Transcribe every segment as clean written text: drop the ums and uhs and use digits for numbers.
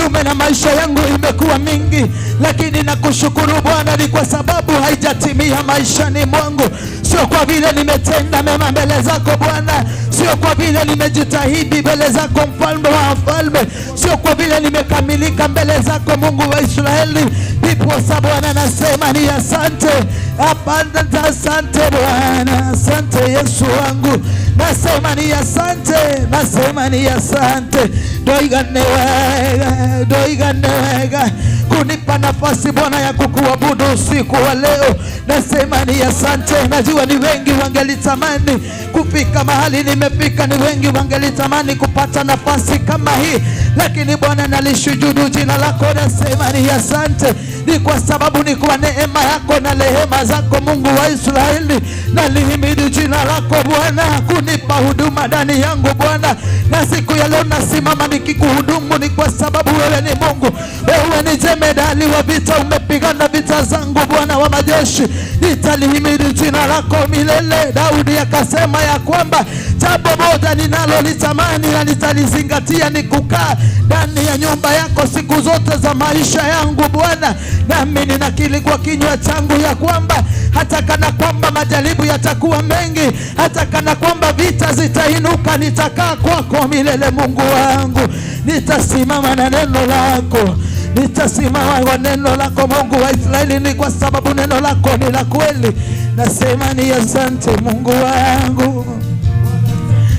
kinyume na maisha yangu imekuwa mingi, lakini nakushukuru Bwana ni kwa sababu haijatimia maishani mwangu. Sio kwa vile nimetenda mema mbele zako Bwana, sio kwa vile nimejitahidi mbele zako mfalme wa wafalme, sio kwa vile nimekamilika mbele zako Mungu wa Israeli. Ndiposa Bwana nasema ni asante, abundant, asante Bwana, asante Yesu wangu, nasema ni asante, nasema ni asante. Ndoiga nĩ wega, ndoiga nĩ wega kunipa nafasi Bwana ya kukuabudu usiku wa leo, nasema ni asante. Najua ni wengi wangelitamani kufika mahali nimefika, ni wengi wangelitamani kupata nafasi kama hii, lakini Bwana nalishujudu jina lako, nasema ni asante. Ni kwa sababu ni kwa neema yako na rehema zako Mungu wa Israeli, nalihimidi jina lako Bwana kunipa huduma ndani yangu Bwana, na siku ya leo nasimama nikikuhudumu, ni kwa sababu wewe ni Mungu, wewe ni jemedali wa vita, umepigana vita zangu Bwana wa majeshi, nitalihimidi jina lako milele. Daudi akasema ya kwamba jambo moja ninalolitamani na nitalizingatia ni kukaa ndani ya nyumba yako siku zote za maisha yangu Bwana, nami ninakiri kwa kinywa changu ya kwamba hata kana kwamba majaribu yatakuwa mengi, hata kana kwamba vita zitainuka, nitakaa kwako milele. Mungu wangu, nitasimama na neno lako, nitasimama kwa neno lako Mungu wa Israeli, ni kwa sababu neno lako ni la kweli. Nasema ni asante Mungu wangu,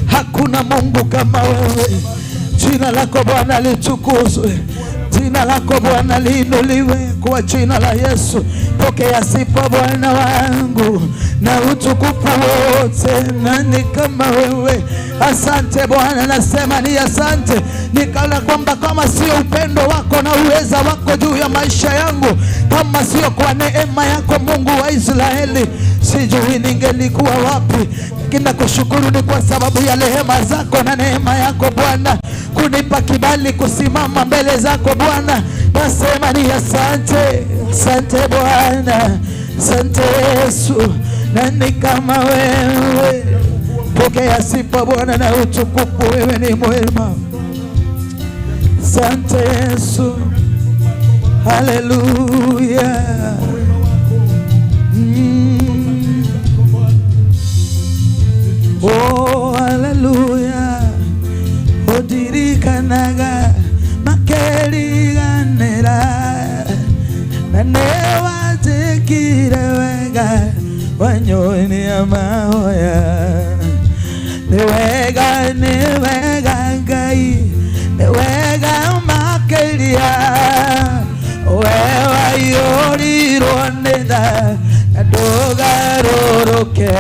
hakuna Mungu kama wewe. Jina lako Bwana litukuzwe, jina lako Bwana liinuliwe kwa jina la Yesu. Pokea sifa Bwana wangu na utukufu wote, nani kama wewe? Asante Bwana, nasema ni asante, nikala kwamba kama sio upendo wako na uweza wako juu ya maisha yangu, kama sio kwa neema yako Mungu wa Israeli, sijui ningelikuwa wapi. Lakini nakushukuru ni kwa sababu ya rehema zako na neema yako Bwana kunipa kibali kusimama mbele zako Bwana. Nasema ni asante, asante Bwana, asante Yesu, nani kama wewe? Pokea sifa Bwana na utukufu, wewe ni mwema. Asante Yesu, haleluya. Oh, haleluya. Odirikanaga makeriganĩra na nĩwanjĩkire wega wanyonia mahoya. Nĩ wega, nĩ wega Ngai, nĩ wega makĩria, we waiyũrirwo nĩ tha na ndũgarũrũke,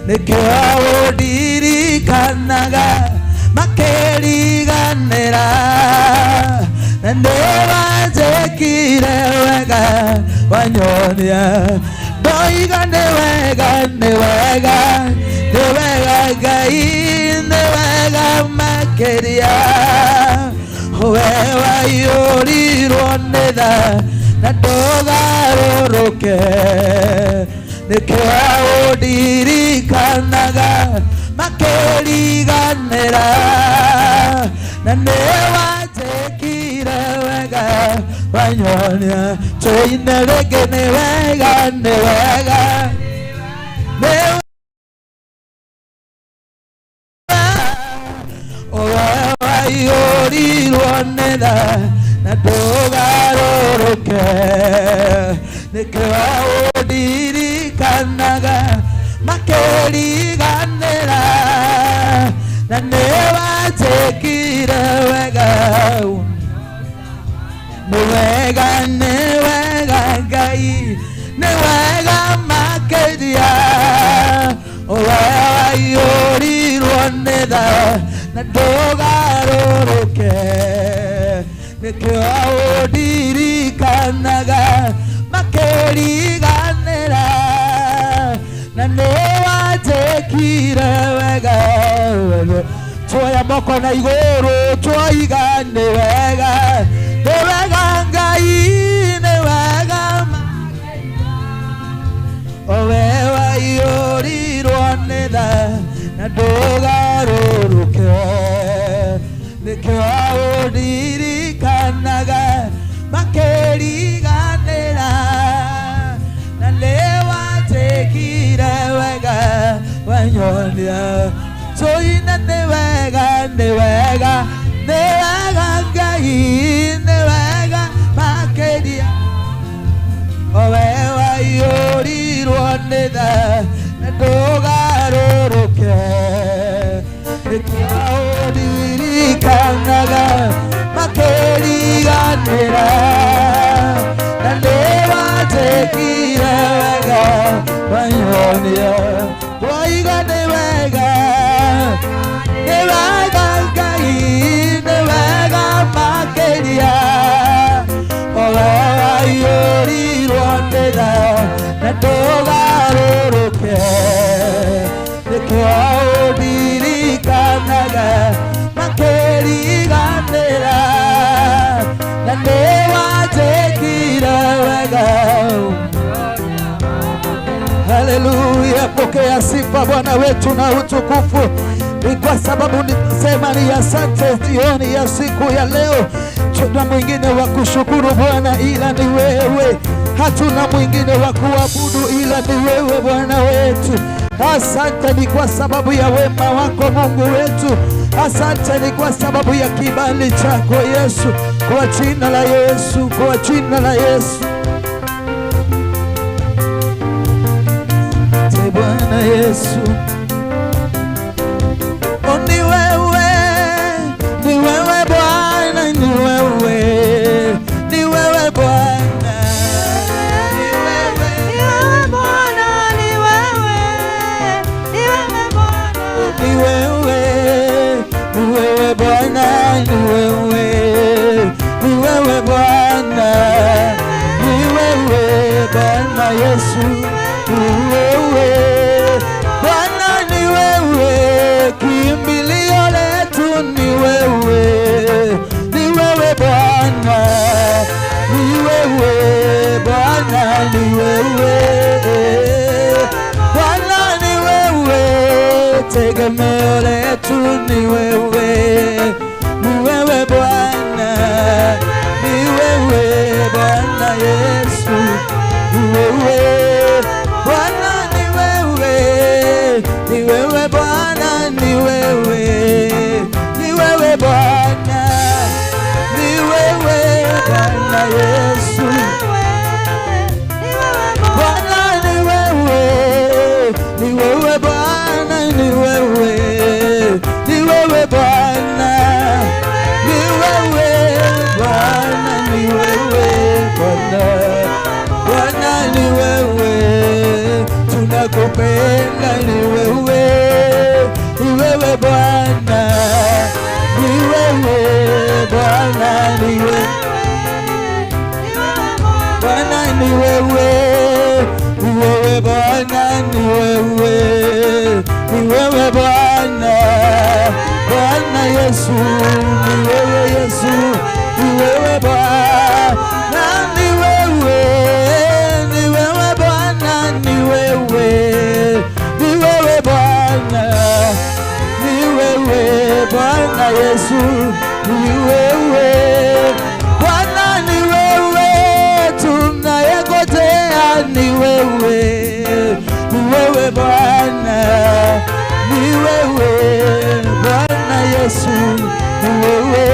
nĩkĩo ũndirikanaga makĩriganĩra na nĩwanjĩkire wega wanyonia. Ndoiga nĩ wega, nĩ wega, nĩ wega Ngai, nĩ wega makĩria, we waiyũrirwo nĩ tha na ndũgarũrũke, nĩkĩo ũndirikanaga makĩriganĩra na nĩwanjĩkire wega wanyonia. Tũine rĩngĩ, nĩ wega, nĩ wega, nĩ we waiyũrirwo nĩ tha na ndũgarũrũke, nĩkĩo ũndirikanaga makĩriganĩra na nĩwanjĩkire wega. Nĩ wega, nĩ wega Ngai, nĩ wega makĩria, we waiyũrirwo nĩ tha na ndũgarũrũke, nĩkĩo ũndirikanaga makĩriganĩra na nĩwanjĩkire wega. Tuoya moko na igũrũ, twoiga nĩ wega, nĩ wega Ngai, nĩ wega, we waiyũrirwo nĩ tha na ndũgarũrũke, nĩkĩo ũndirikanaga. Ngai nĩ wega makĩria owe waiyũrirwo nĩ tha na ndũgarũrũke nĩkĩo ũndirikanaga makĩriganĩra na nĩwanjĩkire wega wanyonia twoiga nĩ wega nĩ wega Ngai nĩ wega makĩria owe waiyũrirwo nĩ tha na ndũgarũrũke nĩkĩo ũndirikanaga makĩriganĩra na nĩwanjĩkire wega. Haleluya, pokea sifa Bwana wetu na utukufu. Ni kwa sababu nisema ni asante jioni ya siku ya leo. Tuna mwingine wa kushukuru Bwana ila ni wewe, hatuna mwingine wa kuabudu ila ni wewe Bwana wetu. Asante ni kwa sababu ya wema wako Mungu wetu. Asante ni kwa sababu ya kibali chako Yesu, kwa jina la Yesu, kwa jina la Yesu. Asante Bwana Yesu. Oh, ni wewe Bwana, ni wewe Bwana, ni wewe. Ni wewe Bwana, ni wewe, ni wewe Bwana. Ni wewe, ni wewe Bwana, ni wewe, ni wewe Bwana, ni wewe Bwana Yesu, ni wewe Bwana, ni wewe kimbilio letu, ni wewe, ni wewe Bwana, ni wewe Bwana, ni wewe Bwana, ni wewe tegemeo letu, ni wewe, ni wewe Bwana, ni wewe Bwana Yesu, ni wewe Bwana, ni wewe, ni wewe Bwana, ni wewe, ni wewe Bwana, ni wewe Bwana Yesu. Bwana ni wewe, ni wewe Bwana, ni wewe, ni wewe Bwana, ni wewe Bwana, ni wewe Bwana, Bwana ni wewe, tunakupenda ni wewe, ni wewe Bwana, ni wewe Bwana, ni wewe Bwana ni wewe, ni wewe Bwana, ni wewe, ni wewe Bwana, Bwana Yesu, ni wewe Yesu, ni wewe Bwana, ni wewe, ni wewe Bwana, ni wewe, ni wewe Bwana, ni wewe Bwana Yesu, ni wewe Bwana, ni wewe tunayengojea, ni wewe, ni wewe Bwana, ni wewe Bwana Yesu, ni wewe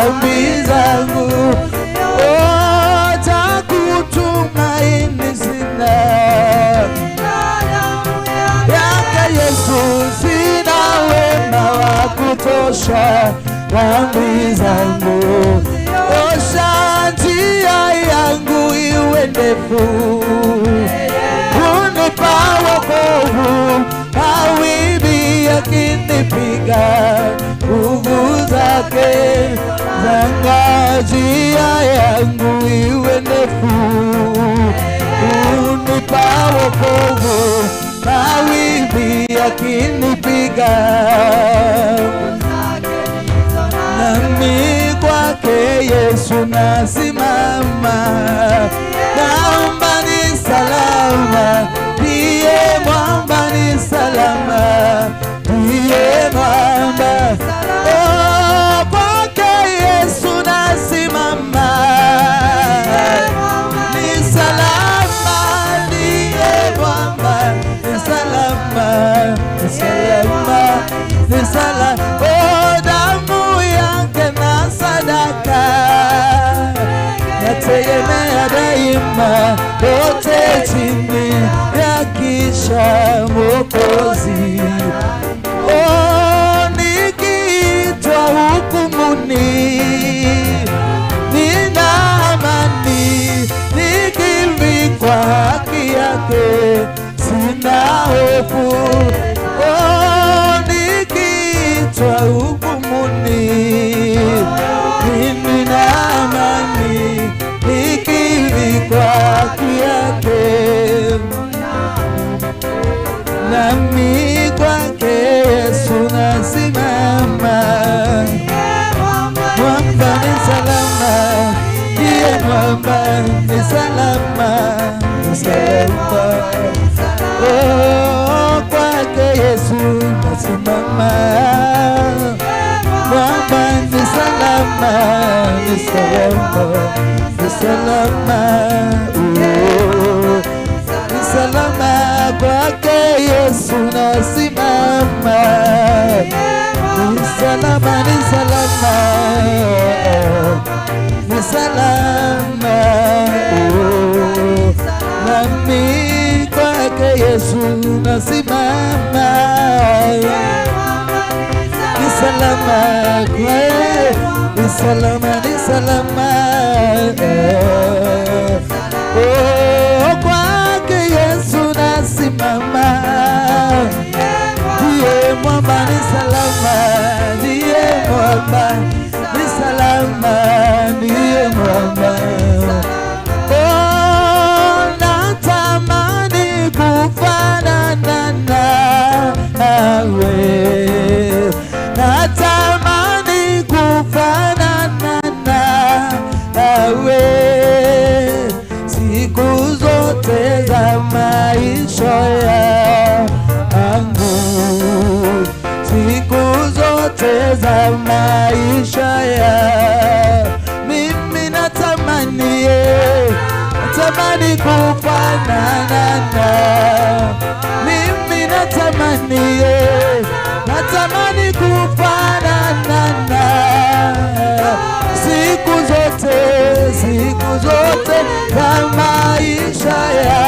dhambi zangu. Oh, cha kutumaini sina yake Yesu, sina wema wa kutosha dhambi zangu. Osha njia yangu iwe ndefu, unipa wokovu, mawimbi yakinipiga, nguvu zake zanga, njia yangu iwe ndefu, unipa wokovu, mawimbi yakinipiga, nami kwake Yesu nasimama, naomba ni salama, ndiye mwamba ni salama, ndiye mwamba. Oh, kwake Yesu nasimama, ni salama, ndiye mwamba, ni salama, ni salama, ni salama. Oh, damu yake na sadaka nategemea daima, yote chini ya kisha Mwokozi. Oh, nikiitwa hukumuni, nina amani, nikivikwa haki yake, sina hofu. Oh, nikiitwa hukumuni, mimi na amani, nikivikwa haki yake, nami kwake Yesu nasimama. Mwamba ni salama, ndiye mwamba ni salama, ni salama. Oh, kwake Yesu nasimama. Mwamba ni salama, ni salama, ni salama. Oh, ni salama kwake Yesu nasimama. Ni salama, ni salama, ni salama. Oh, nami kwake Yesu nasimama. Ni salama kwe, ni salama, ni salama. Oh, kwake Yesu nasimama. Ndiye mwamba ni salama, ndiye mwamba ni salama, ndiye mwamba. Oh, natamani kufanana nawe, natamani kufanana nawe siku zote za maisha yangu, siku zote za maisha ya mimi natamani, natamani kufanana na mimi natamani, natamani kufanana na siku zote, siku zote za maisha ya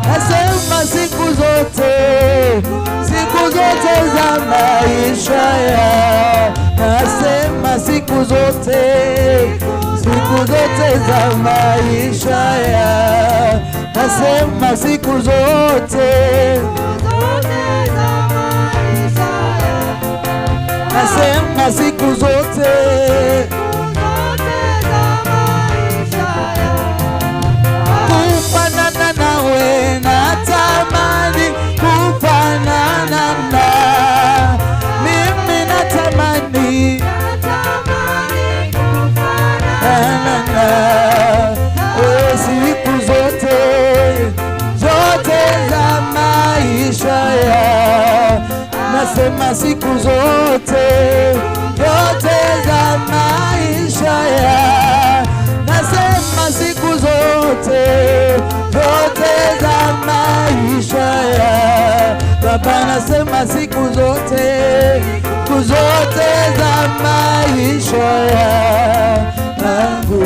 nasema siku zote, siku zote za maisha ya nasema siku zote, siku zote za maisha ya nasema siku zote, nasema siku zote, kufanana nawe natamani, kufanana na mimi natamani, na oh, siku zote zote za maisha ya nasema siku zote zote za maisha ya nasema siku zote zote za maisha ya Baba, nasema siku zote, siku zote za maisha maisha yangu.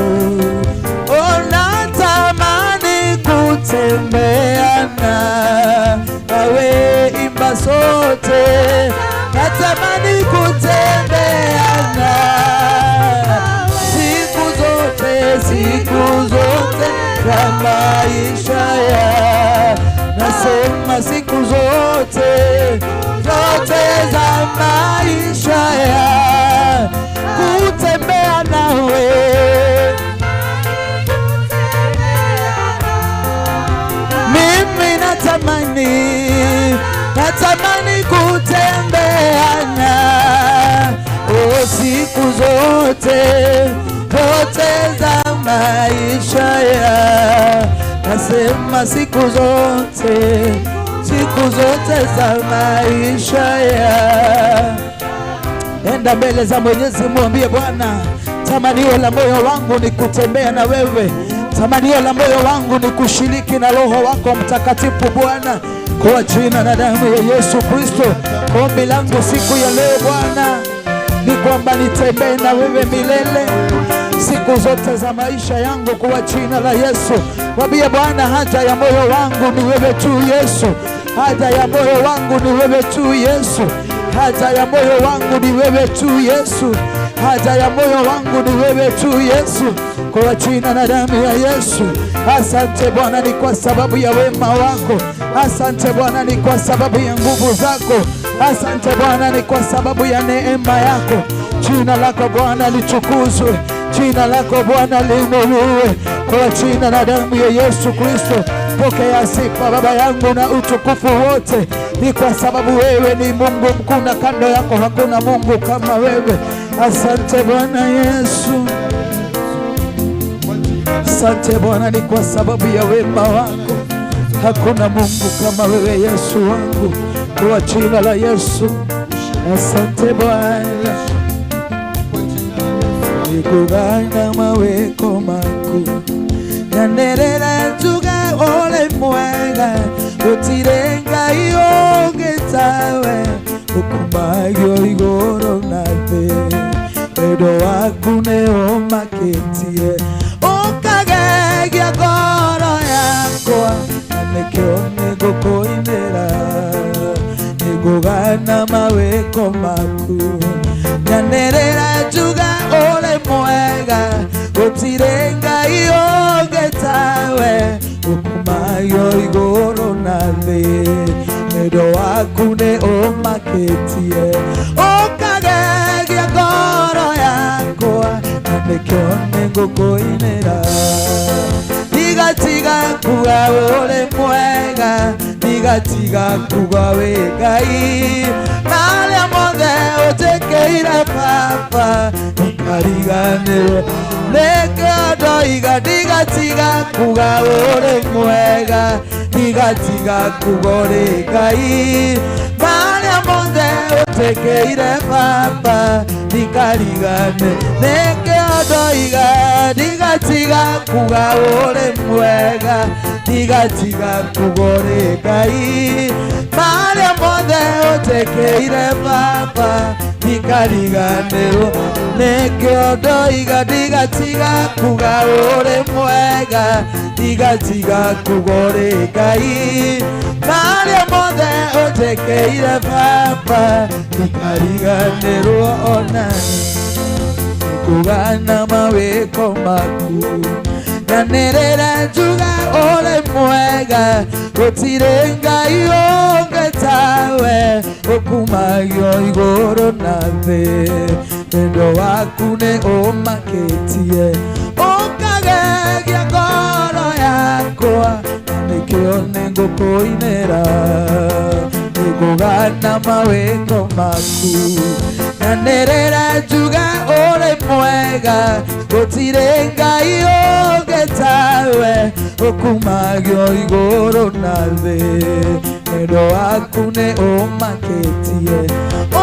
Oh, natamani kutembea nawe, imba sote, natamani kutembea na siku zote, siku zote za maisha ya, nasema siku zote, zote za maisha ya kutembea nawe. Mimi natamani, natamani kutembea na, oh, siku zote, zote za maisha ya, nasema siku zote, siku zote za maisha ya. Enda mbele za Mwenyezi, mwambie Bwana, tamanio la moyo wangu ni kutembea na wewe. Tamanio la moyo wangu ni kushiriki na Roho wako Mtakatifu Bwana, kwa jina na damu ya Yesu Kristo. Ombi langu siku ya leo Bwana ni kwamba nitembee na wewe milele siku zote za maisha yangu, kwa jina la Yesu. Mwambie Bwana, haja ya moyo wangu ni wewe tu Yesu. Haja ya moyo wangu ni wewe tu Yesu. Haja ya moyo wangu ni wewe tu Yesu. Haja ya moyo wangu ni wewe tu Yesu, kwa jina na damu ya Yesu. Asante Bwana, ni kwa sababu ya wema wako. Asante Bwana, ni kwa sababu ya nguvu zako. Asante Bwana, ni kwa sababu ya neema yako. Jina lako Bwana litukuzwe, jina lako Bwana liinuliwe, kwa jina na damu ya Yesu Kristo. Pokea sifa Baba yangu na utukufu wote, ni kwa sababu wewe ni Mungu mkuu na kando yako hakuna Mungu kama wewe. Asante Bwana Yesu, asante Bwana, ni kwa sababu ya wema wako. Hakuna Mungu kama wewe Yesu wangu, kwa jina la Yesu. Asante Bwana, nikugana maweko maku nyanderera njuga ole mwega gutire Ngai ũngĩ tawe ũkumagio igũrũ na thĩ, wendo waku nĩ ũmakĩtie ũkagegia ngoro yakwa, na nĩkĩo nĩngũkũinĩra, nĩngũgana mawĩko maku, nyanĩrĩra njuga ũrĩ mwega, gũtirĩ Ngai ũngĩ tawe ũkumagio igũrũ na thĩ, wendo waku nĩ ũmakĩtie ũkagegia ngoro yakwa, na nĩkĩo nĩngũkũinĩra, ndigatiga kuga ũrĩ mwega, ndigatiga kuga wĩ Ngai, marĩa mothe ũnjĩkĩire Baba ndikariganĩrwo, nĩkĩo ndoiga ndigatiga kuga ũrĩ mwega, ndigatiga kuga ũrĩ Ngai, marĩa mothe ũnjĩkĩire Baba ndikariganĩrwo, nĩkĩo ndoiga ndigatiga kuga ũrĩ mwega, ndigatiga kuga ũrĩ Ngai, marĩa mothe ũnjĩkĩire Baba ndikariganĩrwo, nĩkĩo ndoiga ndigatiga kuga ũrĩ mwega, ndigatiga kuga ũrĩ Ngai, marĩa mothe ũnjĩkĩire Baba ndikariganĩrwo onani, kugana mawĩko maku, nyanĩrĩra njuga ũrĩ mwega, gũtirĩ Ngai ũngĩ tawe ũkumagio igũrũ na thĩ, wendo waku nĩ ũmakĩtie ũkagegia ngoro yakwa, na nĩkĩo nĩngũkũinĩra, nĩngũgana mawĩko maku, nyanĩrĩra njuga ũrĩ mwega, gũtirĩ Ngai ũngĩ tawe ũkumagio igũrũ na thĩ, wendo waku nĩ ũmakĩtie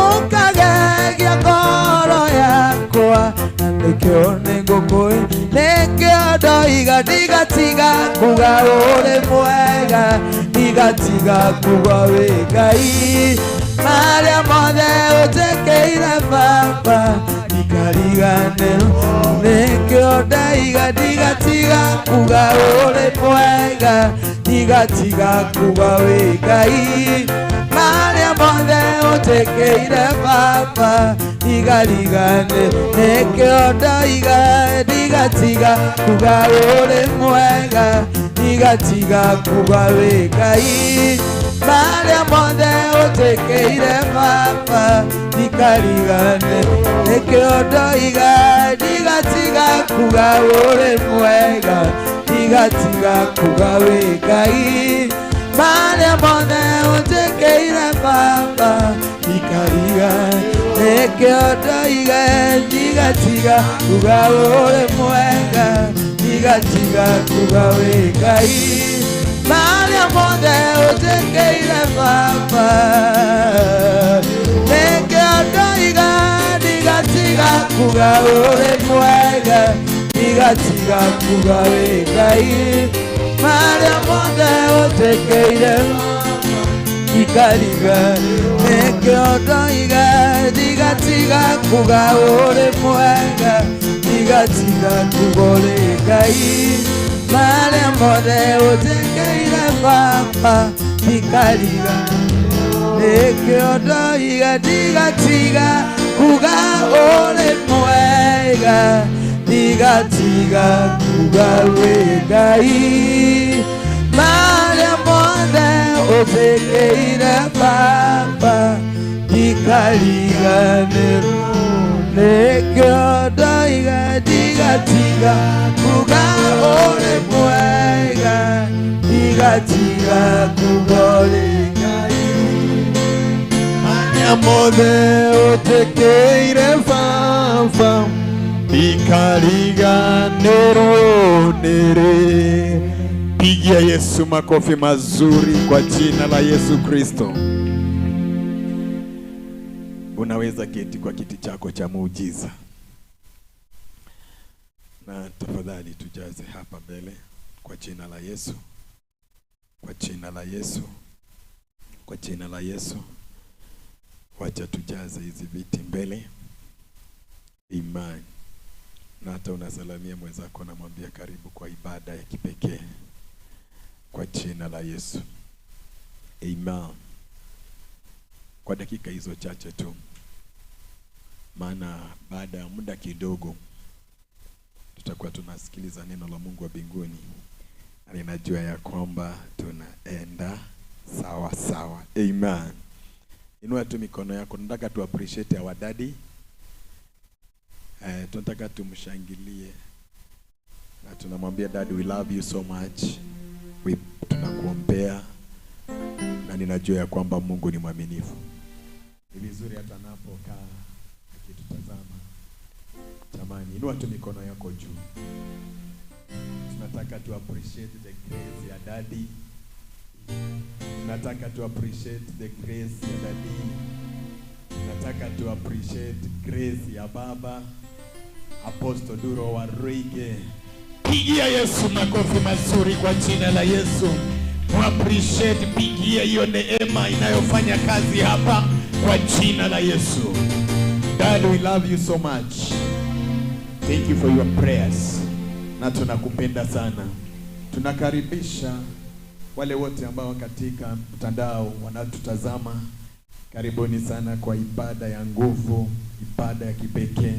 ũkagegia ngoro yakwa, na nĩkĩo nĩngũkũi, nĩkĩo ndoiga ndigatiga kuga ũrĩ mwega, ndigatiga kuga wĩ Ngai, marĩa mothe ũnjĩkĩire Baba ndikariganĩrwo. Ndikariganĩrwo nĩkĩo ndaiga ndigatiga kuga ũrĩ mwega, ndigatiga kuga wĩ Ngai. Marĩa mothe ũnjĩkĩire Baba, ndigariganĩrwo nĩkĩo ndaiga ndigatiga kuga ũrĩ mwega, ndigatiga kuga wĩ Ngai. Marĩa mothe ũnjĩkĩire Baba, ndikariganĩrwo nĩkĩo ndoiga ndigatiga kuga ũrĩ mwega, ndigatiga kuga wĩ Ngai. Marĩa mothe ũnjĩkĩire Baba, ndikariganĩrwo nĩkĩo ndoiga ndigatiga kuga ũrĩ mwega, ndigatiga kuga wĩ Ngai. Marĩa mothe ũnjĩkĩire Baba, nĩkĩo ndoiga ndigatiga kuga ũrĩ mwega, ndigatiga kuga wĩ Ngai. Marĩa mothe ũnjĩkĩire ndikariga nĩkĩo ndoiga ndigatiga kuga ũrĩ mwega, ndigatiga kuga ũrĩ Ngai. Marĩa mothe ũnjĩkĩire Baba, ndikariga nĩkĩo ndoiga ndigatiga kuga ũrĩ mwega, ndigatiga kuga wĩ Ngai. Marĩa mothe ũnjĩkĩire Baba, ndikariganĩrwo nĩkĩo ndoiga ndigatiga kuga ũrĩ mwega, ndigatiga kuga ũrĩ Ngai. Marĩa mothe ũnjĩkĩire Baba, ndikariganĩrwo nĩrĩ. Pigia Yesu makofi mazuri kwa jina la Yesu Kristo. Unaweza keti kwa kiti chako cha muujiza, na tafadhali tujaze hapa mbele kwa jina la Yesu, kwa jina la Yesu, kwa jina la Yesu. Wacha tujaze hizi viti mbele. Imani. Na hata unasalamia mwenzako, namwambia karibu kwa ibada ya kipekee kwa jina la Yesu. Amen. Kwa dakika hizo chache tu, maana baada ya muda kidogo tutakuwa tunasikiliza neno la Mungu wa mbinguni, na ninajua ya kwamba tunaenda sawa sawa. Amen. Inua tu mikono yako. Nataka tu appreciate our daddy. Tunataka tumshangilie na tunamwambia daddy, we love you so much. We tunakuombea na ninajua ya kwamba Mungu ni mwaminifu. Ni vizuri hata anapokaa akitutazama. Jamani, inua tu mikono yako juu. Tunataka tu appreciate the grace ya daddy. Tunataka tu appreciate the grace ya daddy. Tunataka tu appreciate grace ya baba Apostle Duro Waruinge. Pigia Yesu makofi mazuri kwa jina la Yesu. Appreciate, pigia hiyo neema inayofanya kazi hapa kwa jina la Yesu. Dad, we love you so much. Thank you for your prayers. Na tunakupenda sana. Tunakaribisha wale wote ambao katika mtandao wanatutazama. Karibuni sana kwa ibada ya nguvu, ibada ya kipekee,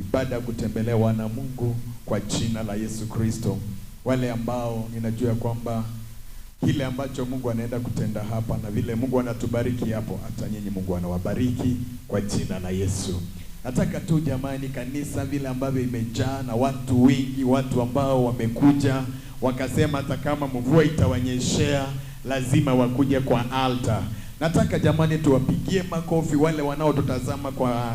ibada ya kutembelewa na Mungu kwa jina la Yesu Kristo. Wale ambao ninajua kwamba kile ambacho Mungu anaenda kutenda hapa na vile Mungu anatubariki hapo, hata nyinyi Mungu anawabariki kwa jina la Yesu. Nataka tu jamani, kanisa vile ambavyo imejaa na watu wengi, watu ambao wamekuja wakasema hata kama mvua itawanyeshea lazima wakuje kwa altar. Nataka jamani tuwapigie makofi wale wanaotutazama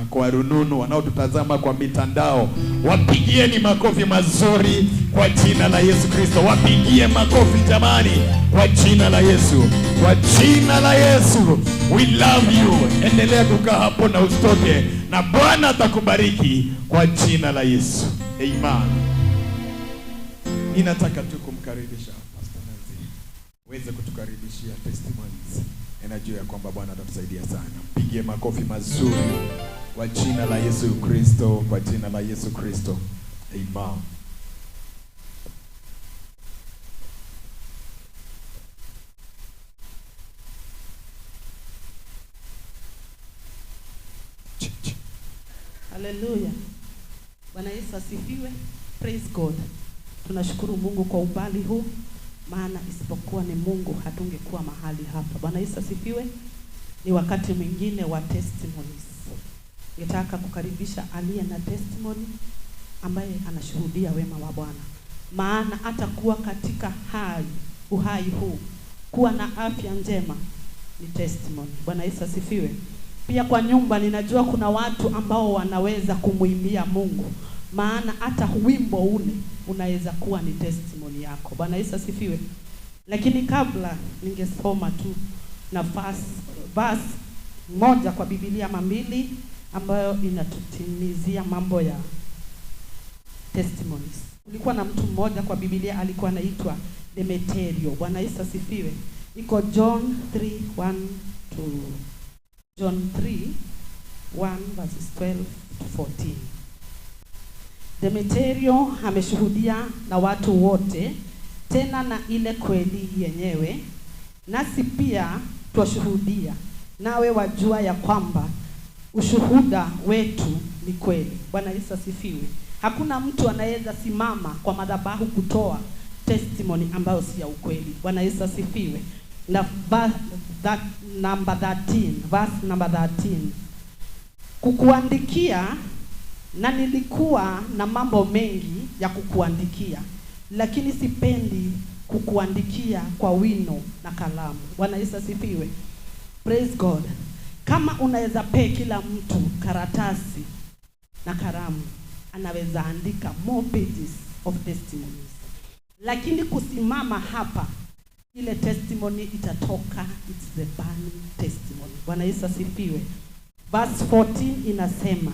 kwa rununu, wanaotutazama kwa mitandao. Wapigieni makofi mazuri kwa jina la Yesu Kristo. Wapigie makofi jamani kwa jina la Yesu. Kwa jina la Yesu. We love you. Endelea kukaa hapo na usitoke, na Bwana atakubariki kwa jina la Yesu. Amen. Ninataka tu kumkaribisha Pastor Nancy uweze kutukaribishia testimonies. Ninajua ya kwamba Bwana atatusaidia sana. Mpigie makofi mazuri. Kwa jina la Yesu Kristo, kwa jina la Yesu Kristo. Amen. Haleluya. Bwana Yesu asifiwe. Praise God. Tunashukuru Mungu kwa umbali huu, maana isipokuwa ni Mungu hatungekuwa mahali hapa. Bwana Yesu asifiwe. Ni wakati mwingine wa testimonies. Nitaka kukaribisha aliye na testimony ambaye anashuhudia wema wa Bwana. Maana hata kuwa katika hai, uhai huu, kuwa na afya njema ni testimony. Bwana Yesu asifiwe. Pia kwa nyumba ninajua kuna watu ambao wanaweza kumuimbia Mungu, maana hata wimbo ule unaweza kuwa ni testimony yako. Bwana Yesu asifiwe. Lakini kabla ningesoma tu nafasi verse moja kwa Biblia ama mbili ambayo inatutimizia mambo ya testimonies. Kulikuwa na mtu mmoja kwa Biblia alikuwa anaitwa Demeterio. Bwana Yesu asifiwe. Iko John 3:1 to John 3:1 verses 12 to 14. Demeterio ameshuhudia na watu wote, tena na ile kweli yenyewe, nasi pia twashuhudia, nawe wajua ya kwamba ushuhuda wetu ni kweli. Bwana Yesu asifiwe. Hakuna mtu anaweza simama kwa madhabahu kutoa testimony ambayo si ya ukweli. Bwana Yesu asifiwe. Na that number 13, verse number 13. Kukuandikia, na nilikuwa na mambo mengi ya kukuandikia, lakini sipendi kukuandikia kwa wino na kalamu. Bwana Yesu asifiwe. Praise God. Kama unaweza pe kila mtu karatasi na kalamu, anaweza andika more pages of testimonies. Lakini kusimama hapa, ile testimony itatoka, it's the burning testimony. Bwana Yesu asifiwe. Verse 14 inasema,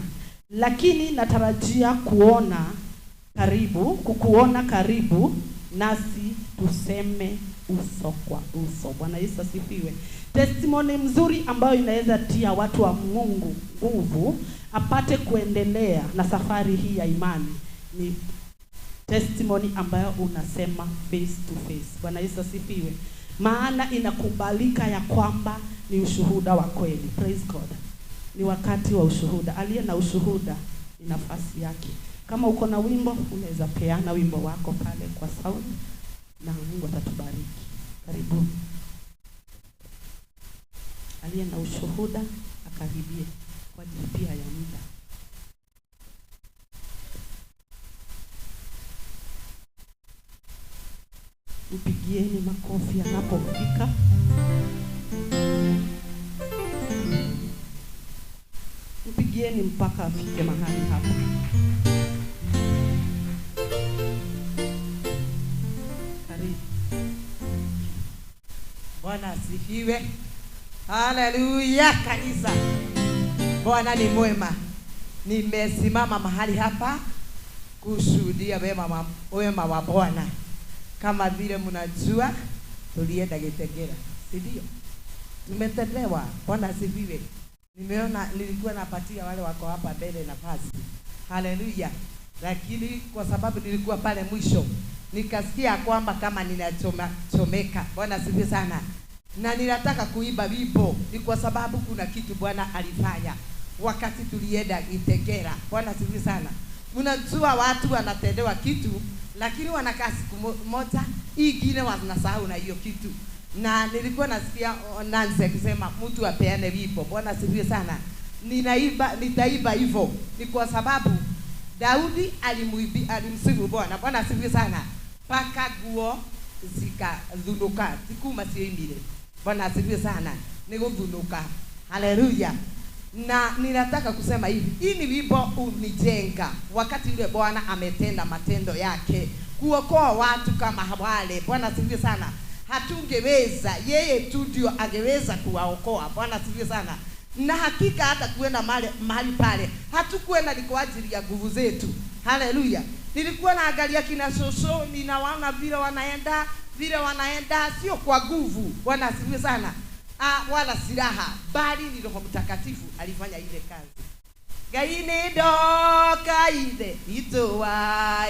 lakini natarajia kuona karibu, kukuona karibu, nasi tuseme uso kwa uso. Bwana Yesu asifiwe. Testimony mzuri ambayo inaweza tia watu wa Mungu nguvu apate kuendelea na safari hii ya imani ni testimony ambayo unasema face to face. Bwana Yesu asifiwe. Maana inakubalika ya kwamba ni ushuhuda wa kweli. Praise God. Ni wakati wa ushuhuda. Aliye na ushuhuda ni nafasi yake. Kama uko na wimbo, unaweza peana wimbo wako pale kwa sound, na Mungu atatubariki. Karibu. Aliye na ushuhuda akaribie kwa ajili pia ya muda. Mpigieni makofi anapofika. Mpigieni mpaka afike mahali hapa. Karibu. Bwana asifiwe. Haleluya kanisa. Bwana ni mwema. Nimesimama mahali hapa kushuhudia wema wa Bwana. Kama vile mnajua tulienda Gitengera, si ndio? Tumetendewa. Bwana asifiwe. Nimeona nilikuwa napatia wale wako hapa mbele nafasi. Haleluya. Lakini kwa sababu nilikuwa pale mwisho, nikasikia kwamba kama ninachomeka. Bwana asifiwe sana. Na ninataka kuimba wimbo ni kwa sababu kuna kitu Bwana alifanya wakati tulienda Gitengera. Bwana asifiwe sana. Mnajua watu wanatendewa kitu, lakini wanakaa siku moja ingine wanasahau na hiyo kitu. Na nilikuwa nasikia Nancy akisema mtu apeane wimbo. Bwana asifiwe sana. Nitaiba hivyo ni kwa sababu Daudi alimsifu Bwana. Bwana asifiwe sana. Paka guo zikadhunuka, tikuma siimile. Bwana asifiwe sana. Nikudhunuka. Haleluya. Na ninataka kusema hivi, hii ni wimbo unijenga wakati yule Bwana ametenda matendo yake kuokoa watu kama wale. Bwana asifiwe sana. Hatungeweza, yeye tu ndio angeweza kuwaokoa. Bwana asifiwe sana. Na hakika hata kuenda mahali pale hatukuenda ni kwa ajili ya nguvu zetu. Haleluya. Nilikuwa naangalia kina shosho, ninawaona vile wanaenda, sio kwa nguvu. Bwana asifiwe sana. Wala silaha, bali ni Roho Mtakatifu alifanya ile kazi. Ngai nĩ ndoka ithe witũ wa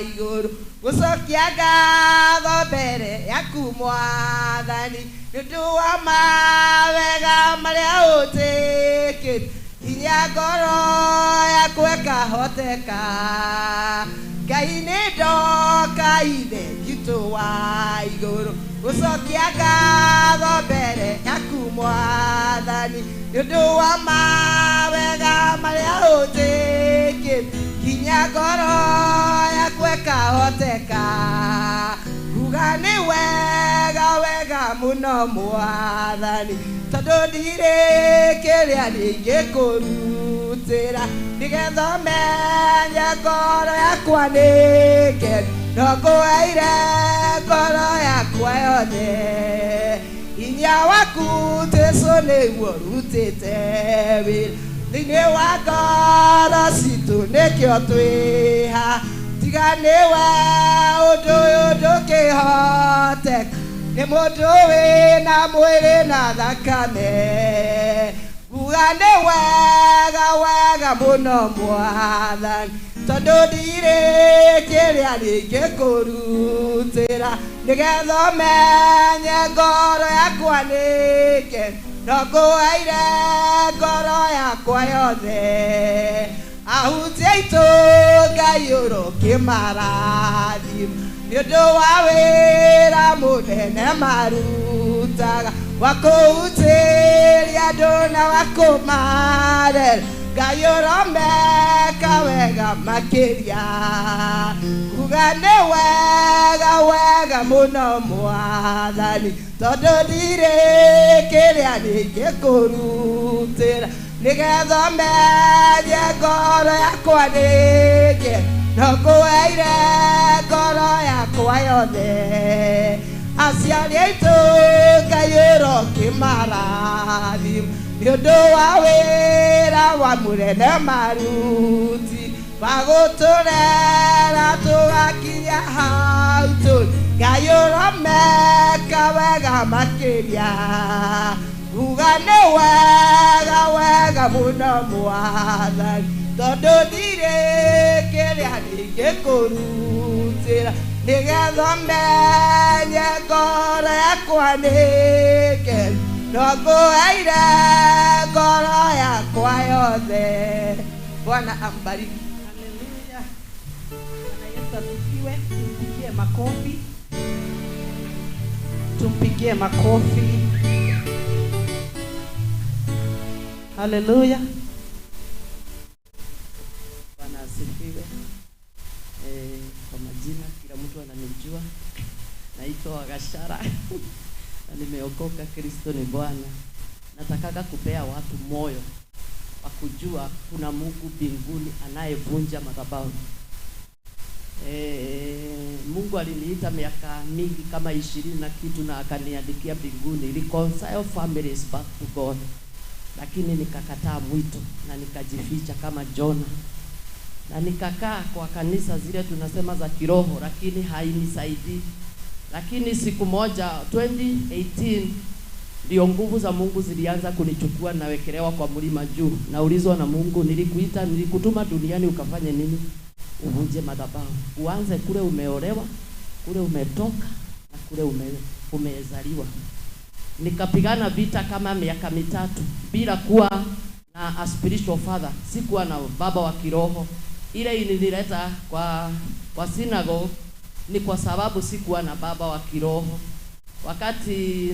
igũrũ gũcokia ngatho mbere yaku mwathani nĩ ũndũ wa mawega marĩa ũtĩkĩte hinya ngoro yakwa ĩkahoteka. Ngai nĩ ndoka ithe witũ wa igũrũ gũcokia ngatho mbere yaku mwathani nĩ ũndũ wa mawega marĩa ũtĩkĩte hinya ngoro yakwa ĩkahoteka. Kuga nĩ wega wega mũno mwathani tondũ ndirĩ kĩrĩa ndingĩkũrutĩra nĩgetha menye ngoro yakwa nĩ kenu no ngũheire ngoro yakwa yothe. Hinya waku Jesũ nĩguo ũrutĩte wĩra thĩinĩ wa ngoro citũ nĩkĩo twĩha tiga nĩwe ũndũ ũyũ ndũngĩhoteka nĩ mũndũ wĩna mwĩrĩ na thakame. Kuga nĩ wega wega mũno mwathani tondũ ndirĩ kĩrĩa ndingĩkũrutĩra nĩgetha ũmenye ngoro yakwa nĩ kenu no ngũheire ngoro yakwa yothe. Ahunjia aitũ Ngai ũrokĩmarathima nĩ ũndũ wa wĩra mũnene marutaga wa kũhunjĩria andũ na wa kũmarera Ngai ũromeka wega makĩria. Kuga nĩ wega wega mũno mwathani tondũ ndirĩ kĩrĩa ndingĩkũrutĩra nĩgetha menye ngoro yakwa nĩ kenu no ngũheire ngoro yakwa yothe. Aciari aitũ Ngai ũrokĩmarathima nĩ ũndũ wa wĩra wa mũnene maruti wa gũtũrera tũgakinya hau tũrĩ Ngai ũromeka wega makĩria. Kuga nĩ wega wega mũno mwathani tondũ ndirĩ kĩrĩa ndingĩkũrutĩra nĩgetha menye ngoro yakwa nĩ kenu no ngũheire ngoro yakwa yothe. Bwana ambariki. Haleluya. Bwana Yesu asifiwe. Tumpigie makofi. Tumpigie makofi. Haleluya. Bwana asifiwe. Kwa majina kila mtu ananijua. Naitwa Wagachara na nimeokoka. Kristo ni Bwana. Natakaga kupea watu moyo wa kujua kuna Mungu mbinguni anayevunja madhabahu. Mungu aliniita miaka mingi kama 20 na kitu na akaniandikia mbinguni, reconcile families back to God. Lakini nikakataa mwito na nikajificha kama Jona. Na nikakaa kwa kanisa zile tunasema za kiroho, lakini hainisaidii. Lakini siku moja 2018 ndio nguvu za Mungu zilianza kunichukua, nawekelewa kwa mlima juu. Naulizwa na Mungu, nilikuita, nilikutuma duniani ukafanye nini? Uvunje madhabahu. Uanze kule umeolewa, kule umetoka na kule umezaliwa. Nikapigana vita kama miaka 3 bila kuwa na a spiritual father. Sikuwa na baba wa kiroho. Ile ilinileta kwa synagogue ni kwa sababu sikuwa na baba wa kiroho. Wakati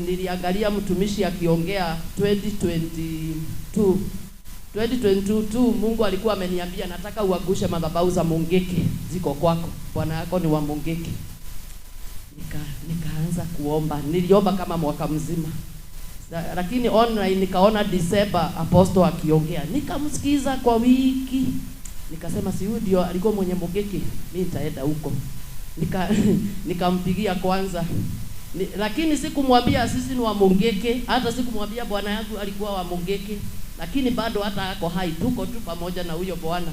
niliangalia mtumishi akiongea 2022 Mungu alikuwa ameniambia nataka uangushe madhabahu za Mungiki ziko kwako. Bwana yako ni wa Mungiki. Nikaanza kuomba. Niliomba kama mwaka mzima. Lakini online nikaona December apostle akiongea. Nikamsikiza kwa wiki. Nikasema si huyu ndio alikuwa mwenye Mungiki, mimi nitaenda huko. Nikampigia kwanza. Lakini sikumwambia sisi ni wa Mungiki, hata sikumwambia bwana yangu alikuwa wa Mungiki, lakini bado hata ako hai, tuko tu pamoja na huyo bwana.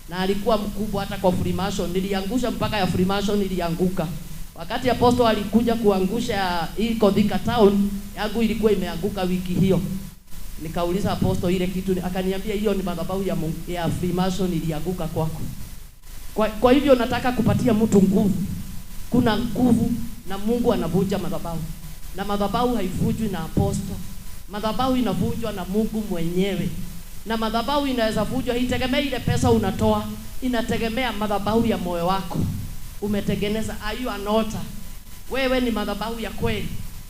Na alikuwa mkubwa hata kwa Freemason, niliangusha mpaka ya Freemason ilianguka. Wakati apostle alikuja kuangusha hii Thika town, yangu ilikuwa imeanguka wiki hiyo. Nikauliza apostle ile kitu, akaniambia hiyo ni madhabahu ya Freemason ilianguka kwako. Kwa hivyo nataka kupatia mtu nguvu. Kuna nguvu na Mungu anavunja madhabahu. Na madhabahu haivunjwi na apostle. Madhabahu inavunjwa na Mungu mwenyewe. Na madhabahu inaweza vunjwa, haitegemei ile pesa unatoa, inategemea madhabahu ya moyo wako. Umetengeneza, are you an altar? Wewe ni madhabahu ya kweli.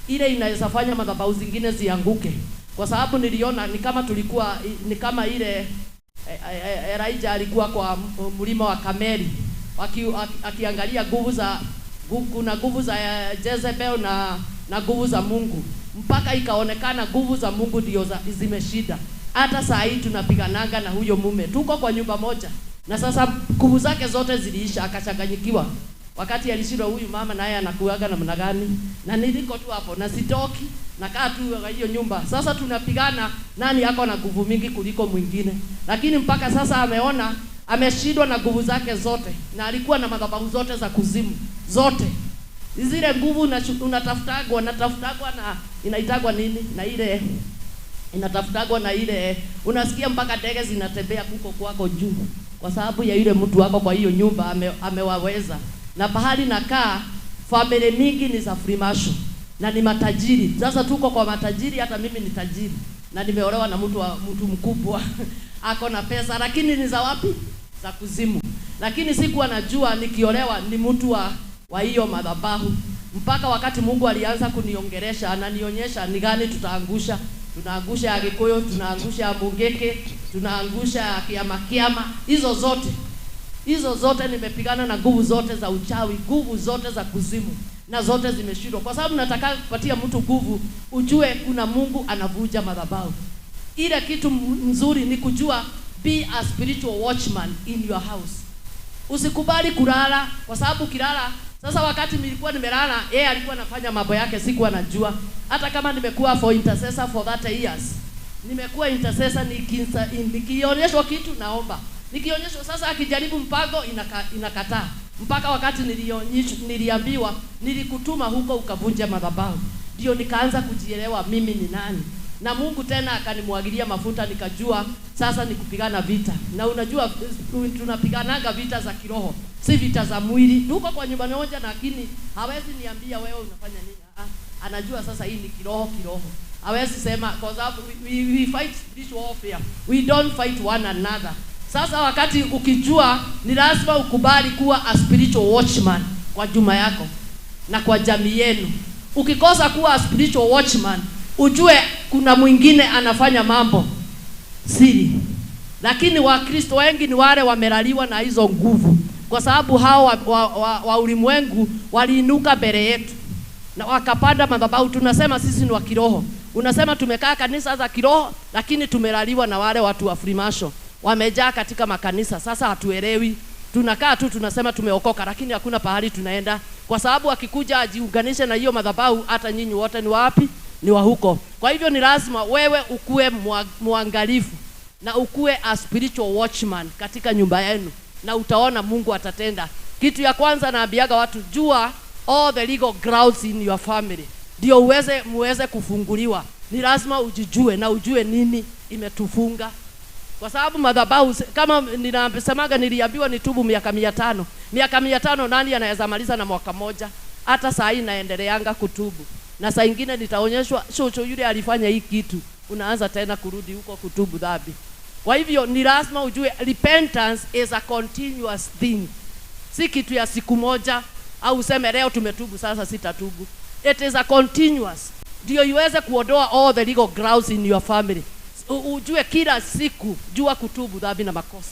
Ile inaweza fanya madhabahu zingine zianguke. Kwa sababu niliona ni kama tulikuwa ni kama ile Elijah alikuwa kwa mlima wa Kameli akiangalia nguvu za kuna nguvu za Jezebel na nguvu za Mungu, mpaka ikaonekana nguvu za Mungu ndio zimeshinda. Hata saa hii tunapigananga na huyo mume, tuko kwa nyumba moja, na sasa nguvu zake zote ziliisha, akachanganyikiwa. Wakati alishindwa huyu mama naye anakuaga namna gani, na niliko tu hapo na sitoki, nakaa tu kwa hiyo nyumba. Sasa tunapigana nani ako na nguvu mingi kuliko mwingine, lakini mpaka sasa ameona ameshindwa na nguvu zake zote, na alikuwa na madhabahu zote za kuzimu zote. Zile nguvu unatafutagwa, natafutagwa na inaitagwa nini, na ile inatafutagwa na ile unasikia mpaka ndege zinatembea huko kwako juu, kwa sababu ya yule mtu wako kwa hiyo nyumba amewaweza. Na pahali nakaa familia mingi ni za Freemason na ni matajiri. Sasa tuko kwa matajiri, hata mimi ni tajiri na nimeolewa na mtu mkubwa ako na pesa, lakini ni za wapi? Za kuzimu. Lakini sikuwa najua nikiolewa ni mtu wa hiyo madhabahu, mpaka wakati Mungu alianza kuniongeresha, ananionyesha ni gani tutaangusha. Tunaangusha ya Gikuyu, tunaangusha ya Mungeke, tunaangusha ya Kiama Kiama, hizo zote. Hizo zote nimepigana na nguvu zote za uchawi, nguvu zote za kuzimu, na zote zimeshindwa. Kwa sababu nataka kupatia mtu nguvu, ujue kuna Mungu anavunja madhabahu. Ile kitu mzuri ni kujua, be a spiritual watchman in your house. Usikubali kulala, kwa sababu kilala, sasa wakati nilikuwa nimelala, yeye alikuwa anafanya mambo yake, sikuwa najua. Hata kama nimekuwa for intercessor for 30 years, nimekuwa intercessor, nikionyeshwa kitu naomba. Nikionyeshwa sasa akijaribu mpango inakataa. Mpaka wakati niliambiwa nilikutuma huko ukavunja madhabahu. Ndio nikaanza kujielewa mimi ni nani. Na Mungu tena akanimwagilia mafuta, nikajua sasa ni kupigana vita. Na unajua tunapiganaga vita za kiroho, si vita za mwili. Tuko kwa nyumba moja, lakini hawezi niambia wewe unafanya nini. Anajua sasa hii ni kiroho kiroho. Hawezi sema, kwa sababu we fight spiritual warfare. We don't fight one another. Sasa wakati ukijua ni lazima ukubali kuwa a spiritual watchman kwa juma yako na kwa jamii yenu. Ukikosa kuwa a spiritual watchman, ujue kuna mwingine anafanya mambo siri. Lakini Wakristo wengi ni wale wamelaliwa na hizo nguvu, kwa sababu hao wa ulimwengu waliinuka mbele yetu na wakapanda madhabahu. Tunasema sisi ni wa kiroho, unasema tumekaa kanisa za kiroho, lakini tumelaliwa na wale watu wa Freemason wamejaa katika makanisa. Sasa hatuelewi, tunakaa tu tunasema tumeokoka, lakini hakuna pahali tunaenda, kwa sababu akikuja ajiunganishe na hiyo madhabahu, hata nyinyi wote ni wapi? Ni wa huko. Kwa hivyo ni lazima wewe ukue muangalifu na ukue a spiritual watchman katika nyumba yenu, na utaona Mungu atatenda. Kitu ya kwanza naambiaga watu, jua all the legal grounds in your family, ndio muweze kufunguliwa. Ni lazima ujijue na ujue nini imetufunga. Kwa sababu madhabahu, kama ninasemaga, niliambiwa nitubu miaka 500. Miaka 500 nani anaweza maliza na mwaka moja? Hata saa hii naendeleanga kutubu. Na saa ingine nitaonyeshwa shosho yule alifanya hii kitu, unaanza tena kurudi huko kutubu dhambi. Kwa hivyo ni lazima ujue repentance is a continuous thing. Si kitu ya siku moja au useme leo tumetubu sasa sitatubu. It is a continuous. Ndio iweze kuondoa all the legal grounds in your family. Ujue kila siku jua kutubu dhambi na makosa.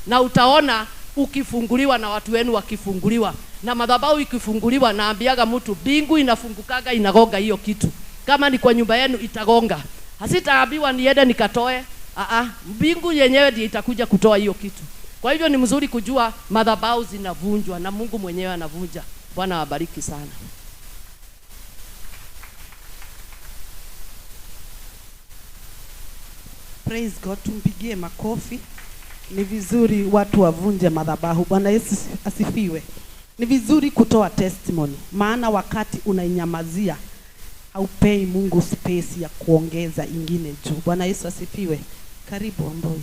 Na utaona ukifunguliwa na watu wenu wakifunguliwa na madhabahu ikifunguliwa, naambiaga mtu mbingu inafungukaga inagonga hiyo kitu. Kama ni kwa nyumba yenu itagonga. Hasitaambiwa niende nikatoe. Mbingu yenyewe ndiyo itakuja kutoa hiyo kitu. Kwa hivyo ni mzuri kujua madhabahu zinavunjwa na Mungu mwenyewe anavunja. Bwana awabariki sana. Praise God, tumpigie makofi. Ni vizuri watu wavunje madhabahu. Bwana Yesu asifiwe. Ni vizuri kutoa testimony, maana wakati unainyamazia Haupei Mungu space ya kuongeza ingine juu. Bwana Yesu asifiwe. Karibu Amboi.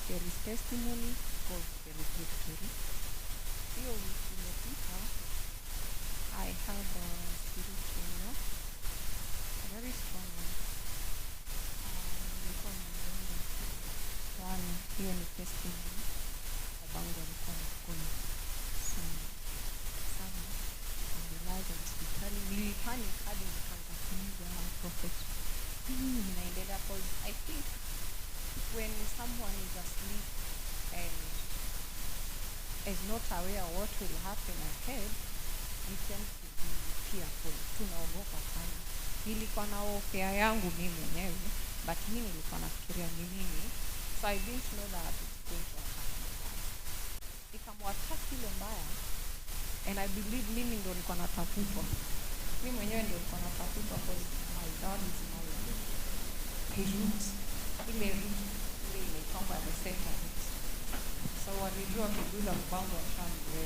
There is testimony because there is victory. Hiyo wiki imepita, I had a spiritual knock, a very strong one. Nilikuwa mgonjwa. One, hiyo ni testimony. Babangu alikuwa mgonjwa sana sana, amelazwa hospitali. Nilipanic hadi nikaanza kuuliza prophet, nini inaendelea? 'Cause I think when someone is asleep and is not aware what will happen ahead, we tend to be fearful. Tunaogopa sana. Nilikuwa na hofu yangu mimi mwenyewe, but mimi nilikuwa nafikiria ni mimi. So I didn't know that it's going to attack my dad. Ikamuattack ile mbaya, and I believe mimi ndo nilikuwa natafutwa. Mimi mwenyewe ndo nilikuwa natafutwa because my dad is my root. Ile root ile inaitwangwa the center root. So walijua kuguza mpango wa shamba.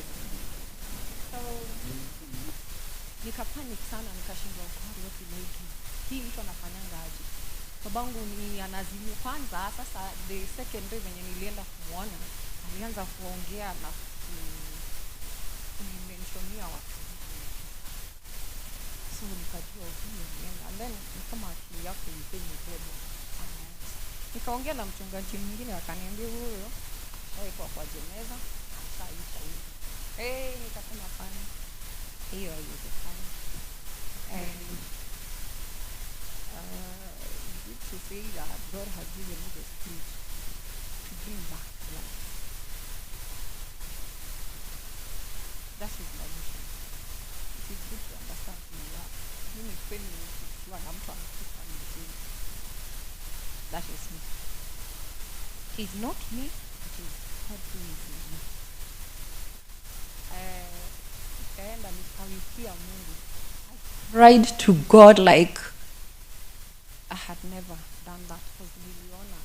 So nikapanic sana, nikashindwa, God, what will I do? Hii mtu anafanyanga aje? Babangu ni anazimu kwanza. Sasa the second day venye nilienda kumuona, alianza kuongea na kunimentionia watu. So nikajua huyu ameenda. And then ni kama akili yako ilikuwa imebebwa. Nikaongea na mchungaji mwingine, akaniambia huyo ashaikuwa kwa jeneza, ashaisha hivi. Nikasema hapana, hiyo haiwezekani. And good to say that God has given me the spirit to bring back life. That is my mission. It is good to understand who you are. Mimi sipendi nikiwa na mtu anakufa ni vizuri. That is me. It is not me, it is God who is in me. Nikaenda nikawikia Mungu. I cried to God like I had never done that, because niliona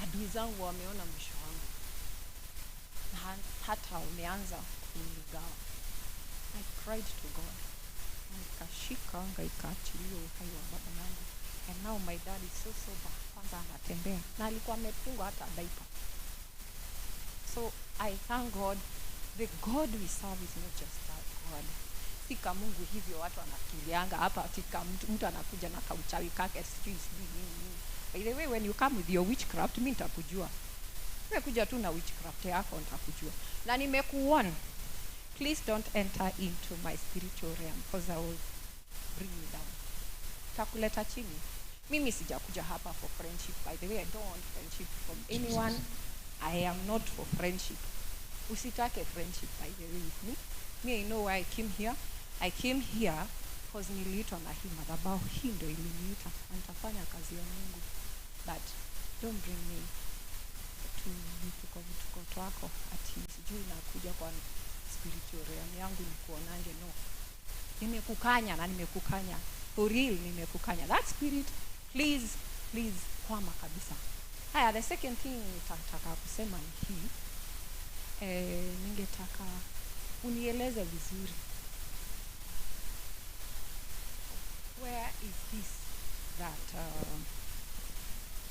adui zangu wameona mwisho wangu na hata wameanza kunigawa. I cried to God. Nikashika anga, ikaachilia uhai wa baba yangu. And now my dad is so sober. Kwanza anatembea. Na alikuwa amefungwa hata diaper. So I thank God. The God we serve is not just that God. Si ka Mungu hivyo watu wanafikirianga hapa ati mtu anakuja na kauchawi kake sijui sijui nini nini. By the way, when you come with your witchcraft, mimi nitakujua. Wewe kuja tu na witchcraft yako nitakujua. Na nimekuwarn. Please don't enter into my spiritual realm because I will bring you down. Takuleta chini. Mimi sijakuja hapa for friendship. By the way, I don't want friendship from anyone. I am not for friendship. Usitake friendship, by the way, with me. Me, I know why I came here. I came here because niliitwa na hii madhabahu. Hii ndio iliniita. Na nitafanya kazi ya Mungu. But don't bring me to vituko vituko twako ati sijui nakuja kwa spiritual realm yangu nikuonange. No. Nimekukanya na nimekukanya. For real, nimekukanya. That spirit, please, please, kwama kabisa. Haya, the second thing nitataka kusema ni hii. Ningetaka unieleze vizuri. Where is this that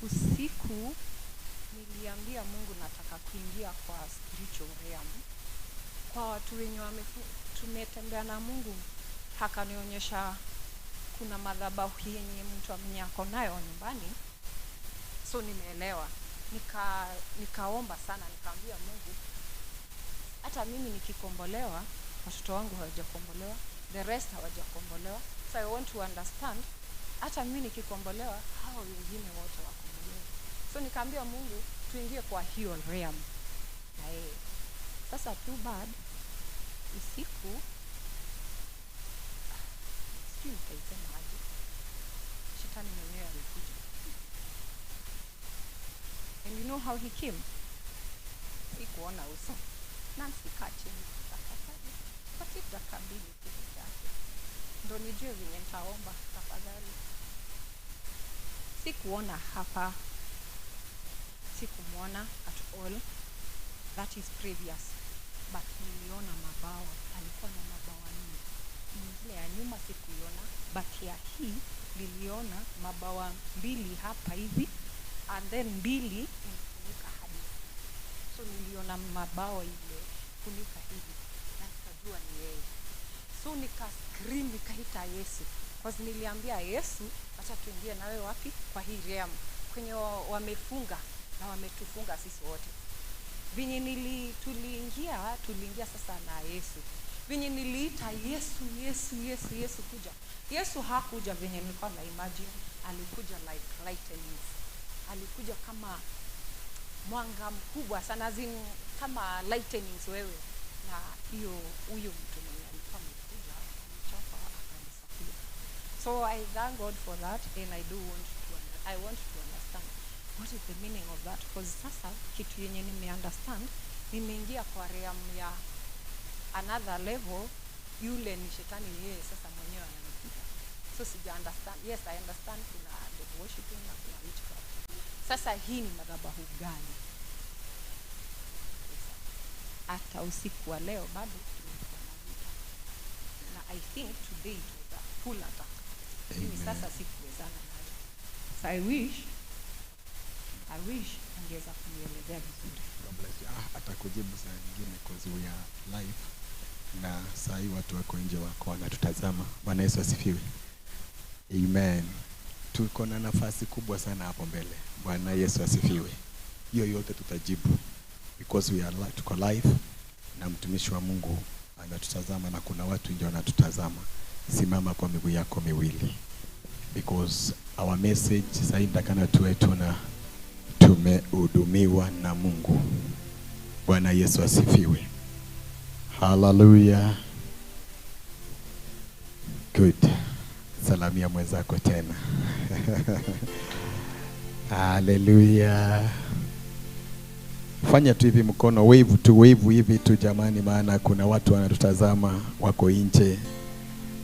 usiku niliambia Mungu nataka kuingia kwa spiritual realm. Kwa watu wenye tumetembea na Mungu, akanionyesha Kuna madhabahu yenye mtu mwenye ako nayo nyumbani. So nimeelewa, nikaomba sana, nikaambia Mungu, hata mimi nikikombolewa, watoto wangu hawajakombolewa, the rest hawajakombolewa, so I want to understand, hata mimi nikikombolewa, hao wengine wote wakombolewe. So nikaambia Mungu tuingie kwa hiyo realm na yeye. Sasa too bad, usiku, sijui nitaisema aje, shetani mwenyewe alikuja. And you know how he came? Sikuona uso. Nancy, kaa chini tafadhali, patie dakika 2 tu peke yake ndo nijue venye nitaomba, tafadhali. Sikuona hapa, sikumwona at all. That is previous, but niliona mabawa. Alikuwa na mabawa nne. Ile ya nyuma sikuiona, but ya hii niliona mabawa mbili hapa hivi and then mbili imefunika hadi. So niliona mabawa ile funika hivi na nikajua ni yeye. So nika scream, nikaita Yesu, cause niliambia Yesu, acha tuingie nawe wapi? Kwa hii realm kwenye wamefunga na wametufunga sisi wote. Venye tuliingia sasa na Yesu, venye niliita Yesu, Yesu, Yesu, Yesu kuja, Yesu hakuja venye nilikuwa na imagine. Alikuja like lightnings, alikuja kama mwanga mkubwa sana, as in kama lightnings wewe. Na hiyo huyo mtu mwenye alikuwa amekuja chapa akadisappear. So I thank God for that, and I want to understand what is the meaning of that, because sasa kitu yenye nime understand, nimeingia kwa realm ya another level. Yule ni shetani, yeye sasa mwenyewe ananipiga. So sija understand. Yes, I understand kuna devil worshiping na kuna witchcraft. Sasa hii ni madhabahu gani? Hata usiku wa leo bado tumekuwa na vita, na I think today it was a full attack. Mimi sasa sikuwezana nayo. So I wish angeweza kunielezea vizuri. God bless you. Ah, atakujibu saa nyingine cause we are live na saa hii watu wako nje, wako wanatutazama. Bwana Yesu asifiwe. Amen. Tuko na nafasi kubwa sana hapo mbele. Bwana Yesu asifiwe. Hiyo yote tutajibu because tuko live na mtumishi wa Mungu anatutazama na kuna watu nje wanatutazama. Simama kwa miguu yako miwili because our message sasa inatakana tuwe tumehudumiwa na Mungu. Bwana Yesu asifiwe. Hallelujah. Good. Salamia mwenzako tena. Hallelujah. Fanya tu hivi mkono, wave tu, wave hivi tu jamani, maana kuna watu wanatutazama wako nje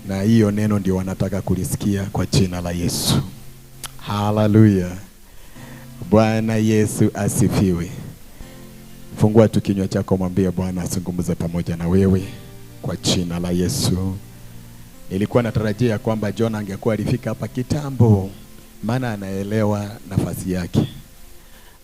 na hiyo neno ndio wanataka kulisikia kwa jina la Yesu. Hallelujah. Bwana Yesu asifiwe. Fungua tu kinywa chako, mwambie Bwana azungumze pamoja na wewe kwa jina la Yesu. Nilikuwa natarajia kwamba John angekuwa alifika hapa kitambo, maana anaelewa nafasi yake,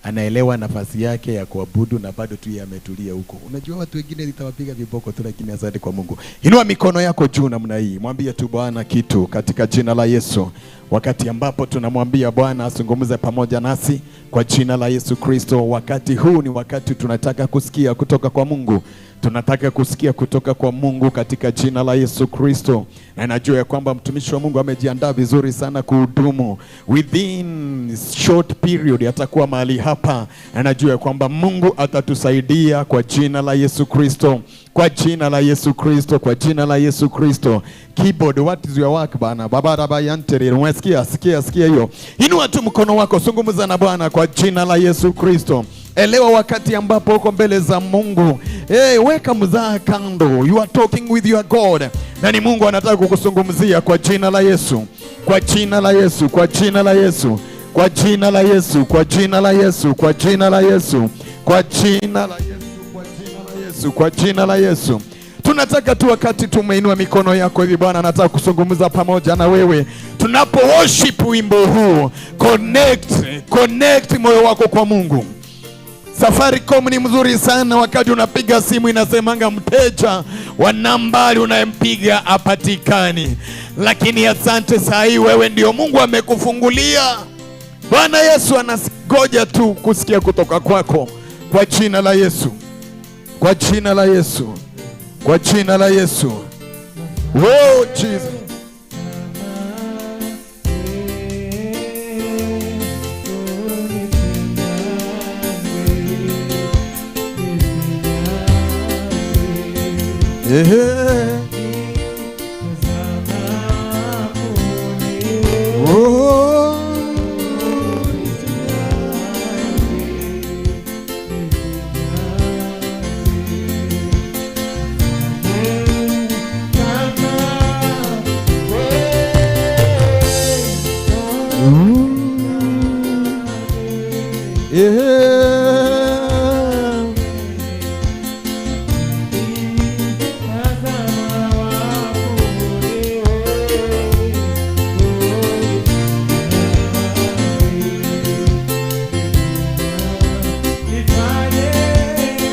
anaelewa nafasi yake ya kuabudu na bado tu yeye ametulia huko. Unajua watu wengine nitawapiga viboko tu, lakini asante kwa Mungu. Inua mikono yako juu namna hii, mwambie tu Bwana kitu katika jina la Yesu. Wakati ambapo tunamwambia Bwana azungumze pamoja nasi kwa jina la Yesu Kristo, wakati huu ni wakati tunataka kusikia kutoka kwa Mungu. Tunataka kusikia kutoka kwa Mungu katika jina la Yesu Kristo, na najua ya kwamba mtumishi wa Mungu amejiandaa vizuri sana kuhudumu. Within short period atakuwa mahali hapa, na najua ya kwamba Mungu atatusaidia kwa jina la Yesu Kristo, kwa jina la Yesu Kristo, kwa jina la Yesu Kristo. Keyboard, what is your work bana? Baba raba yantere, umesikia? Sikia, sikia hiyo. Inua tu mkono wako, zungumza na Bwana kwa jina la Yesu Kristo. Elewa wakati ambapo uko mbele za Mungu. Hey, weka mzaha kando. You are talking with your God. Na ni Mungu anataka kukuzungumzia kwa jina la Yesu. Kwa jina la Yesu, kwa jina la Yesu. Kwa jina la Yesu, kwa jina la Yesu, kwa jina la Yesu. Kwa jina la Yesu, kwa jina la Yesu, kwa jina la Yesu. Tunataka tu wakati tumeinua mikono yako hivi, Bwana anataka kuzungumza pamoja na wewe. Tunapo worship wimbo huu, connect, connect moyo wako kwa Mungu. Safaricom ni mzuri sana, wakati unapiga simu inasemanga mteja wa nambari unayempiga hapatikani. Lakini asante, saa hii wewe ndio Mungu amekufungulia. Bwana Yesu anangoja tu kusikia kutoka kwako, kwa jina la Yesu, kwa jina la Yesu, kwa jina la Yesu. Oh Jesus. Yeah. Oh. Yeah.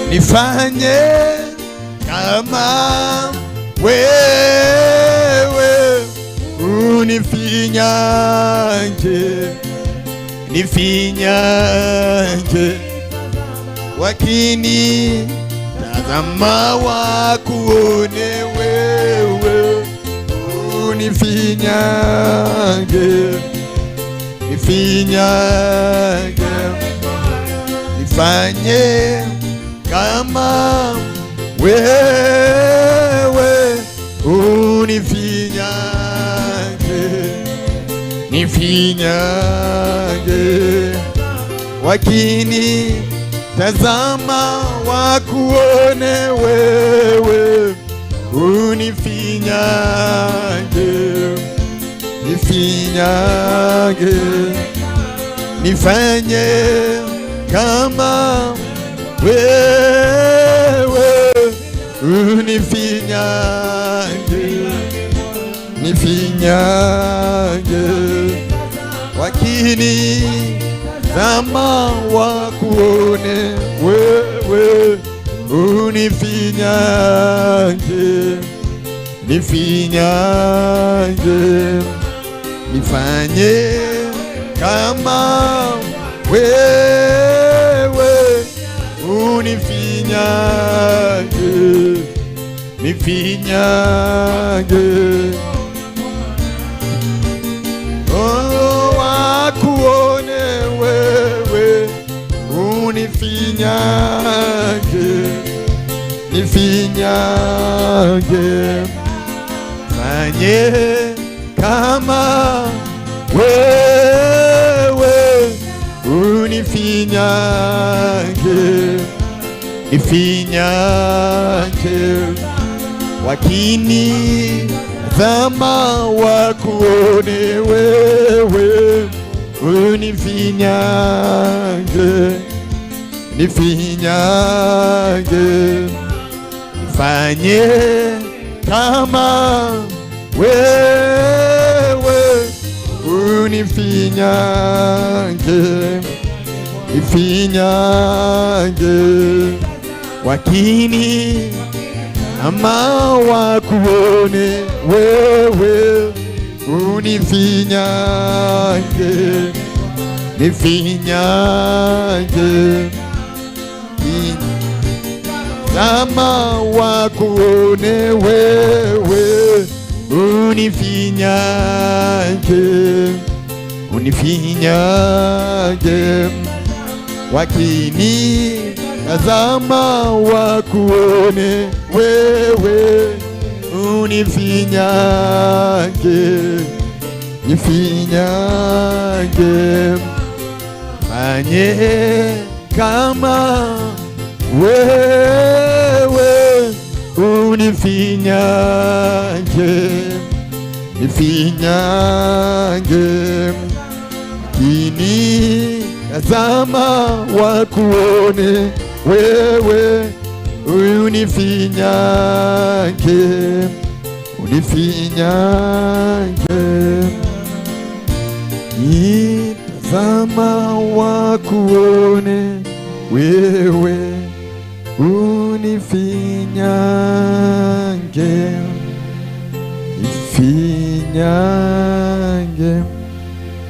Nifanye kama wewe, unifinyange, nifinyange, wakini tazama wakuone wewe, unifinyange, nifinyange, nifanye kama wewe, unifinyange, nifinyange, wakini tazama wakuone wewe, unifinyange, nifinyange, nifanye kama wewe, unifinyange, nifinyange, wakini zama wakuone wewe, unifinyange, nifinyange, nifanye kama wewe, unifinyange, nifinyange, oh, wakuone wewe, unifinyange, nifinyange, fanye kama wewe, unifinyange, nifinyange, wakini zama wakuone wewe, unifinyange, nifinyange, nifanye kama wewe, unifinyange, nifinyange, wakini ama wakuone wewe, unifinyange, nifinyange, kama wakuone wewe, unifinyange, unifinyange, wakini tazama wakuone wewe, unifinyange, nifinyange, fanye kama wewe, unifinyange, nifinyange, kini tazama wakuone wewe, unifinyange, unifinyange, itazama wakuone wewe unifinyange, nifinyange.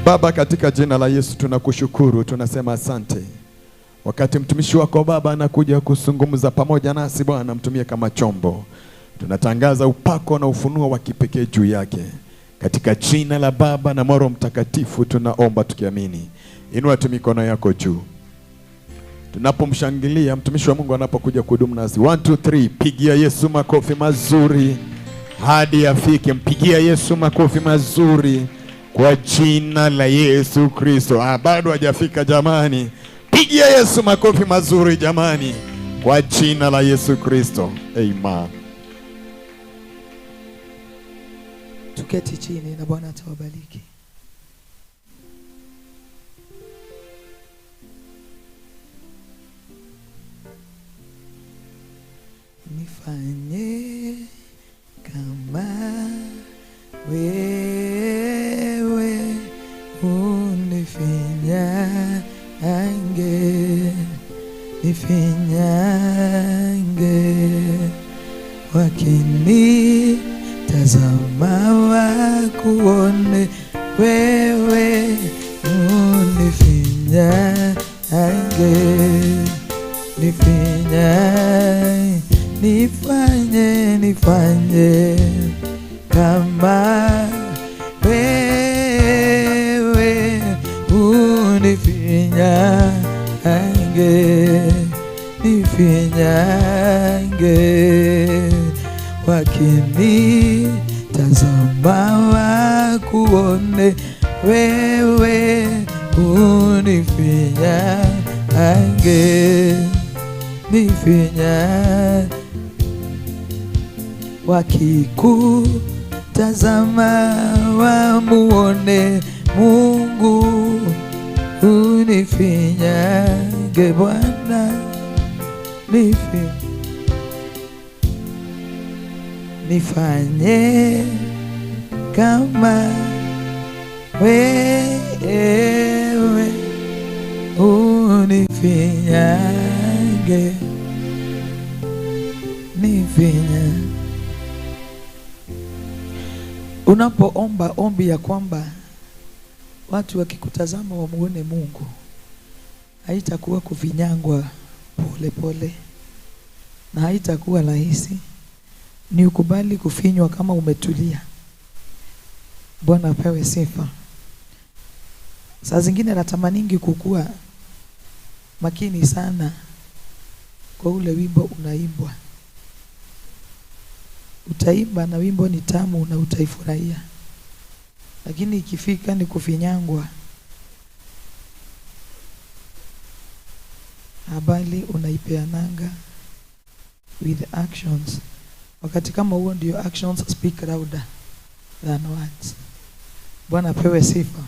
Baba, katika jina la Yesu tunakushukuru, tunasema asante. Wakati mtumishi wako Baba anakuja kuzungumza pamoja nasi Bwana, mtumie kama chombo. Tunatangaza upako na ufunuo wa kipekee juu yake. Katika jina la Baba na Roho Mtakatifu tunaomba tukiamini. Inua tu mikono yako juu. Tunapomshangilia mtumishi wa Mungu anapokuja kuhudumu nasi. 1 2 3, pigia Yesu makofi mazuri hadi afike. Mpigia Yesu makofi mazuri kwa jina la Yesu Kristo. Bado hajafika jamani. Pigia Yesu makofi mazuri jamani, kwa jina la Yesu Kristo. Amen. Tuketi chini na Bwana atawabariki. Nifanye kama wewe unifinyange, nifinyange, wakini tazama wakuone wewe unifinyange, nifinyange, nifanye, nifanye kama wewe unifinyange, nifinyange, wakini tazama wakuone wewe unifinyange, nifinyange, wakikutazama wamuone Mungu unifinyange Bwana, nifanye kama wewe unifinyange, nifinyange. Unapoomba ombi ya kwamba watu wakikutazama wamuone Mungu, haitakuwa kuvinyangwa pole pole na haitakuwa rahisi. Ni ukubali kufinywa kama umetulia. Bwana apewe sifa. Saa zingine natamaningi kukua makini sana kwa ule wimbo unaimbwa. Utaimba na wimbo ni tamu na utaifurahia, lakini ikifika ni kufinyangwa, habari unaipeananga with actions. Wakati kama huo ndio actions speak louder than words. Bwana apewe sifa.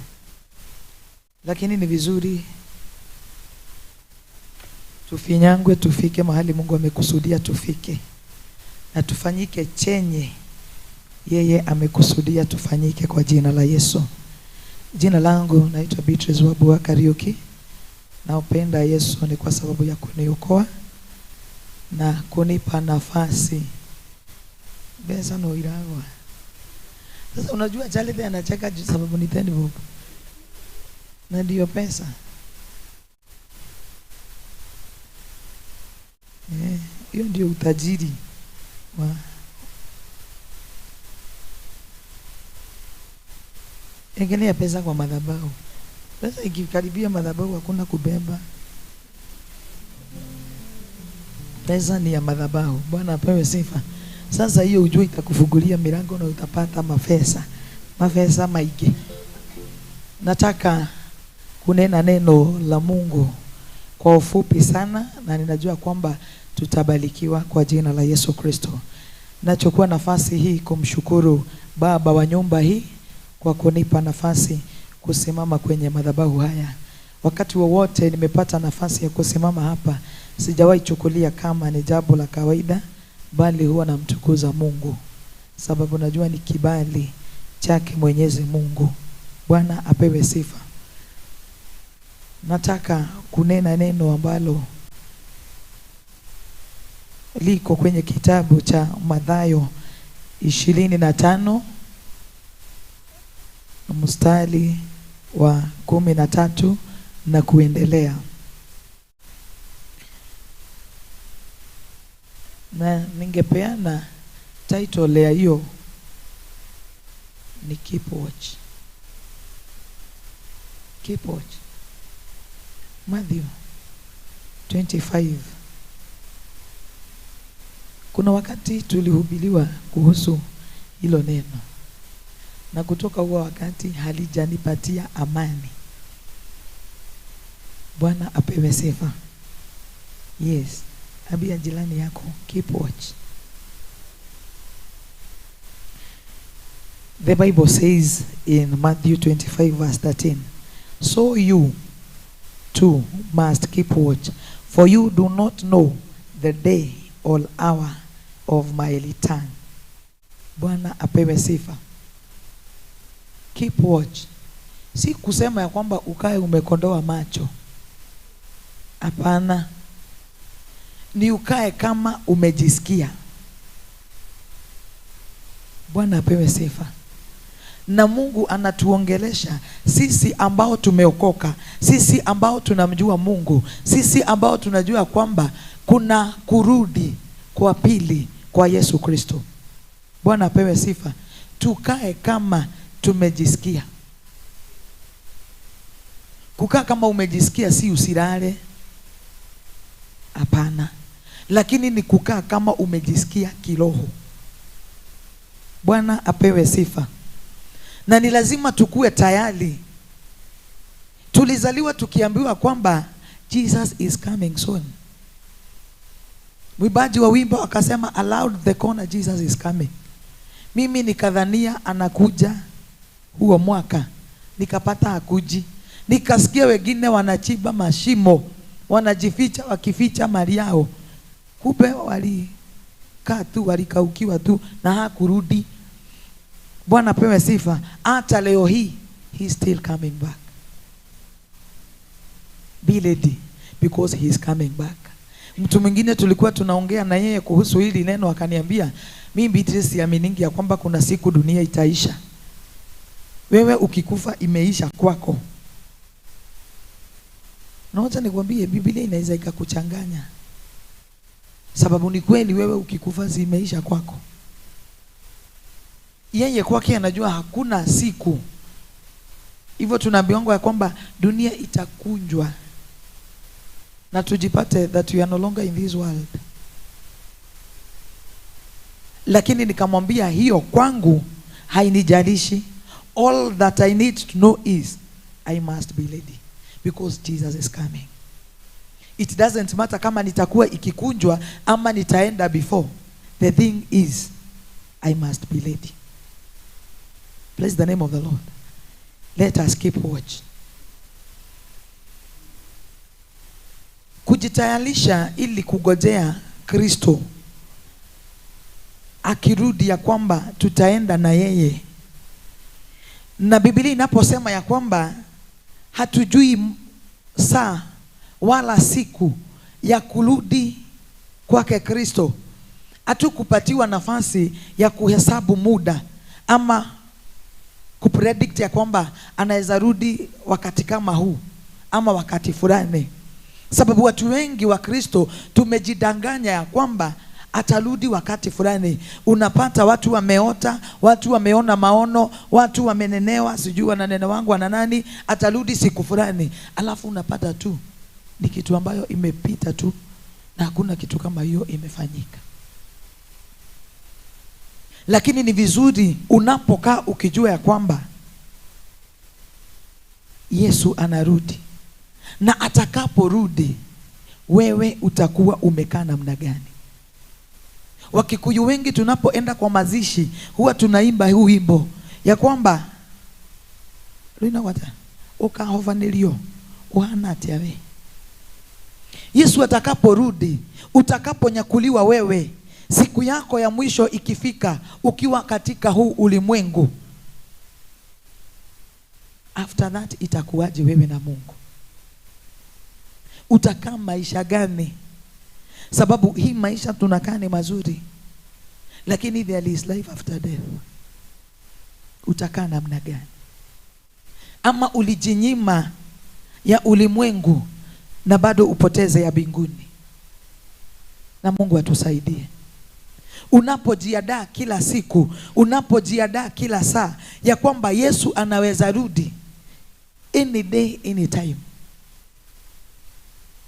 Lakini ni vizuri tufinyangwe, tufike mahali Mungu amekusudia tufike, na tufanyike chenye yeye amekusudia tufanyike kwa jina la Yesu. Jina langu naitwa Beatrice Wabua Kariuki. Naupenda Yesu ni kwa sababu ya kuniokoa na kunipa nafasi. Besa no iragwa. Sasa unajua Charlie anacheka sababu ni 10 bob. Na ndio pesa. Hiyo ndio utajiri wa Egelea pesa kwa madhabahu. Pesa ikikaribia madhabahu hakuna kubeba. Pesa ni ya madhabahu. Bwana apewe sifa. Sasa hiyo ujue itakufungulia milango na utapata mafesa. Mafesa maige. Nataka kunena neno la Mungu kwa ufupi sana, na ninajua kwamba tutabarikiwa kwa jina la Yesu Kristo. Nachukua nafasi hii kumshukuru Baba wa nyumba hii kwa kunipa nafasi kusimama kwenye madhabahu haya. Wakati wowote nimepata nafasi ya kusimama hapa, sijawahi chukulia kama ni jambo la kawaida, bali huwa namtukuza Mungu, sababu najua ni kibali chake Mwenyezi Mungu. Bwana apewe sifa. Nataka kunena neno ambalo liko kwenye kitabu cha Mathayo 25 mstari wa 13 na kuendelea. Na ningepeana title ya hiyo ni Keep Watch. Keep Watch. Matthew 25. Kuna wakati tulihubiliwa kuhusu hilo neno, na kutoka huo wakati halijanipatia amani. Bwana apewe sifa. Yes, ambia jirani yako, keep watch. The Bible says in Matthew 25 verse 13, so you too must keep watch, for you do not know the day or hour of my return. Bwana apewe sifa. Keep watch. Si kusema ya kwamba ukae umekondoa macho. Hapana. Ni ukae kama umejisikia. Bwana apewe sifa. Na Mungu anatuongelesha sisi ambao tumeokoka, sisi ambao tunamjua Mungu, sisi ambao tunajua kwamba kuna kurudi kwa pili kwa Yesu Kristo. Bwana apewe sifa. Tukae kama tumejisikia. Kukaa kama umejisikia si usilale. Hapana. Lakini ni kukaa kama umejisikia kiroho. Bwana apewe sifa. Na ni lazima tukue tayari. Tulizaliwa tukiambiwa kwamba Jesus is coming soon. Mwimbaji wa wimbo akasema aloud the corner, Jesus is coming. Mimi nikadhania anakuja huo mwaka, nikapata hakuji. Nikasikia wengine wanachimba mashimo, wanajificha wakificha mali yao. Kumbe walikaa tu, walikaukiwa tu na hakurudi. Bwana pewe sifa. Hata leo hii he is still coming back. Be ready because he is coming back. Mtu mwingine tulikuwa tunaongea na yeye kuhusu hili neno akaniambia, mimi Beatrice siaminingi ya kwamba kuna siku dunia itaisha. Wewe ukikufa imeisha kwako. Na wacha nikwambie, Biblia inaweza ikakuchanganya. Sababu ni kweli wewe ukikufa zimeisha kwako. Yeye kwake anajua hakuna siku. Hivyo tunaambiwa ya kwamba dunia itakunjwa na tujipate that we are no longer in this world. Lakini nikamwambia hiyo kwangu hainijalishi. All that I need to know is I must be ready because Jesus is coming. It doesn't matter kama nitakuwa ikikunjwa ama nitaenda before. The thing is I must be ready. Bless the name of the Lord. Let us keep watch. Kujitayarisha ili kugojea Kristo akirudi, ya kwamba tutaenda na yeye. Na Biblia inaposema ya kwamba hatujui saa wala siku ya kurudi kwake Kristo, hatukupatiwa nafasi ya kuhesabu muda ama kupredict ya kwamba anaweza rudi wakati kama huu ama wakati fulani. Sababu watu wengi wa Kristo tumejidanganya ya kwamba atarudi wakati fulani. Unapata watu wameota, watu wameona maono, watu wamenenewa, sijui wananena wangu wana nani, atarudi siku fulani. Alafu unapata tu ni kitu ambayo imepita tu na hakuna kitu kama hiyo imefanyika. Lakini ni vizuri unapokaa ukijua ya kwamba Yesu anarudi, na atakaporudi wewe utakuwa umekaa namna gani. Wakikuyu wengi tunapoenda kwa mazishi huwa tunaimba huu wimbo ya kwamba rina wata ukahovanilio uhana atia we. Yesu atakaporudi, utakaponyakuliwa wewe, siku yako ya mwisho ikifika, ukiwa katika huu ulimwengu, after that itakuwaje wewe na Mungu? Utakaa maisha gani? Sababu hii maisha tunakaa ni mazuri, lakini there is life after death. Utakaa namna gani? Ama ulijinyima ya ulimwengu na bado upoteze ya mbinguni? Na Mungu atusaidie. Unapojiandaa kila siku, unapojiandaa kila saa ya kwamba Yesu anaweza rudi any day, any time.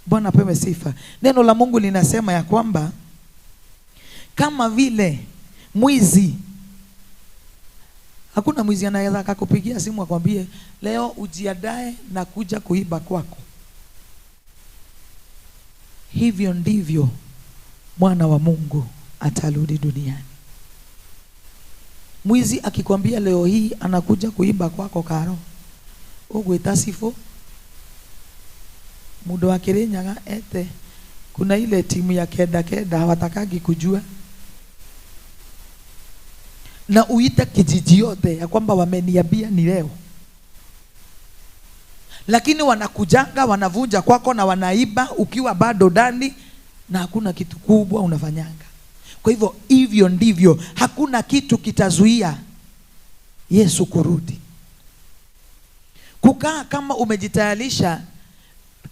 Bwana apewe sifa. Neno la Mungu linasema ya kwamba kama vile mwizi, hakuna mwizi anaweza akakupigia simu akwambie leo ujiandae na kuja kuiba kwako. Hivyo ndivyo Mwana wa Mungu atarudi duniani. Mwizi akikwambia leo hii anakuja kuiba kwako karo, ugwita sifo mundu wa Kirinyaga ete kuna ile timu ya keda keda hawatakagi kujua, na uite kijiji yote ya kwamba wameniambia ni leo, lakini wanakujanga wanavunja kwako na wanaiba ukiwa bado ndani, na hakuna kitu kubwa unafanyanga. Kwa hivyo hivyo ndivyo, hakuna kitu kitazuia Yesu kurudi. Kukaa kama umejitayarisha,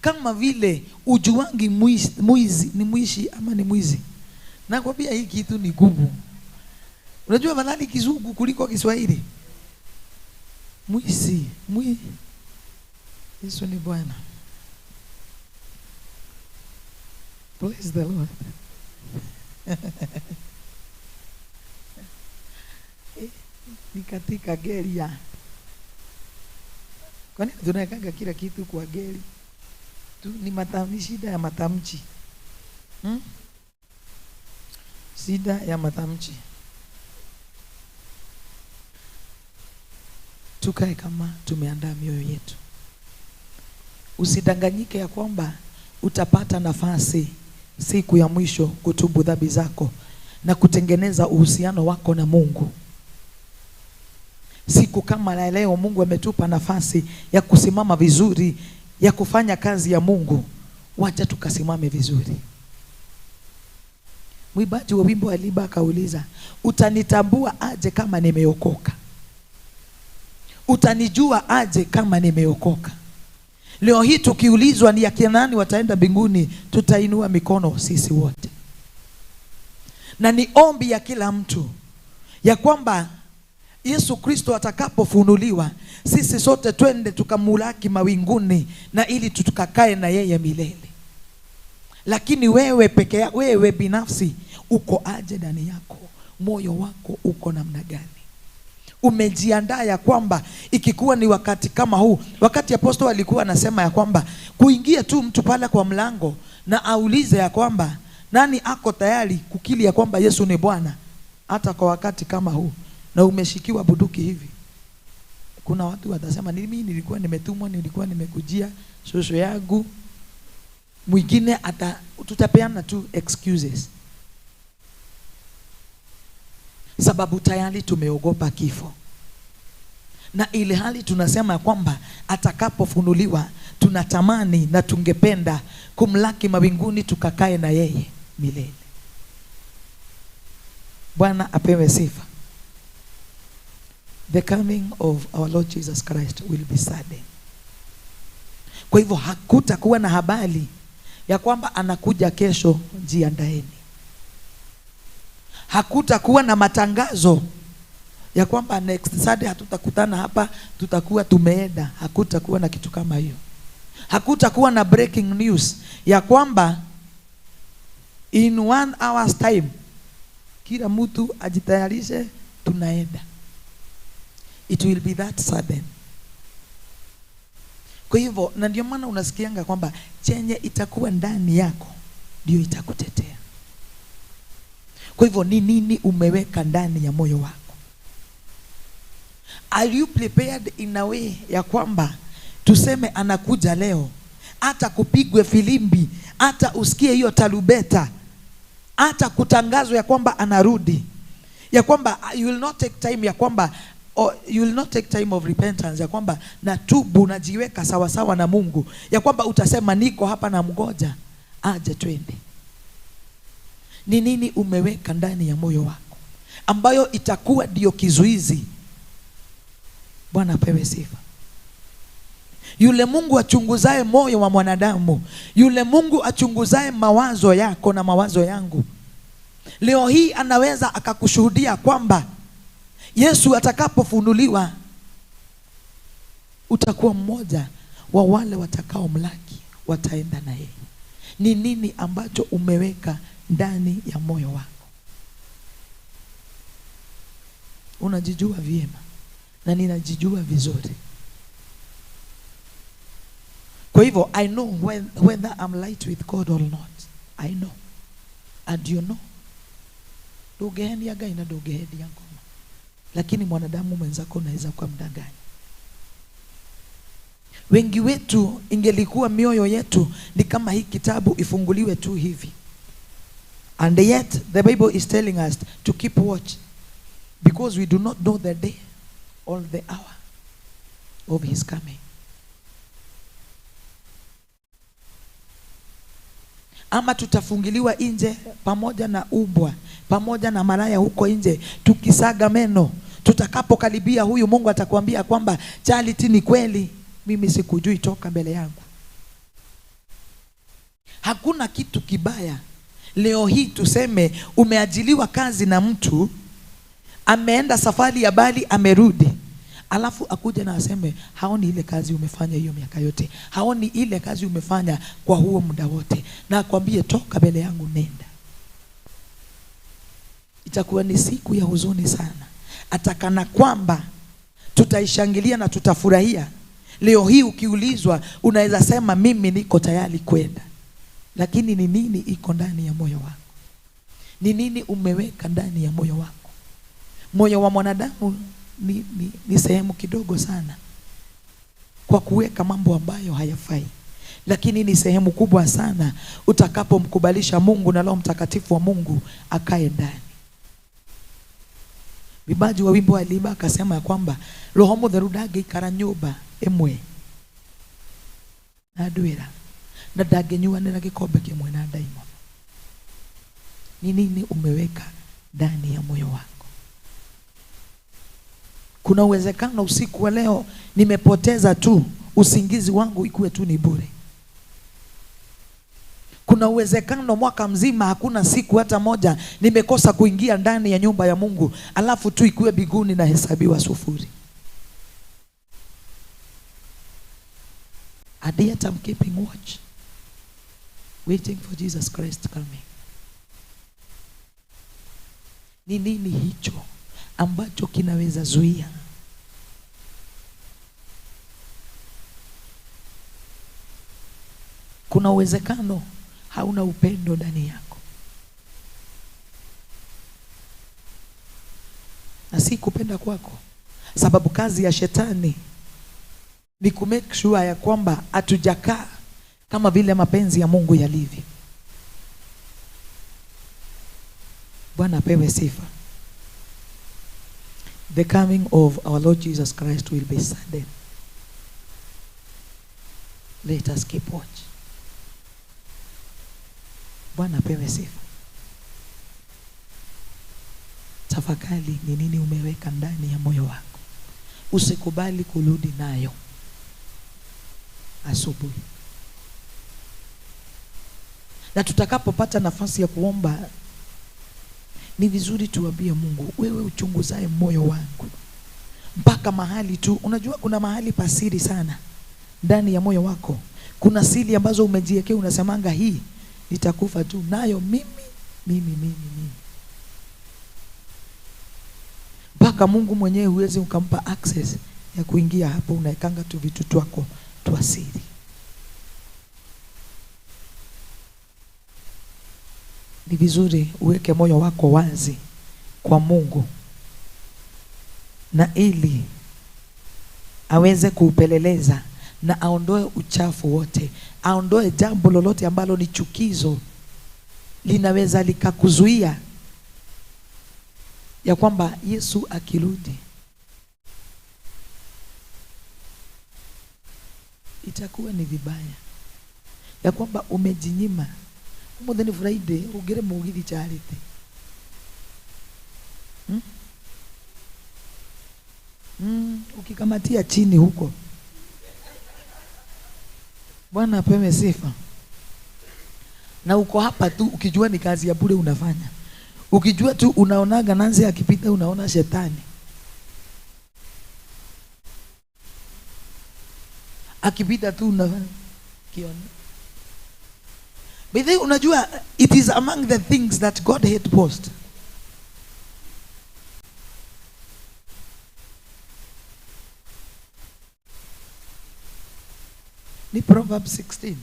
kama vile ujuangi mwizi ni mwishi ama ni mwizi. Nakwambia hii kitu ni gumu. Unajua madhali Kizungu kuliko Kiswahili. Mwizi, Yesu ni Bwana. Praise the Lord. Ni katika geri ya. Kwani tunawekanga kila kitu kwa geri? Tu ni shida ya matamchi. Shida ya matamchi. Tukae kama tumeandaa mioyo yetu. Usidanganyike ya kwamba utapata nafasi siku ya mwisho kutubu dhambi zako na kutengeneza uhusiano wako na Mungu. Siku kama la leo Mungu ametupa nafasi ya kusimama vizuri, ya kufanya kazi ya Mungu. Wacha tukasimame vizuri. Mwimbaji wa wimbo aliba akauliza, utanitambua aje kama nimeokoka? Utanijua aje kama nimeokoka? Leo hii tukiulizwa ni akina nani wataenda mbinguni, tutainua mikono sisi wote. Na ni ombi ya kila mtu ya kwamba Yesu Kristo atakapofunuliwa, sisi sote twende tukamulaki mawinguni na ili tukakae na yeye milele. Lakini wewe peke yako, wewe binafsi uko aje ndani yako? Moyo wako uko namna gani? Umejiandaa ya kwamba ikikuwa ni wakati kama huu, wakati apostol alikuwa anasema ya kwamba kuingia tu mtu pale kwa mlango na aulize ya kwamba nani ako tayari kukili ya kwamba Yesu ni Bwana, hata kwa wakati kama huu, na umeshikiwa bunduki hivi, kuna watu watasema mimi nilikuwa nimetumwa, nilikuwa nimekujia shosho yangu. Mwingine tutapeana tu excuses, sababu tayari tumeogopa kifo. Na ile hali tunasema kwamba atakapofunuliwa tunatamani na tungependa kumlaki mawinguni tukakae na yeye milele. Bwana apewe sifa. The coming of our Lord Jesus Christ will be sudden. Kwa hivyo hakutakuwa na habari ya kwamba anakuja kesho, jiandaeni. Hakutakuwa na matangazo ya kwamba next Sunday hatutakutana hapa, tutakuwa tumeenda. Hakutakuwa na kitu kama hiyo. Hakutakuwa na breaking news ya kwamba in 1 hour's time kila mtu ajitayarishe tunaenda. It will be that sudden. Kwa hivyo, na ndio maana unasikianga kwamba chenye itakuwa ndani yako ndio itakutetea. Kwa hivyo ni nini umeweka ndani ya moyo wako? Are you prepared in a way ya kwamba tuseme anakuja leo, hata kupigwe filimbi, hata usikie hiyo talubeta, hata kutangazwa ya kwamba anarudi, ya kwamba you will not take time, ya kwamba you will not take time of repentance, ya kwamba natubu, najiweka sawa sawa na Mungu, ya kwamba utasema niko hapa na mgoja aje twende. Ni nini umeweka ndani ya moyo wako ambayo itakuwa ndio kizuizi? Bwana apewe sifa. Yule Mungu achunguzaye moyo wa mwanadamu, yule Mungu achunguzaye mawazo yako na mawazo yangu, leo hii anaweza akakushuhudia kwamba Yesu atakapofunuliwa utakuwa mmoja wa wale watakaomlaki, wataenda na yeye. Ni nini ambacho umeweka ndani ya moyo wako? Unajijua vyema na ninajijua vizuri. Kwa hivyo I know whether I'm light with God or not. I know. And you know. Ndũngĩhenia Ngai na ndũngĩhendia ngoma. Lakini mwanadamu mwenzako unaweza kumdanganya. Wengi wetu ingelikuwa mioyo yetu ni kama hii kitabu ifunguliwe tu hivi. And yet the Bible is telling us to keep watch, because we do not know the day or the hour of his coming. Ama tutafungiliwa nje pamoja na umbwa, pamoja na malaya huko nje, tukisaga meno. Tutakapokaribia huyu Mungu atakwambia kwamba Charity, ni kweli mimi sikujui, toka mbele yangu. Hakuna kitu kibaya leo hii tuseme umeajiliwa kazi na mtu, ameenda safari ya bali amerudi, alafu akuja na aseme haoni ile kazi umefanya hiyo miaka yote, haoni ile kazi umefanya kwa huo muda wote, na akwambie toka mbele yangu nenda. Itakuwa ni siku ya huzuni sana. Atakana kwamba tutaishangilia na tutafurahia. Leo hii ukiulizwa unaweza sema mimi niko tayari kwenda. Lakini ni nini iko ndani ya moyo wako? Ni nini umeweka ndani ya moyo wako? Moyo wa mwanadamu ni sehemu kidogo sana kwa kuweka mambo ambayo hayafai, lakini ni sehemu kubwa sana utakapomkubalisha Mungu na Roho Mtakatifu wa Mungu akae ndani. Bibaji wa wimbo aliimba akasema ya kwamba Roho Mutheru ndangĩikara nyũmba ĩmwe na ndwĩra, na ndangĩnyuanĩra gĩkombe kĩmwe na ndaimono. Ni nini umeweka ndani ya moyo wako? Kuna uwezekano usiku wa leo nimepoteza tu usingizi wangu ikuwe tu ni bure. Kuna uwezekano mwaka mzima hakuna siku hata moja nimekosa kuingia ndani ya nyumba ya Mungu, alafu tu ikuwe biguni na hesabiwa sufuri. And yet I'm keeping watch, waiting for Jesus Christ coming. Ni nini hicho ambacho kinaweza zuia? Kuna uwezekano hauna upendo ndani yako. Na si kupenda kwako, sababu kazi ya shetani ni ku make sure ya kwamba hatujakaa kama vile mapenzi ya Mungu yalivyo. Bwana apewe sifa. The coming of our Lord Jesus Christ will be sudden. Let us keep watch. Bwana apewe sifa. Tafakari ni nini umeweka ndani ya moyo wako. Usikubali kurudi nayo asubuhi. Na tutakapopata nafasi ya kuomba, ni vizuri tuambie Mungu, wewe uchunguzae moyo wangu mpaka mahali tu. Unajua kuna mahali pasiri sana ndani ya moyo wako. Kuna siri ambazo umejiwekea, unasemanga hii nitakufa tu nayo mimi mimi mimi mimi. Mpaka Mungu mwenyewe huwezi ukampa access ya kuingia hapo, unaekanga tu vitu twako twa siri. Ni vizuri uweke moyo wako wazi kwa Mungu, na ili aweze kuupeleleza na aondoe uchafu wote, aondoe jambo lolote ambalo ni chukizo linaweza likakuzuia ya kwamba Yesu akirudi itakuwa ni vibaya, ya kwamba umejinyima, Umuthi ni Friday, ugire mugithi Charity. Ukikamatia chini huko. Bwana apewe sifa. Na uko hapa tu ukijua ni kazi ya bure unafanya. Ukijua tu unaonaga Nancy akipita unaona shetani. Akipita tu unafanya kiona. But then unajua it is among the things that God hate most. Ni Proverbs 16.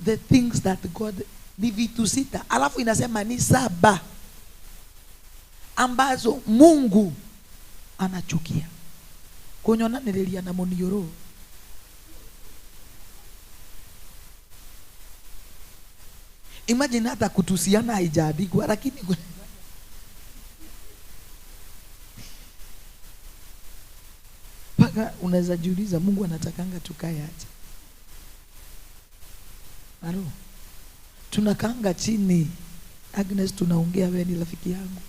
The things that God, ni vitu sita, alafu inasema ni saba ambazo Mungu anachukia. Kunyonanĩrĩria na mũniũrũ. Imagine hata kutusiana haijaandikwa, lakini mpaka unaweza jiuliza Mungu anatakanga tukae aje? Alo. Tunakaanga chini. Agnes tunaongea, wewe ni rafiki yangu.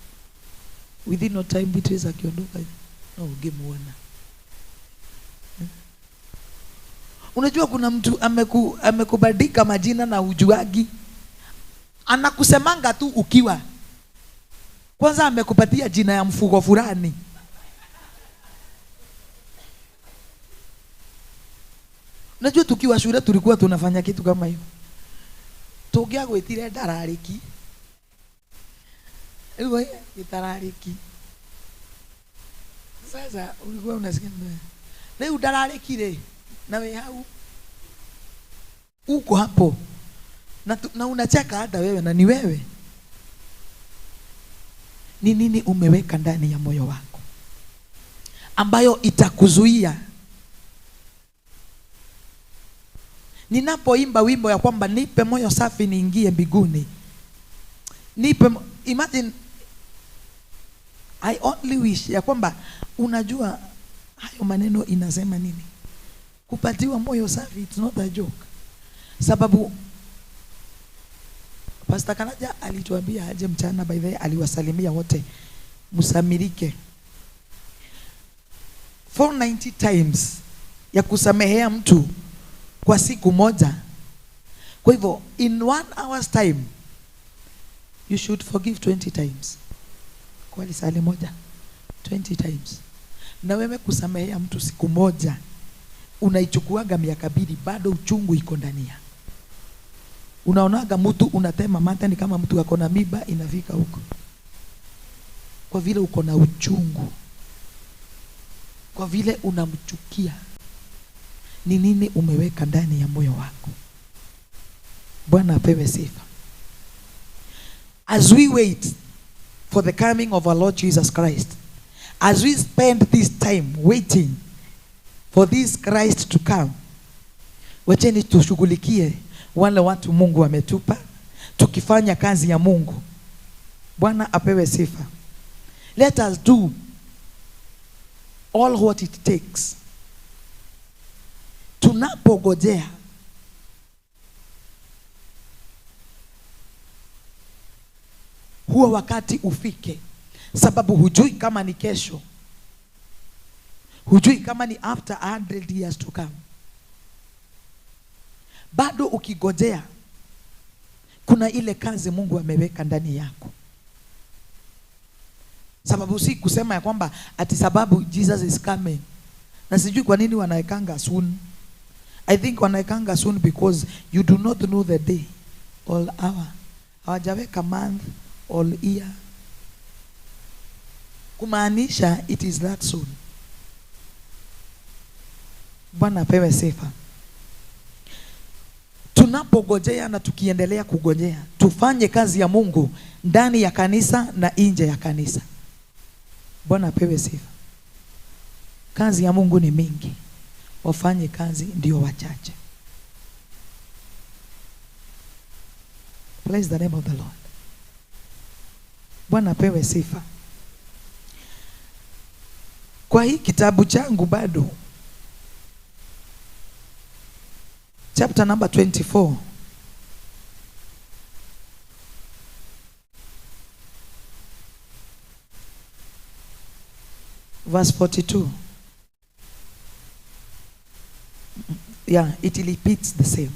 Within no time Beatrice akiondoka, no ungemuona. Unajua kuna mtu amekubadilika majina na ujuagi. Anakusemanga tu ukiwa. Kwanza amekupatia jina ya mfugo fulani. Unajua tukiwa shule tulikuwa tunafanya kitu kama hiyo. Tũngĩagwĩtire ndararĩki. Rĩu gĩtararĩki. Sasa ulikuwa unasikia rĩu ndararĩki rĩ na wĩ hau. Uko hapo. Na unacheka hata wewe na ni wewe. Ni nini umeweka ndani ya moyo wako ambayo itakuzuia? Ninapoimba wimbo ya kwamba nipe moyo safi niingie mbinguni. Nipe, imagine, I only wish ya kwamba unajua hayo maneno inasema nini. Kupatiwa moyo safi, it's not a joke. Sababu Pastor Kanaja alituambia aje mchana, by the way aliwasalimia wote. Msamirike. 490 times ya kusamehea mtu kwa siku moja. Kwa hivyo in 1 hour's time you should forgive 20 times. Kwa lisali moja 20 times. Na wewe kusamehea mtu siku moja unaichukuaga miaka 2 bado uchungu iko ndani yako. Unaonaga mtu unatema mate ni kama mtu ako na miba inafika huko. Kwa vile uko na uchungu. Kwa vile unamchukia. Ni nini umeweka ndani ya moyo wako? Bwana apewe sifa. As we wait for the coming of our Lord Jesus Christ, as we spend this time waiting for this Christ to come, wacheni tushughulikie wale watu Mungu ametupa, tukifanya kazi ya Mungu. Bwana apewe sifa. Let us do all what it takes. Tunapogojea huo wakati ufike, sababu hujui kama ni kesho, hujui kama ni after 100 years to come. Bado ukigojea, kuna ile kazi Mungu ameweka ndani yako. Sababu si kusema ya kwamba ati sababu Jesus is coming. Na sijui kwa nini wanaekanga soon. I think wanaekanga soon because you do not know the day or hour. Hawajaweka month or year. Kumaanisha it is that soon. Bwana apewe sifa. Tunapogojea na tukiendelea kugojea, tufanye kazi ya Mungu ndani ya kanisa na nje ya kanisa. Bwana apewe sifa. Kazi ya Mungu ni mingi. Wafanye kazi ndio wachache. Praise the name of the Lord. Bwana apewe sifa. Kwa hii kitabu changu bado, chapter number 24, Verse 42. Yeah, it repeats the same.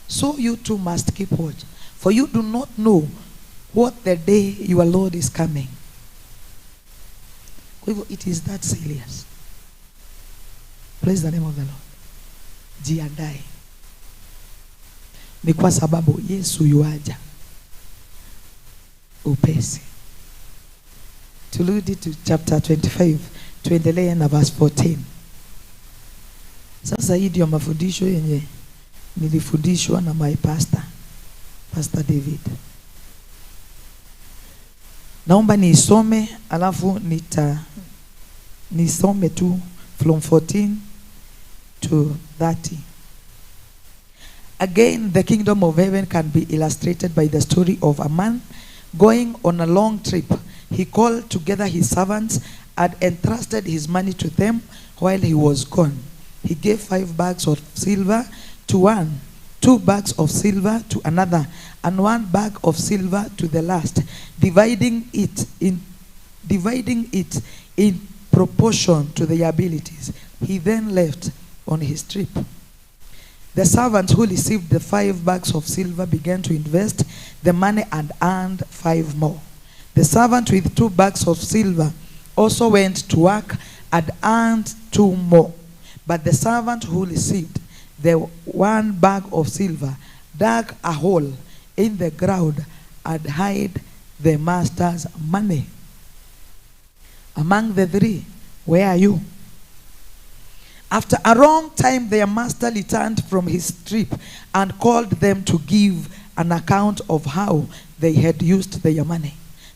So you too must keep watch, for you do not know what the day your Lord is coming. Kwa hivyo it is that serious. Praise the name of the Lord. Jiandae. Ni kwa sababu Yesu yuaja upesi. Turudi to chapter 25, tuendelee na verse 14. Sasa hii ndio mafundisho yenye nilifundishwa na my pastor, Pastor David. Naomba niisome alafu nisome tu from 14 to 30. Again, the kingdom of heaven can be illustrated by the story of a man going on a long trip. He called together his servants and entrusted his money to them while he was gone. He gave 5 bags of silver to one, 2 bags of silver to another, and 1 bag of silver to the last, dividing it in proportion to their abilities. He then left on his trip. The servants who received the 5 bags of silver began to invest the money and earned 5 more. The servant with 2 bags of silver also went to work and earned 2 more. But the servant who received the 1 bag of silver dug a hole in the ground and hid the master's money. Among the 3, where are you? After a long time, their master returned from his trip and called them to give an account of how they had used their money.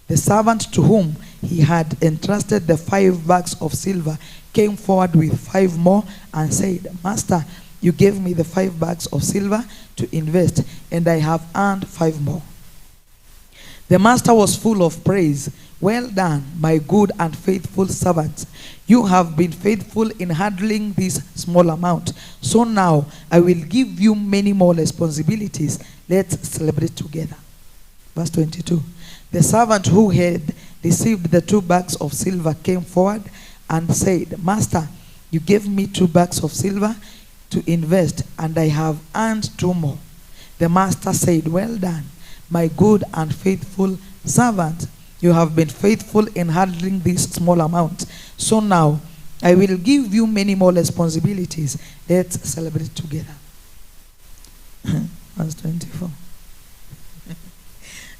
The servant to whom he had entrusted the 5 bags of silver came forward with 5 more and said, "Master, you gave me the 5 bags of silver to invest, and I have earned 5 more." The master was full of praise. "Well done, my good and faithful servant. You have been faithful in handling this small amount. So now I will give you many more responsibilities. Let's celebrate together." Verse 22. The servant who had received the 2 bags of silver came forward and said, "Master, you gave me 2 bags of silver to invest, and I have earned 2 more." The master said, "Well done, my good and faithful servant. You have been faithful in handling this small amount. So now I will give you many more responsibilities. Let's celebrate together." Verse 24.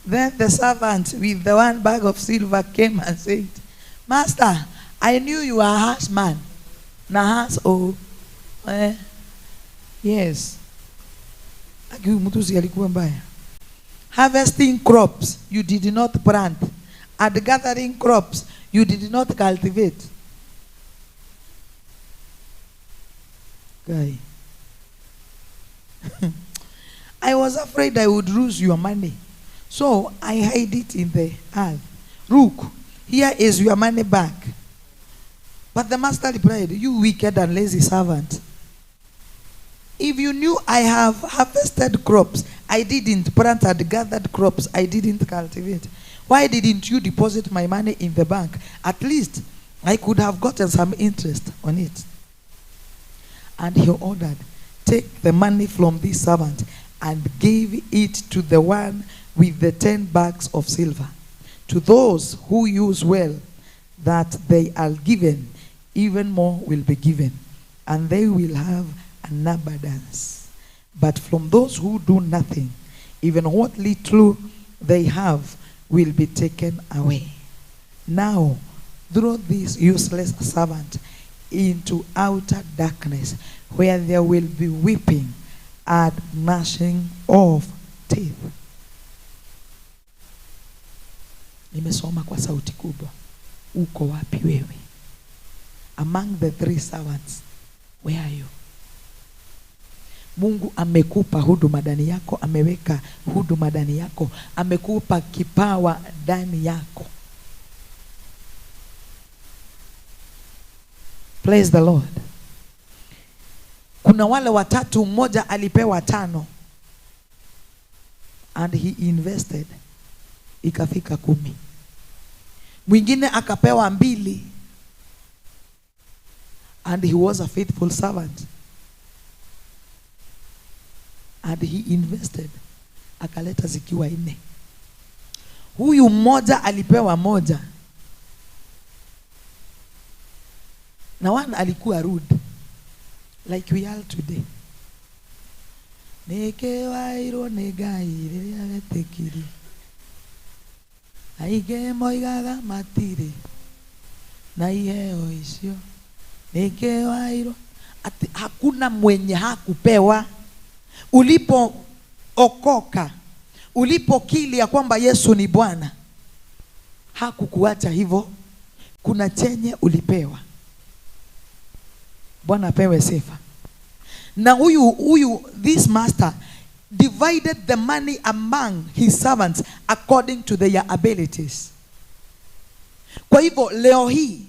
Then the servant with the 1 bag of silver came and said, "Master, I knew you are a harsh man." Nahas, oh, yes. Harvesting crops you did not plant, and gathering crops you did not cultivate. Guy. I was afraid I would lose your money, so I hid it in the earth. Look, here is your money back. But the master replied, "You wicked and lazy servant. If you knew I have harvested crops I didn't plant and gathered crops I didn't cultivate, why didn't you deposit my money in the bank? At least I could have gotten some interest on it." And he ordered, "Take the money from this servant and give it to the one with the 10 bags of silver. To those who use well that they are given, even more will be given, and they will have an abundance. But from those who do nothing, even what little they have will be taken away. Now, throw this useless servant into outer darkness, where there will be weeping and gnashing of teeth." Nimesoma kwa sauti kubwa. Uko wapi wewe? Among the 3 servants, where are you? Mungu amekupa huduma ndani yako, ameweka huduma ndani yako, amekupa kipawa ndani yako. Praise the Lord. Kuna wale watatu, mmoja alipewa 5 and he invested, ikafika 10. Mwingine akapewa 2 And he was a faithful servant. And he invested. Akaleta zikiwa 4. Huyu mmoja alipewa 1. Na one alikuwa rude. Like we are today. Neke wairwo nĩ Ngai rĩrĩa wetĩkirie. Aingĩ moigaga matirĩ na iheo icio. Neke wairwo. Ati hakuna mwenye hakupewa. Ulipookoka, ulipokili ya kwamba Yesu ni Bwana, hakukuacha hivyo. Kuna chenye ulipewa. Bwana apewe sifa. Na huyu this master divided the money among his servants according to their abilities. Kwa hivyo leo hii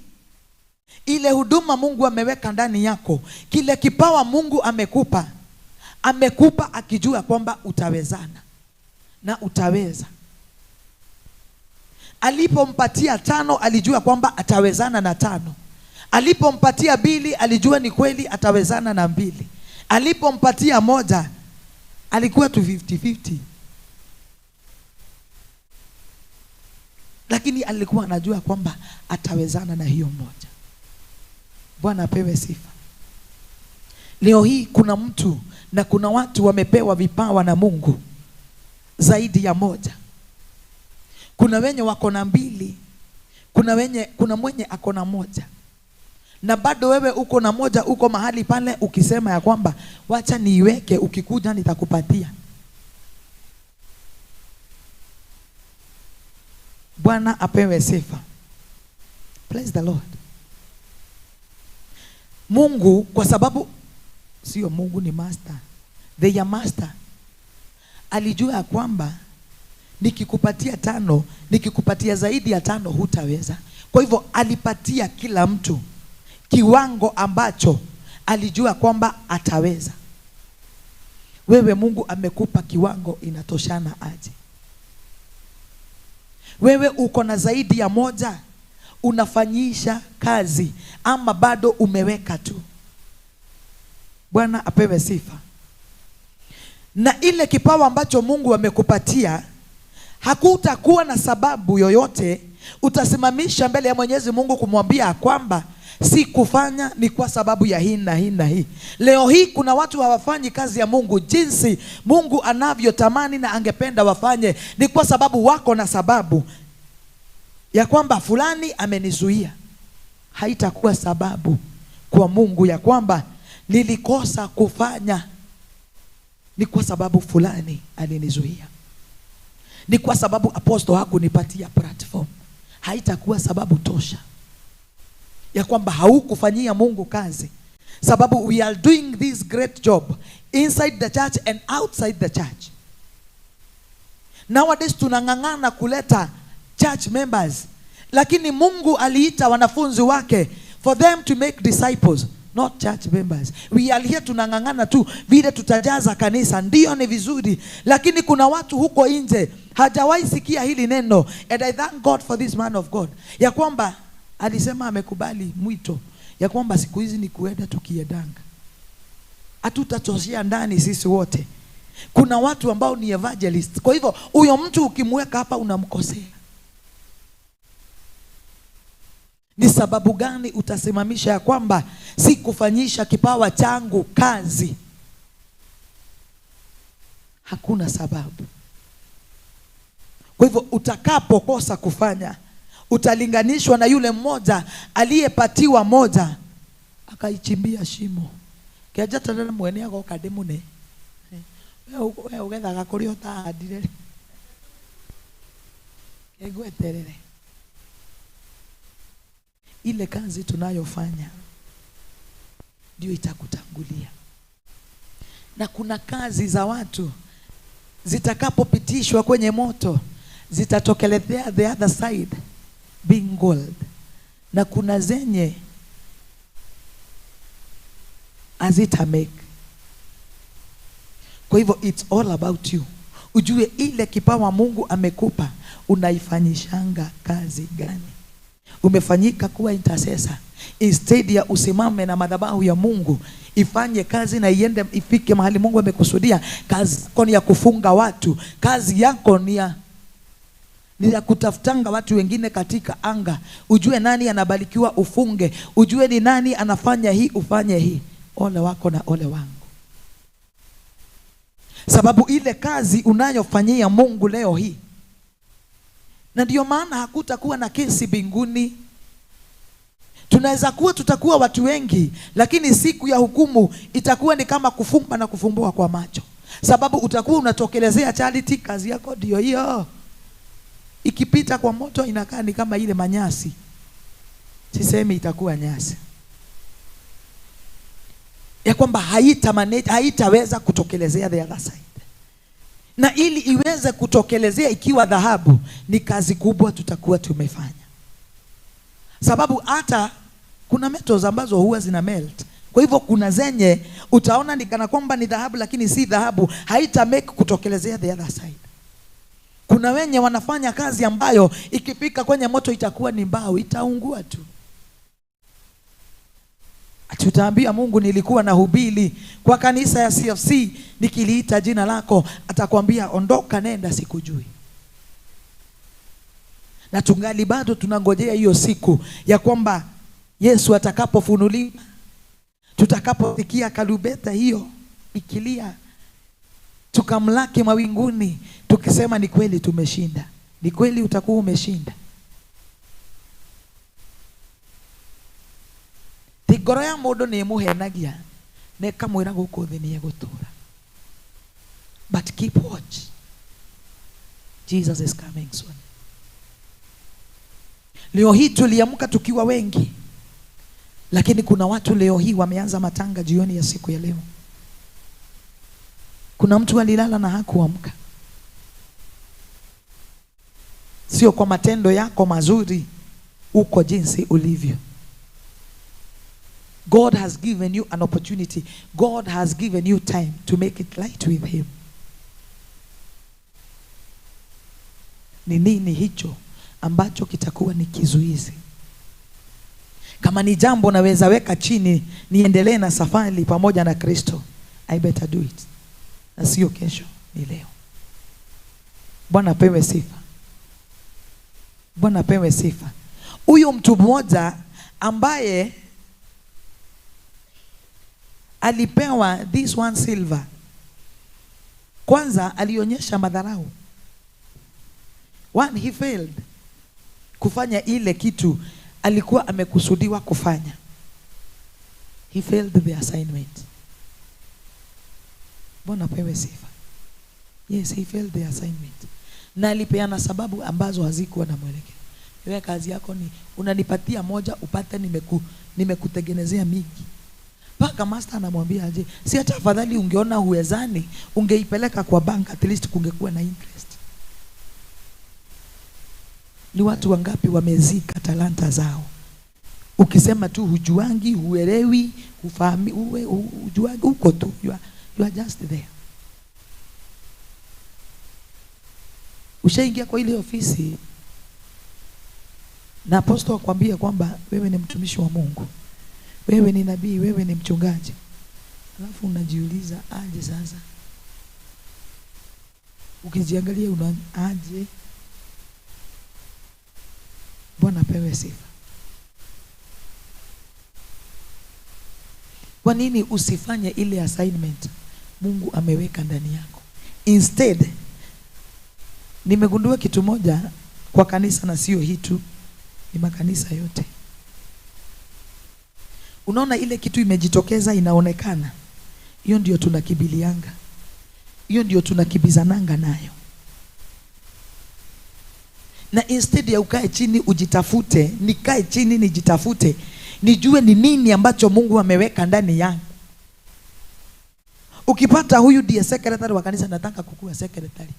ile huduma Mungu ameweka ndani yako, kile kipawa Mungu amekupa, amekupa akijua kwamba utawezana na utaweza. Alipompatia 5 alijua kwamba atawezana na 5. Alipompatia 2 alijua ni kweli atawezana na 2. Alipompatia 1 alikuwa tu 50-50. Lakini alikuwa anajua kwamba atawezana na hiyo 1. Bwana apewe sifa. Leo hii kuna mtu na kuna watu wamepewa vipawa na Mungu zaidi ya 1. Kuna wenye wako na 2, kuna mwenye ako na 1. Na bado wewe uko na 1, uko mahali pale ukisema ya kwamba wacha niiweke, ukikuja nitakupatia. Bwana apewe sifa. Praise the Lord. Mungu, kwa sababu sio Mungu ni master, they are master, alijua kwamba nikikupatia 5, nikikupatia zaidi ya 5 hutaweza. Kwa hivyo alipatia kila mtu kiwango ambacho alijua kwamba ataweza. Wewe Mungu amekupa kiwango inatoshana aje? Wewe uko na zaidi ya 1, unafanyisha kazi ama bado umeweka tu? Bwana apewe sifa. Na ile kipawa ambacho Mungu amekupatia, hakutakuwa na sababu yoyote utasimamisha mbele ya Mwenyezi Mungu kumwambia kwamba si kufanya ni kwa sababu ya hii na hii na hii. Leo hii kuna watu hawafanyi kazi ya Mungu jinsi Mungu anavyotamani na angependa wafanye, ni kwa sababu wako na sababu ya kwamba fulani amenizuia. Haitakuwa sababu kwa Mungu ya kwamba nilikosa kufanya ni kwa sababu fulani alinizuia, ni kwa sababu apostle hakunipatia platform. Haitakuwa sababu tosha ya kwamba haukufanyia Mungu kazi, sababu we are doing this great job inside the church and outside the church. Nowadays tunang'ang'ana kuleta church members, lakini Mungu aliita wanafunzi wake for them to make disciples, not church members. We are here tunang'ang'ana tu vile tutajaza kanisa, ndio ni vizuri, lakini kuna watu huko nje hajawahi sikia hili neno. And I thank God for this man of God, ya kwamba alisema amekubali mwito ya kwamba siku hizi ni kuenda tukiendanga, hatutatoshea ndani sisi wote. Kuna watu ambao ni evangelist. Kwa hivyo huyo mtu ukimweka hapa unamkosea. Ni sababu gani utasimamisha ya kwamba si kufanyisha kipawa changu kazi? Hakuna sababu. Kwa hivyo utakapokosa kufanya, utalinganishwa na yule mmoja aliyepatiwa 1 akaichimbia shimo. Kiaja tena mwene agoka ndimune. Wewe ugethaga kuri utahandire. Ngweterere. Ile kazi tunayofanya ndio itakutangulia. Na kuna kazi za watu zitakapopitishwa kwenye moto zitatokelezea the other side being gold. Na kuna zenye hazita make. Kwa hivyo it's all about you. Ujue ile kipawa Mungu amekupa unaifanyishanga kazi gani? Umefanyika kuwa intercessor. Instead ya usimame na madhabahu ya Mungu ifanye kazi na iende ifike mahali Mungu amekusudia. Kazi yako ni ya kufunga watu, kazi yako ni ya kutafutanga watu wengine katika anga. Ujue nani anabarikiwa ufunge, ujue ni nani anafanya hii ufanye hii. Ole wako na ole wangu, sababu ile kazi unayofanyia Mungu leo hii, na ndio maana hakutakuwa na kesi mbinguni. Tunaweza kuwa tutakuwa watu wengi, lakini siku ya hukumu itakuwa ni kama kufumba na kufumbua kwa macho, sababu utakuwa unatokelezea charity, kazi yako ndio hiyo. Ikipita kwa moto inakaa ni kama ile manyasi. Sisemi itakuwa nyasi, ya kwamba haitaweza kutokelezea the other side. Na ili iweze kutokelezea ikiwa dhahabu, ni kazi kubwa tutakuwa tumefanya. Sababu hata kuna metals ambazo huwa zina melt. Kwa hivyo kuna zenye utaona ni kana kwamba ni dhahabu lakini si dhahabu, haita make kutokelezea the other side. Kuna wenye wanafanya kazi ambayo ikifika kwenye moto itakuwa ni mbao, itaungua tu. Tutaambia Mungu, nilikuwa nahubiri kwa kanisa ya CFC nikiliita jina lako, atakwambia ondoka, nenda, sikujui. Na tungali bado tunangojea hiyo siku ya kwamba Yesu atakapofunuliwa, tutakaposikia kalubeta hiyo ikilia, tukamlaki mawinguni tukisema ni kweli tumeshinda. Ni kweli utakuwa umeshinda. Ti ngoro ya mundu ni imuhenagia na ikamwira guku thi ni egutura. But keep watch. Jesus is coming soon. Leo hii tuliamka tukiwa wengi, lakini kuna watu leo hii wameanza matanga jioni ya siku ya leo. Kuna mtu alilala na hakuamka. Sio kwa matendo yako mazuri uko jinsi ulivyo. God has given you an opportunity. God has given you time to make it light with him. Ni nini hicho ambacho kitakuwa ni kizuizi? Kama ni jambo naweza weka chini niendelee na safari pamoja na Kristo, I better do it. Na sio kesho, ni leo. Bwana apewe sifa. Bwana apewe sifa. Huyo mtu mmoja ambaye alipewa this one silver, kwanza alionyesha madharau. One, he failed kufanya ile kitu alikuwa amekusudiwa kufanya. He failed the assignment. Bwana apewe sifa. Yes, he failed the assignment. Na alipeana sababu ambazo hazikuwa na mwelekeo. Wewe kazi yako ni unanipatia moja upate nimekutengenezea mingi. Paka master anamwambia aje, si hata afadhali ungeona huwezani, ungeipeleka kwa bank, at least kungekuwa na interest. Ni watu wangapi wamezika talanta zao? Ukisema tu hujuangi, huelewi, hufahami, hujuangi, uko tu, you are just there. Ushaingia kwa ile ofisi na apostle akwambia kwamba wewe ni mtumishi wa Mungu, wewe ni nabii, wewe ni mchungaji. Alafu unajiuliza aje sasa? Ukijiangalia una aje? Bwana apewe sifa. Kwa nini usifanye ile assignment Mungu ameweka ndani yako? Instead, nimegundua kitu moja kwa kanisa, na sio hii tu, ni makanisa yote. Unaona ile kitu imejitokeza inaonekana, hiyo ndio tunakibilianga, hiyo ndio tunakibizananga nayo. Na instead ya ukae chini ujitafute, nikae chini nijitafute, nijue ni nini ambacho Mungu ameweka ndani yangu. Ukipata huyu ndiye secretary wa kanisa, nataka kukuwa secretary.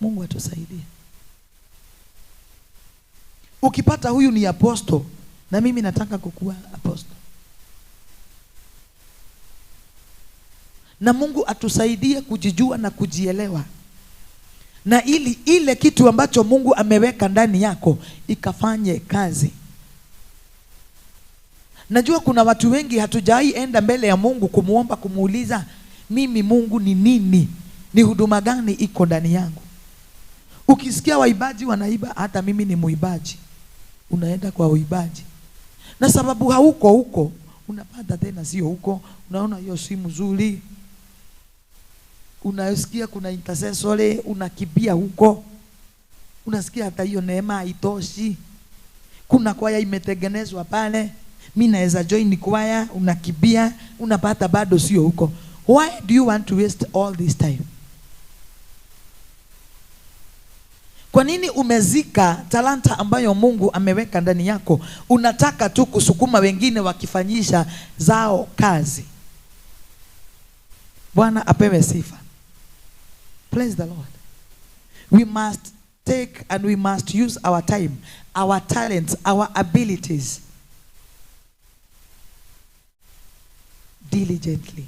Mungu atusaidie. Ukipata huyu ni apostle, na mimi nataka kukuwa apostle. Na Mungu atusaidie kujijua na kujielewa. Na ili ile kitu ambacho Mungu ameweka ndani yako ikafanye kazi. Najua kuna watu wengi hatujai enda mbele ya Mungu kumuomba, kumuuliza, mimi Mungu ni nini? Ni huduma gani iko ndani yangu? Ukisikia waibaji wanaiba, hata mimi ni muibaji, unaenda kwa uibaji. Na sababu hauko huko, unapata tena sio huko, unaona hiyo si mzuri. Unasikia kuna intercessory, unakimbia huko. Unasikia hata hiyo neema haitoshi. Kuna kwaya imetengenezwa pale, mimi naweza join kwaya, unakimbia, unapata bado sio huko. Why do you want to waste all this time? Kwa nini umezika talanta ambayo Mungu ameweka ndani yako? Unataka tu kusukuma wengine wakifanyisha zao kazi. Bwana apewe sifa. Praise the Lord. We must take and we must use our time, our talents, our abilities diligently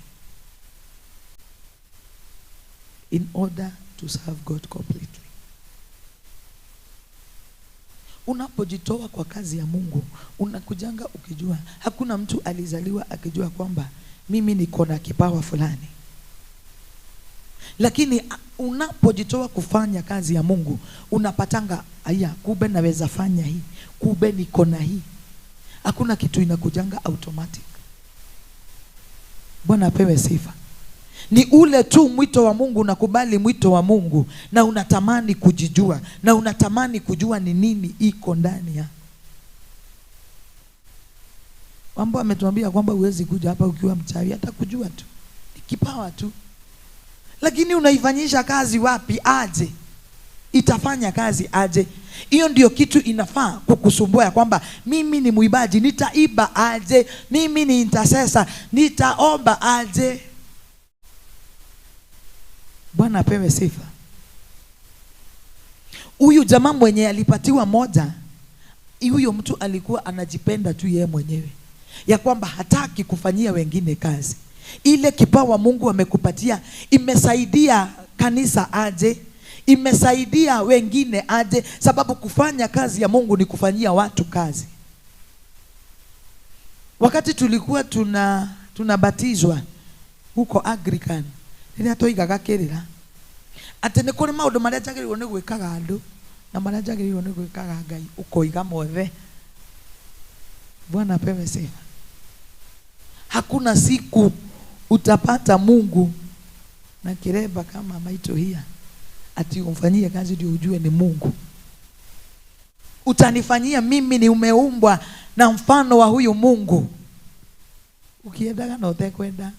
in order to serve God completely. Unapojitoa kwa kazi ya Mungu, unakujanga ukijua hakuna mtu alizaliwa akijua kwamba mimi niko na kipawa fulani. Lakini unapojitoa kufanya kazi ya Mungu, unapatanga aya, kumbe naweza fanya hii, kumbe niko na hii. Hakuna kitu inakujanga automatic. Bwana apewe sifa. Ni ule tu mwito wa Mungu, unakubali mwito wa Mungu na unatamani kujijua na unatamani kujua ni nini iko ndani yako. Mambo ametuambia kwamba huwezi kuja hapa ukiwa mchawi, hata kujua tu. Ni kipawa tu. Lakini unaifanyisha kazi wapi aje? Itafanya kazi aje? Hiyo ndio kitu inafaa kukusumbua, ya kwamba mimi ni muibaji, nitaiba aje? Mimi ni intercessor, nitaomba aje? Bwana apewe sifa. Huyu jamaa mwenye alipatiwa moja, huyo mtu alikuwa anajipenda tu yeye mwenyewe, ya kwamba hataki kufanyia wengine kazi. Ile kipawa Mungu amekupatia imesaidia kanisa aje? Imesaidia wengine aje? Sababu kufanya kazi ya Mungu ni kufanyia watu kazi. Wakati tulikuwa tunabatizwa huko Anglican, rĩrĩa twoigaga kĩrĩra atĩ nĩ kũrĩ maũndũ marĩa njagĩrĩirwo nĩ gwĩkaga andũ na marĩa njagĩrĩirwo nĩ gwĩkaga Ngai, ũkoiga mothe. Bwana apewe sifa. Hakuna siku utapata Mungu na kireba kama maito hia ati umfanyie kazi ndio ujue ni Mungu. Utanifanyia mimi ni umeumbwa na mfano wa huyu Mungu. Ukiendaga na utekwenda.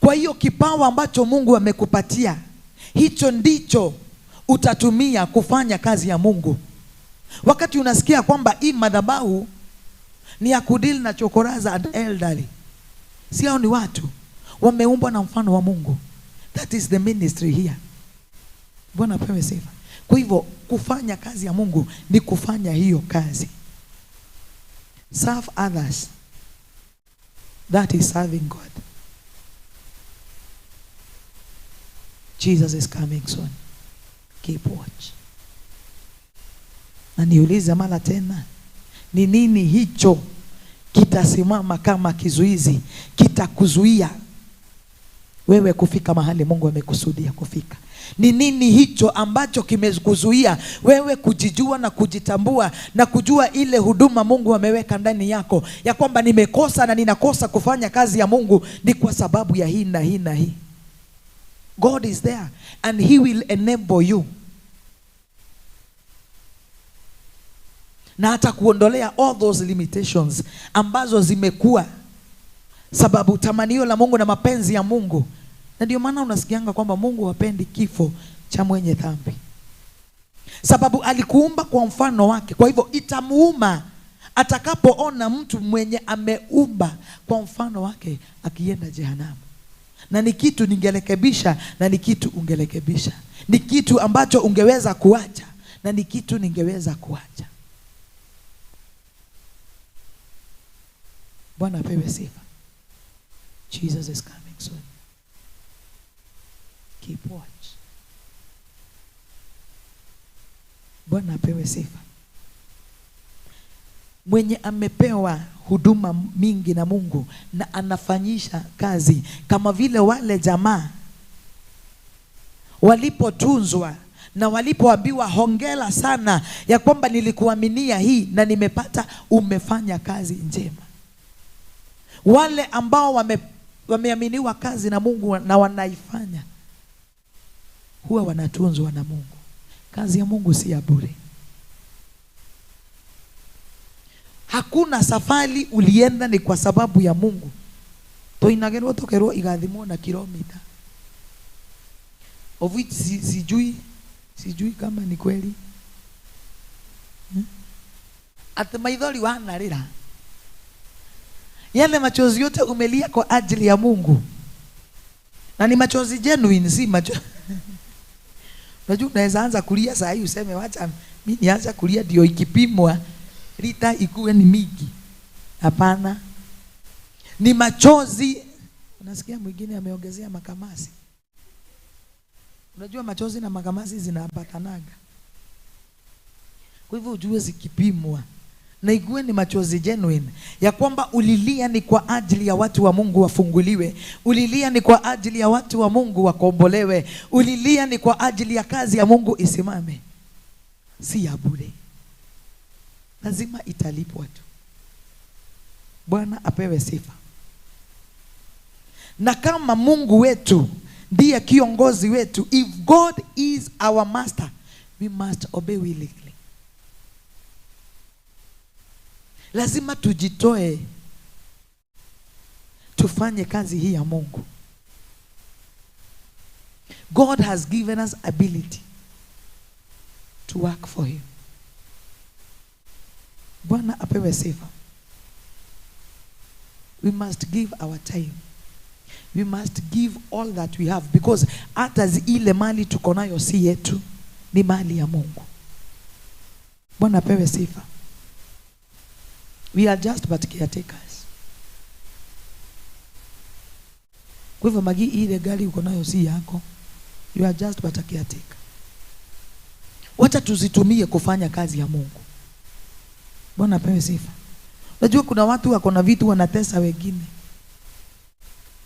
Kwa hiyo kipawa ambacho Mungu amekupatia, hicho ndicho utatumia kufanya kazi ya Mungu. Wakati unasikia kwamba hii madhabahu ni ya kudeal na chokoraza and elderly, si hao ni watu wameumbwa na mfano wa Mungu. That is the ministry here. Bwana apewe sifa. Kwa hivyo kufanya kazi ya Mungu ni kufanya hiyo kazi. Serve others. That is serving God. Jesus is coming soon. Keep watch. Na niulize mara tena, ni nini hicho kitasimama kama kizuizi, kitakuzuia wewe kufika mahali Mungu amekusudia kufika? Ni nini hicho ambacho kimekuzuia wewe kujijua na kujitambua na kujua ile huduma Mungu ameweka ndani yako, ya kwamba nimekosa na ninakosa kufanya kazi ya Mungu ni kwa sababu ya hii na hii na hii? God is there and he will enable you. Na hata kuondolea all those limitations ambazo zimekuwa sababu tamanio la Mungu na mapenzi ya Mungu. Na ndio maana unasikianga kwamba Mungu hapendi kifo cha mwenye dhambi, sababu alikuumba kwa mfano wake. Kwa hivyo itamuuma atakapoona mtu mwenye ameumba kwa mfano wake akienda jehanamu. Na ni kitu ningerekebisha, na ni kitu ungerekebisha. Ni kitu ambacho ungeweza kuacha, na ni kitu ningeweza kuacha. Bwana apewe sifa. Jesus is coming soon. Keep watch. Bwana apewe sifa. Mwenye amepewa huduma mingi na Mungu na anafanyisha kazi, kama vile wale jamaa walipotunzwa na walipoambiwa hongera sana ya kwamba nilikuaminia hii na nimepata, umefanya kazi njema. Wale ambao wameaminiwa kazi na Mungu na wanaifanya huwa wanatunzwa na Mungu. Kazi ya Mungu si ya bure. Hakuna safari ulienda ni kwa sababu ya Mungu. Toinagerwo tokerwo igathimwo na kilomita. Of which sijui kama ni kweli. Ati maithori wanarira. Yale machozi yote umelia kwa ajili ya Mungu. Na ni machozi genuine, si machozi. Unajua unaweza anza kulia saa hii useme wacha mimi nianza kulia ndio ikipimwa lita ikuwe ni mingi. Hapana. Ni machozi. Unasikia mwingine ameongezea makamasi. Unajua machozi na makamasi zinaambatanaga. Kwa hivyo ujue zikipimwa na ikuwe ni machozi genuine ya kwamba ulilia ni kwa ajili ya watu wa Mungu wafunguliwe, ulilia ni kwa ajili ya watu wa Mungu wakombolewe, ulilia ni kwa ajili ya kazi ya Mungu isimame. Si ya bure. Lazima italipwa tu. Bwana apewe sifa. Na kama Mungu wetu ndiye kiongozi wetu, if God is our master, we must obey willingly. Lazima tujitoe tufanye kazi hii ya Mungu. God has given us ability to work for him. Bwana apewe sifa. We must give our time. We must give all that we have, because hata ile mali tuko nayo si yetu, ni mali ya Mungu. Bwana apewe sifa. We are just but caretakers. Kwa hivyo magi ile gari uko nayo si yako. You are just but a caretaker. Wacha tuzitumie kufanya kazi ya Mungu. Bwana apewe sifa. Unajua kuna watu wako na vitu wanatesa wengine.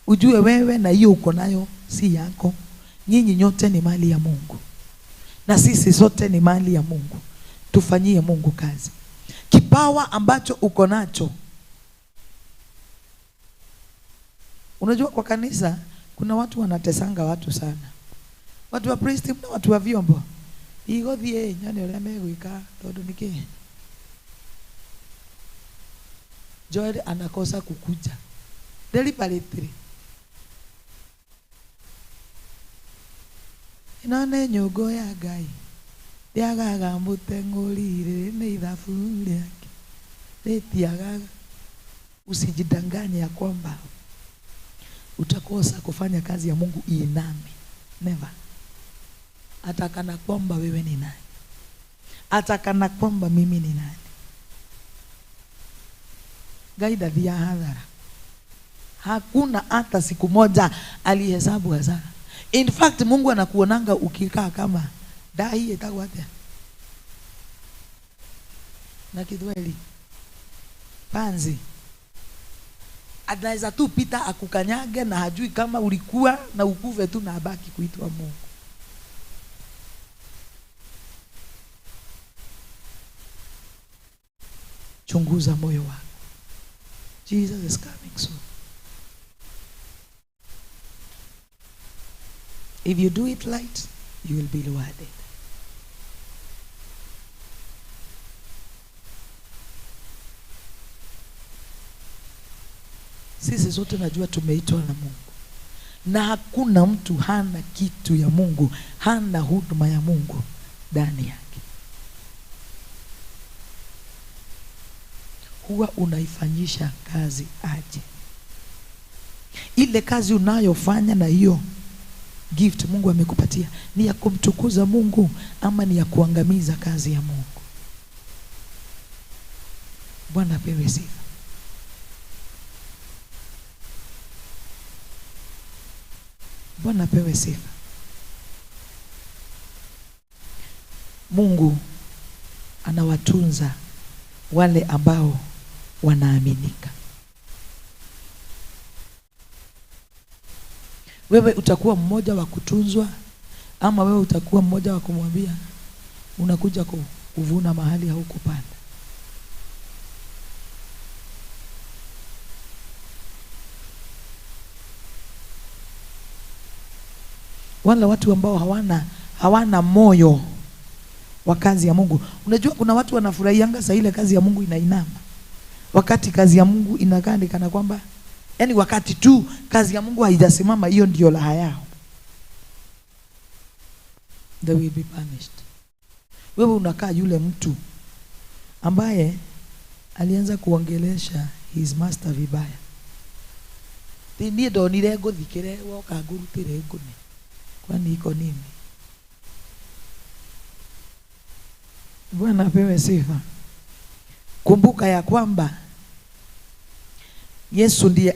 Ujue wewe na hiyo uko nayo si yako. Nyinyi nyote ni mali ya Mungu. Na sisi sote ni mali ya Mungu. Tufanyie Mungu kazi. Kipawa ambacho uko nacho. Unajua kwa kanisa kuna watu wanatesanga watu sana. Watu wa priest na watu wa vyombo. Igothie nyone uria megwika tondu niki. Joel anakosa kukuja. Deliberately. Inone nyugo ya Ngai. Ndiagaga muteng'ũri rĩrĩ nĩ ithabu rĩake. Rĩtiagaga. Usijidanganye ya kwamba utakosa kufanya kazi ya Mungu iname. Never. Hata kana kwamba wewe ni nani. Hata kana kwamba mimi ni nani. Ngai ndathiaga hadhara. Hakuna hata siku moja alihesabu hasara. In fact Mungu anakuonanga ukikaa kama dai etagwo atia na Kidweli panzi. Anaweza tu pita akukanyage na hajui kama ulikuwa na ukuve tu na abaki kuitwa Mungu. Chunguza moyo wako. Jesus is coming soon. If you do it right, you will be rewarded. Sisi zote najua tumeitwa na Mungu. Na hakuna mtu hana kitu ya Mungu, hana huduma ya Mungu ndani yake. Huwa unaifanyisha kazi aje? Ile kazi unayofanya na hiyo gift Mungu amekupatia ni ya kumtukuza Mungu ama ni ya kuangamiza kazi ya Mungu? Bwana apewe sifa. Bwana apewe sifa. Mungu anawatunza Wale ambao wanaaminika. Wewe utakuwa mmoja wa kutunzwa, ama wewe utakuwa mmoja wa kumwambia unakuja kuvuna mahali haukupanda? Wale watu ambao hawana moyo wa kazi ya Mungu. Unajua kuna watu wanafurahianga saa ile kazi ya Mungu inainama. Wakati kazi ya Mungu inakaa ni kana kwamba, yani wakati tu kazi ya Mungu haijasimama, hiyo ndio raha yao. They will be punished. Wewe unakaa yule mtu ambaye alianza kuongelesha his master vibaya. Niĩ ndonire ngũthikĩre woka ngũrutĩre ngũni. Kwani iko nini? Bwana apewe sifa. Kumbuka ya kwamba Yesu ndiye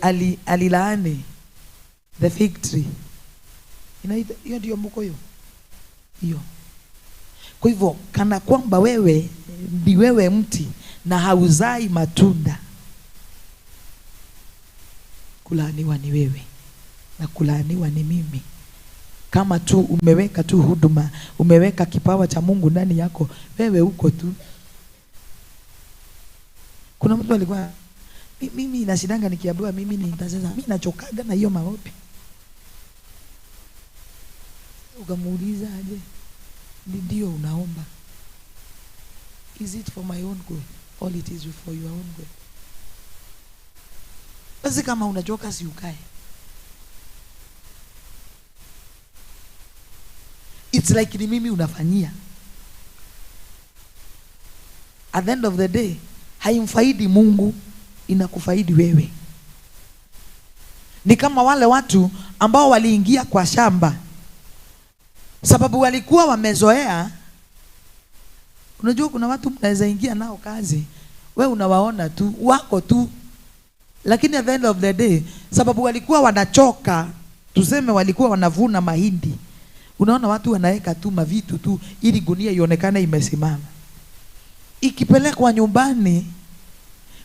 alilaani the fig tree. Inaita hiyo ndio mkoyo. Hiyo. Kwa hivyo kana kwamba wewe ni wewe mti na hauzai matunda, kulaaniwa ni wewe na kulaaniwa ni mimi. Kama tu umeweka tu huduma, umeweka kipawa cha Mungu ndani yako, wewe uko tu. Kuna mtu alikuwa, mimi nashindanga nikiambiwa mimi ni intercessor, mimi nachokaga na hiyo maombi. Ukamuuliza aje? Ndio unaomba. Is it for my own good? All it is for your own good. Basi kama unachoka si ukae. It's like ni mimi unafanyia. At the end of the day, haimfaidi Mungu, inakufaidi wewe. Ni kama wale watu ambao waliingia kwa shamba sababu walikuwa wamezoea. Unajua kuna watu mnaweza ingia nao kazi, we unawaona tu, wako tu. Lakini at the end of the day, sababu walikuwa wanachoka, tuseme walikuwa wanavuna mahindi. Unaona watu wanaweka tu mavitu tu ili gunia ionekane imesimama. Ikipelekwa nyumbani,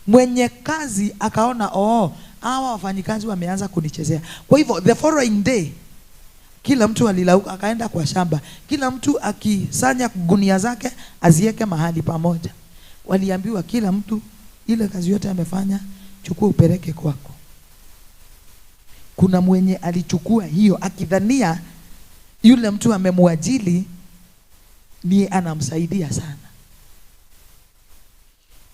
mwenye kazi akaona, oh, hawa wafanyikazi wameanza kunichezea. Kwa hivyo the following day kila mtu alilauka akaenda kwa shamba. Kila mtu akisanya gunia zake aziweke mahali pamoja. Waliambiwa kila mtu ile kazi yote amefanya, chukua upeleke kwako. Kuna mwenye alichukua hiyo akidhania yule mtu amemwajili ni anamsaidia sana.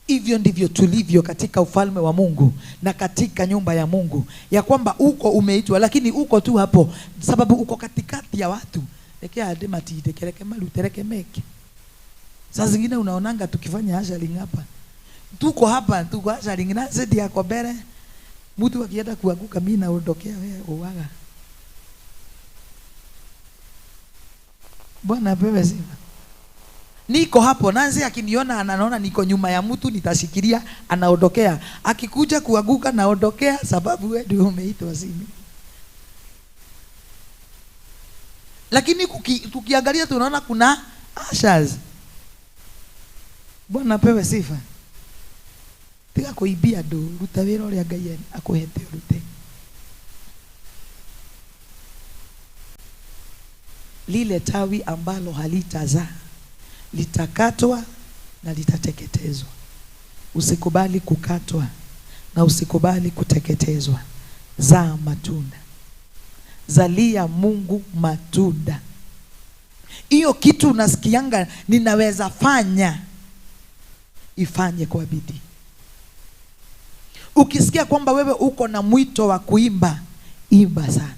Hivyo ndivyo tulivyo katika ufalme wa Mungu na katika nyumba ya Mungu, ya kwamba uko umeitwa lakini uko tu hapo sababu uko katikati ya watu. Lekea adema tiitekereke malutereke meke. Saa zingine unaonanga tukifanya ushering hapa, tuko hapa tuko ushering na zidi yako mbele, mtu akienda kuanguka mimi naondokea wewe uwaga. Bwana apewe sifa. Niko hapo, Nancy akiniona anaona niko nyuma ya mtu nitashikilia, anaondokea. Akikuja kuanguka naondokea sababu wewe ndio umeitwa simi. Lakini tukiangalia tunaona kuna ushers. Bwana apewe sifa. Tiga kuibia andu, ruta wira uria Ngai akuhete urute. Lile tawi ambalo halitazaa litakatwa na litateketezwa. Usikubali kukatwa na usikubali kuteketezwa. Zaa matunda. Zalia Mungu matunda. Hiyo kitu unasikianga ninaweza fanya, ifanye kwa bidii. Ukisikia kwamba wewe uko na mwito wa kuimba, imba sana.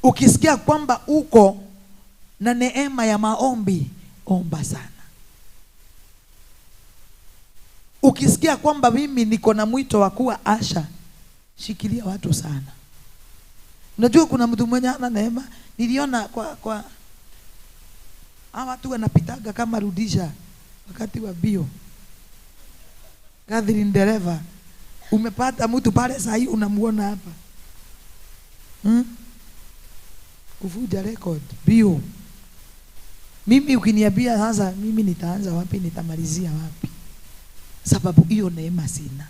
Ukisikia kwamba uko na neema ya maombi, omba sana. Ukisikia kwamba mimi niko na mwito wa kuwa asha, shikilia watu sana. Unajua kuna mtu mwenye ana neema, niliona kwa hawa watu wanapitaga kama rudisha wakati wa bio. Catherine dereva, umepata mtu pale saa hii unamuona hapa. Kuvuja record bio. Mimi ukiniambia sasa mimi nitaanza wapi, nitamalizia wapi? Sababu hiyo neema sina.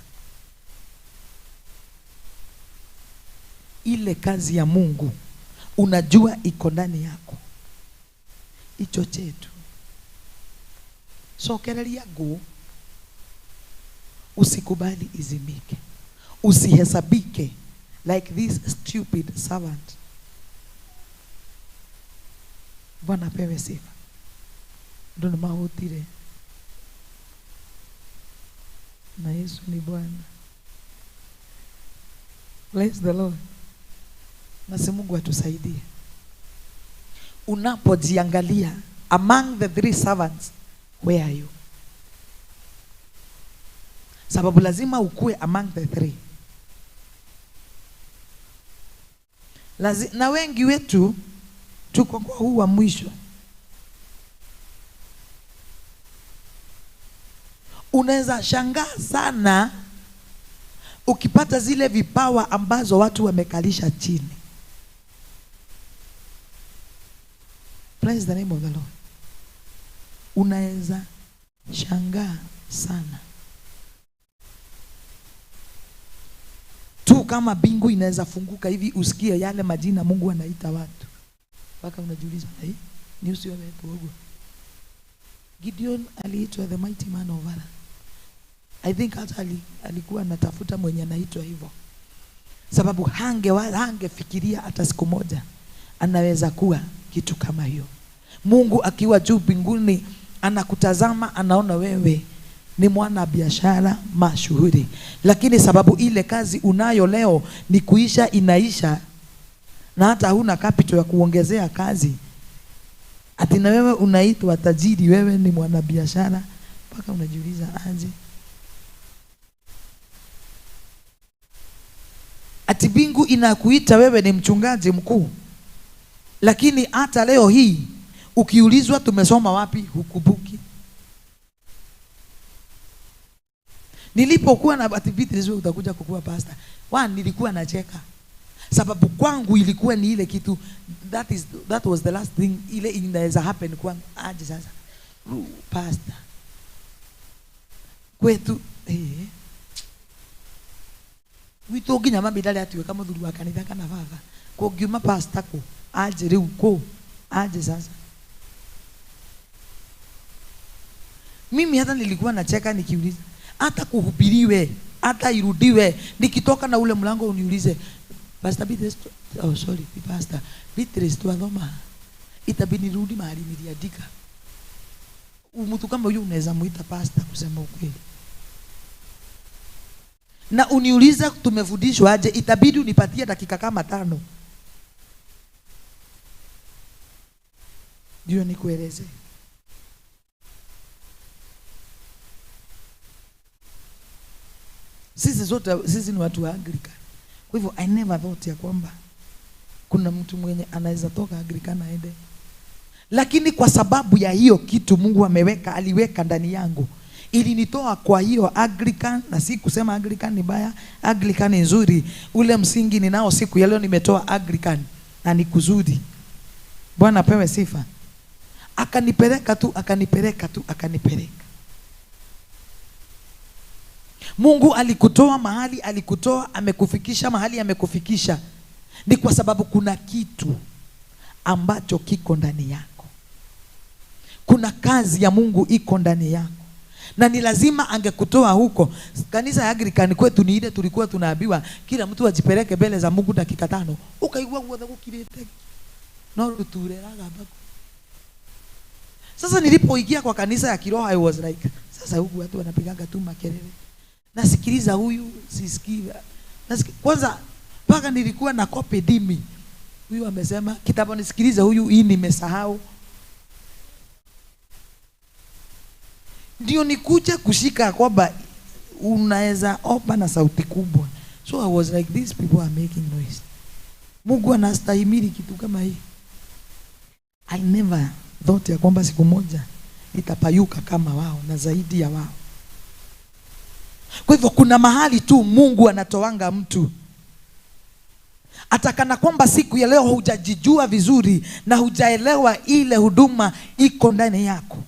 Ile kazi ya Mungu unajua iko ndani yako, ichochee tu, sokereria ngũ, usikubali izimike, usihesabike like this stupid servant. Bwana apewe sifa. Ndio mahutire na Yesu ni Bwana. Bless the Lord. Na si Mungu atusaidie. Unapojiangalia among the three servants, where are you? Sababu lazima ukue among the three. Na wengi wetu tuko kwa huu wa mwisho. Unaweza shangaa sana ukipata zile vipawa ambazo watu wamekalisha chini. Praise the name of the Lord. Unaweza shangaa sana tu kama bingu inaweza funguka hivi usikie yale majina Mungu anaita watu, mpaka unajiuliza hii ni usio wetu. Gideon aliitwa the mighty man of valor. I think hata alikuwa anatafuta mwenye anaitwa hivyo, sababu hangefikiria hata siku moja anaweza kuwa kitu kama hiyo. Mungu akiwa juu mbinguni anakutazama, anaona wewe ni mwana biashara mashuhuri, lakini sababu ile kazi unayo leo ni kuisha inaisha, na hata huna capital ya kuongezea kazi, ati na wewe unaitwa tajiri, wewe ni mwanabiashara, mpaka unajiuliza aje? Ati bingu inakuita wewe ni mchungaji mkuu, lakini hata leo hii ukiulizwa tumesoma wapi hukubuki. Nilipokuwa na ati Beatrice wewe utakuja kukuwa pastor, nilikuwa nacheka, sababu kwangu ilikuwa ni ile kitu that was the last thing ile inaweza happen kwangu. Aje sasa pastor kwetu wito nginya mami ndari atuĩka mũthuri wa kanitha kana baba, kũngiuma pastor kũ aje rĩu kũ aje sasa. Mimi hata nilikuwa nacheka nikiuliza, hata kuhubiriwe hata irudiwe, nikitoka na ule mlango uniulize Pastor Beatrice, oh sorry, Pastor Beatrice twathoma, itabidi nirudi mahali niliandika. Mtu kama huyu unaweza muita pastor kusema ukweli? Na uniuliza tumefundishwa aje, itabidi unipatie dakika kama 5 ndio nikueleze. Sisi zote sisi ni watu wa Anglican. Kwa hivyo I never thought ya kwamba kuna mtu mwenye anaweza toka Anglican aende. Lakini kwa sababu ya hiyo kitu Mungu ameweka, aliweka ndani yangu, ilinitoa kwa hiyo Anglican. Na si kusema Anglican ni baya, Anglican ni nzuri. Ule msingi ninao siku ya leo nimetoa Anglican na ni kuzuri. Bwana apewe sifa. Akanipeleka tu, akanipeleka tu, akanipeleka. Mungu alikutoa mahali alikutoa, amekufikisha mahali amekufikisha, ni kwa sababu kuna kitu ambacho kiko ndani yako. Kuna kazi ya Mungu iko ndani yako, na ni lazima angekutoa huko. Kanisa ya Anglican kwetu ni ile tulikuwa tunaambiwa kila mtu ajipeleke mbele za Mungu dakika 5, ukaigua guothe gukirite no rutureraga baku. Sasa nilipoingia kwa kanisa ya kiroho I was like, sasa huku watu wanapigaga tu makelele, nasikiliza huyu sisikii. Kwanza mpaka nilikuwa na copy dimi, huyu amesema kitabu nisikilize huyu, hii nimesahau. Ndio nikuja kushika kwamba unaweza omba na sauti kubwa. So I was like, these people are making noise. Mungu anastahimili kitu kama hii. I never thought ya kwamba siku moja nitapayuka kama wao na zaidi ya wao. Kwa hivyo kuna mahali tu Mungu anatoanga mtu. Hata kana kwamba siku ya leo hujajijua vizuri na hujaelewa ile huduma iko ndani yako,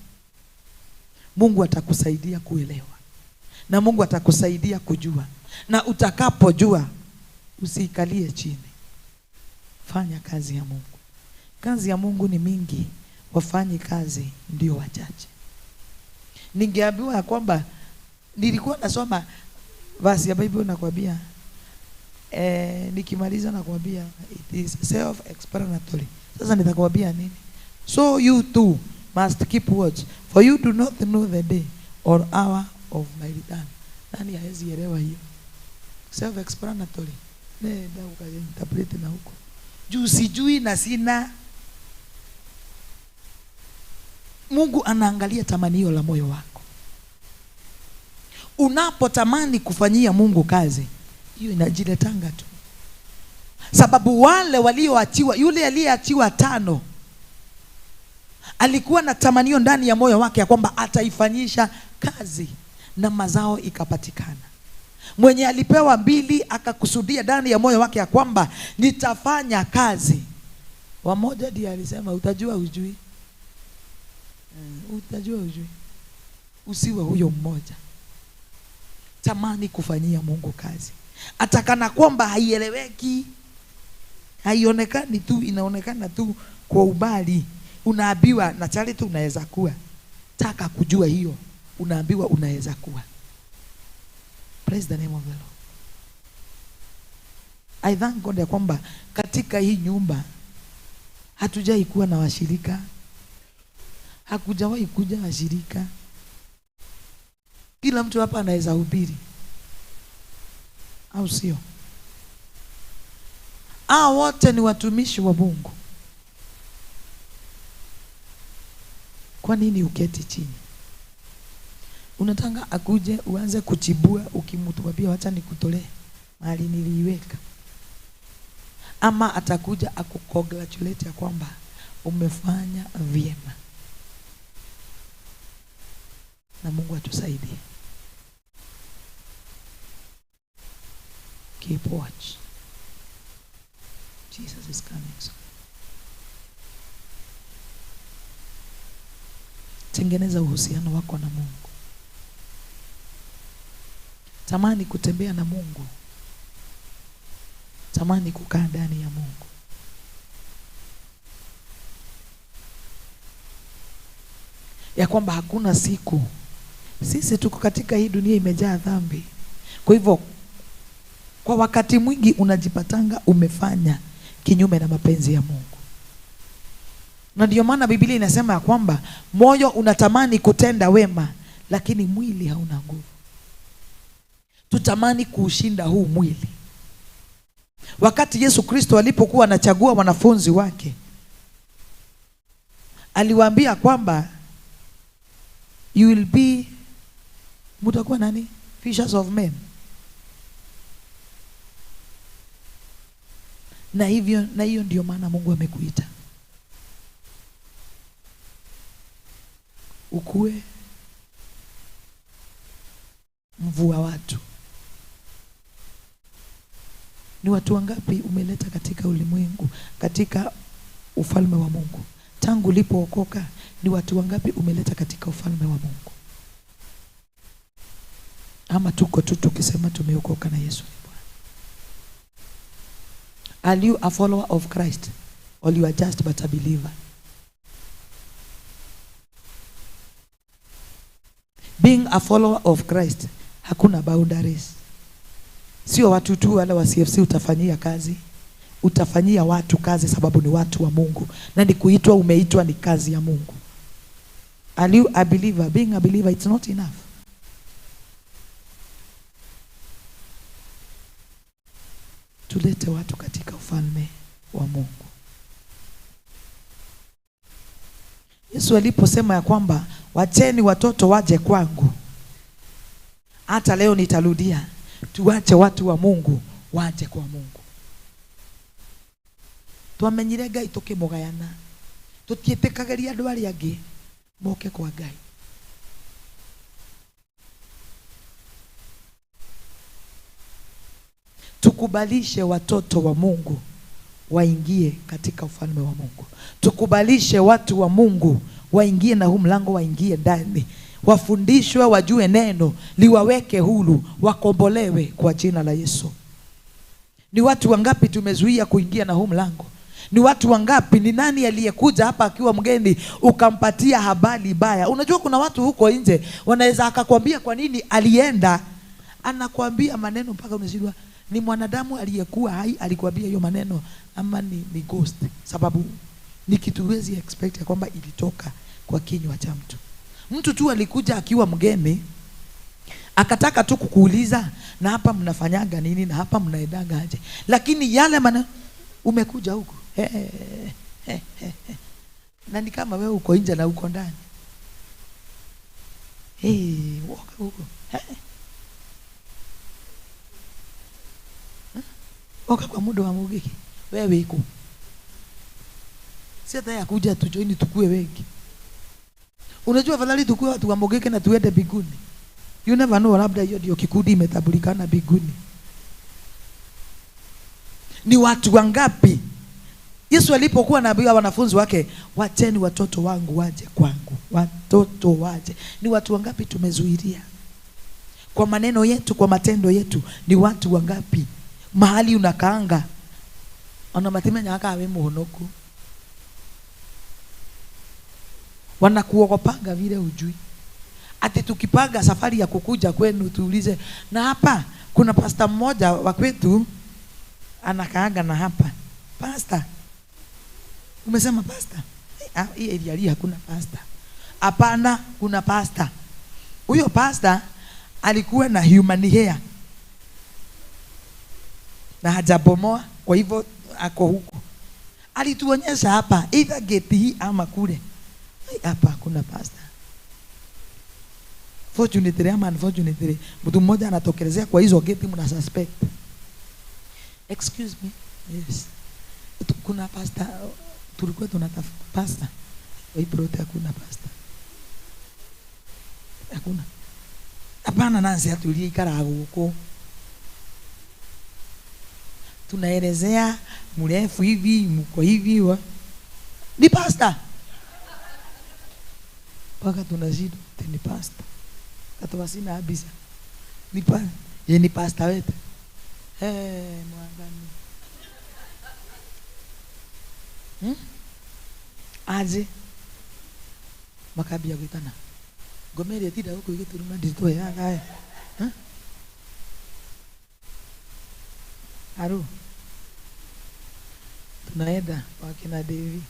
Mungu atakusaidia kuelewa na Mungu atakusaidia kujua. Na utakapojua, usiikalie chini, fanya kazi ya Mungu. Kazi ya Mungu ni mingi, wafanyi kazi ndio wachache. Ningeambiwa ya kwamba nilikuwa nasoma verse ya Bible, nakwambia nikimaliza nakwambia it is self-explanatory. Sasa nitakwambia nini? So you too must keep watch, for you do not know the day or hour of my return. Nani hawezi elewa hiyo? Self-explanatory. Nenda ukainterpret na huko. Juu sijui na sina. Mungu anaangalia tamanio la moyo wako. Unapotamani kufanyia Mungu kazi, hiyo inajiletanga tu. Sababu wale walioachiwa, yule aliyeachiwa 5 alikuwa na tamanio ndani ya moyo wake ya kwamba ataifanyisha kazi na mazao ikapatikana. Mwenye alipewa 2 akakusudia ndani ya moyo wake ya kwamba nitafanya kazi. Wamoja ndiye alisema utajua hujui. Utajua hujui. Usiwe huyo mmoja. Tamani kufanyia Mungu kazi. Hata kana kwamba haieleweki, haionekani tu, inaonekana tu kwa ubali. Unaambiwa na chali tu unaweza kuwa. Taka kujua hiyo, unaambiwa unaweza kuwa. Praise the name of the Lord. I thank God ya kwamba katika hii nyumba hatujai kuwa na washirika. Hakujawahi kuja washirika. Kila mtu hapa anaweza hubiri, au sio? Hao wote ni watumishi wa Mungu. Kwa nini uketi chini? Unataka akuje uanze kuchibua, ukimwambia wacha nikutolee mahali niliiweka? Ama atakuja akukongratulate ya kwamba umefanya vyema. Na Mungu atusaidie. Keep watch. Jesus is coming soon. Tengeneza uhusiano wako na Mungu. Tamani kutembea na Mungu. Tamani kukaa ndani ya Mungu. Ya kwamba hakuna siku sisi tuko katika hii dunia imejaa dhambi. Kwa hivyo kwa wakati mwingi unajipatanga umefanya kinyume na mapenzi ya Mungu. Na ndio maana Biblia inasema ya kwamba moyo unatamani kutenda wema, lakini mwili hauna nguvu. Tutamani kuushinda huu mwili. Wakati Yesu Kristo alipokuwa anachagua wanafunzi wake, aliwaambia kwamba you will be, mutakuwa nani? Fishers of men. Na hivyo, na hiyo ndio maana Mungu amekuita ukue mvua watu. Ni watu wangapi umeleta katika ulimwengu, katika ufalme wa Mungu? Tangu ulipookoka ni watu wangapi umeleta katika ufalme wa Mungu? Ama tuko tu tukisema tumeokoka na Yesu ni Bwana? Are you a follower of Christ or you are just but a believer? Being a follower of Christ, hakuna boundaries. Sio watu tu wala wa CFC utafanyia kazi. Utafanyia watu kazi sababu ni watu wa Mungu. Na ni kuitwa, umeitwa ni kazi ya Mungu. Are you a believer? Being a believer, it's not enough. Tulete watu katika ufalme wa Mungu. Yesu aliposema ya kwamba wacheni watoto waje kwangu, hata leo nitarudia, tuache watu wa Mungu waje kwa Mungu. Twamenyire Ngai tukimugayana, tutietikagiria andu aria angi moke kwa Ngai. Tukubalishe watoto wa Mungu waingie katika ufalme wa Mungu. Tukubalishe watu wa Mungu waingie na huu mlango, waingie ndani, wafundishwe, wajue neno, liwaweke huru, wakombolewe kwa jina la Yesu. Ni watu wangapi tumezuia kuingia na huu mlango? Ni watu wangapi? Ni nani aliyekuja hapa akiwa mgeni ukampatia habari baya? Unajua kuna watu huko nje wanaweza akakwambia kwa nini alienda, anakwambia maneno mpaka unashindwa ni mwanadamu aliyekuwa hai alikwambia hiyo maneno ama ni ghost? Sababu ni kitu huwezi expect ya kwamba ilitoka kwa kinywa cha mtu. Mtu tu alikuja akiwa mgeni akataka tu kukuuliza, na hapa mnafanyaga nini, na hapa mnaendaga aje, lakini yale maneno umekuja huku na ni kama wewe uko nje na uko ndani. Hey, woka huko. Oka kwa muda wa mugiki. Wewe iko. Si hata ya kuja tujoini tukue wengi. Unajua afadhali tukue watu wa mugiki na tuende biguni. You never know, labda hiyo ndio kikundi imetabulikana biguni. Ni watu wangapi? Yesu alipokuwa anaambia wanafunzi wake, wacheni watoto wangu waje kwangu. Watoto waje. Ni watu wangapi tumezuilia? Kwa maneno yetu, kwa matendo yetu, ni watu wangapi? Mahali unakaanga ona matimenya akawe muhonoku, wanakuogopanga vile hujui. Ati tukipanga safari ya kukuja kwenu tuulize, na hapa kuna pasta mmoja wa kwetu anakaanga na hapa. Pasta, umesema pasta? Hii area hakuna pasta. Hapana, kuna pasta. Huyo pasta alikuwa na human hair na hajabomoa, kwa hivyo ako huko. Alituonyesha hapa either gate hii ama kule. Hapa kuna pasta. Fortunately ama unfortunately, mtu mmoja anatokelezea kwa hizo gate, mna suspect. Excuse me. Yes. Kuna pasta, tulikuwa tunatafuta pasta. Kwa hii plot hakuna pasta. Hakuna. Hapana, Nancy atulie ikara huko. Tunaelezea mrefu hivi, mko hivi wa. Ni pasta. Paka tunazidi ni pasta. Katoa sina kabisa. Ni pa, ye ni pasta wetu. Mwangani. Aje. Makabia gwitana. Gomeri atida huko igituruma nditwe yagae. Aru. Tunaenda kwa kina Devi.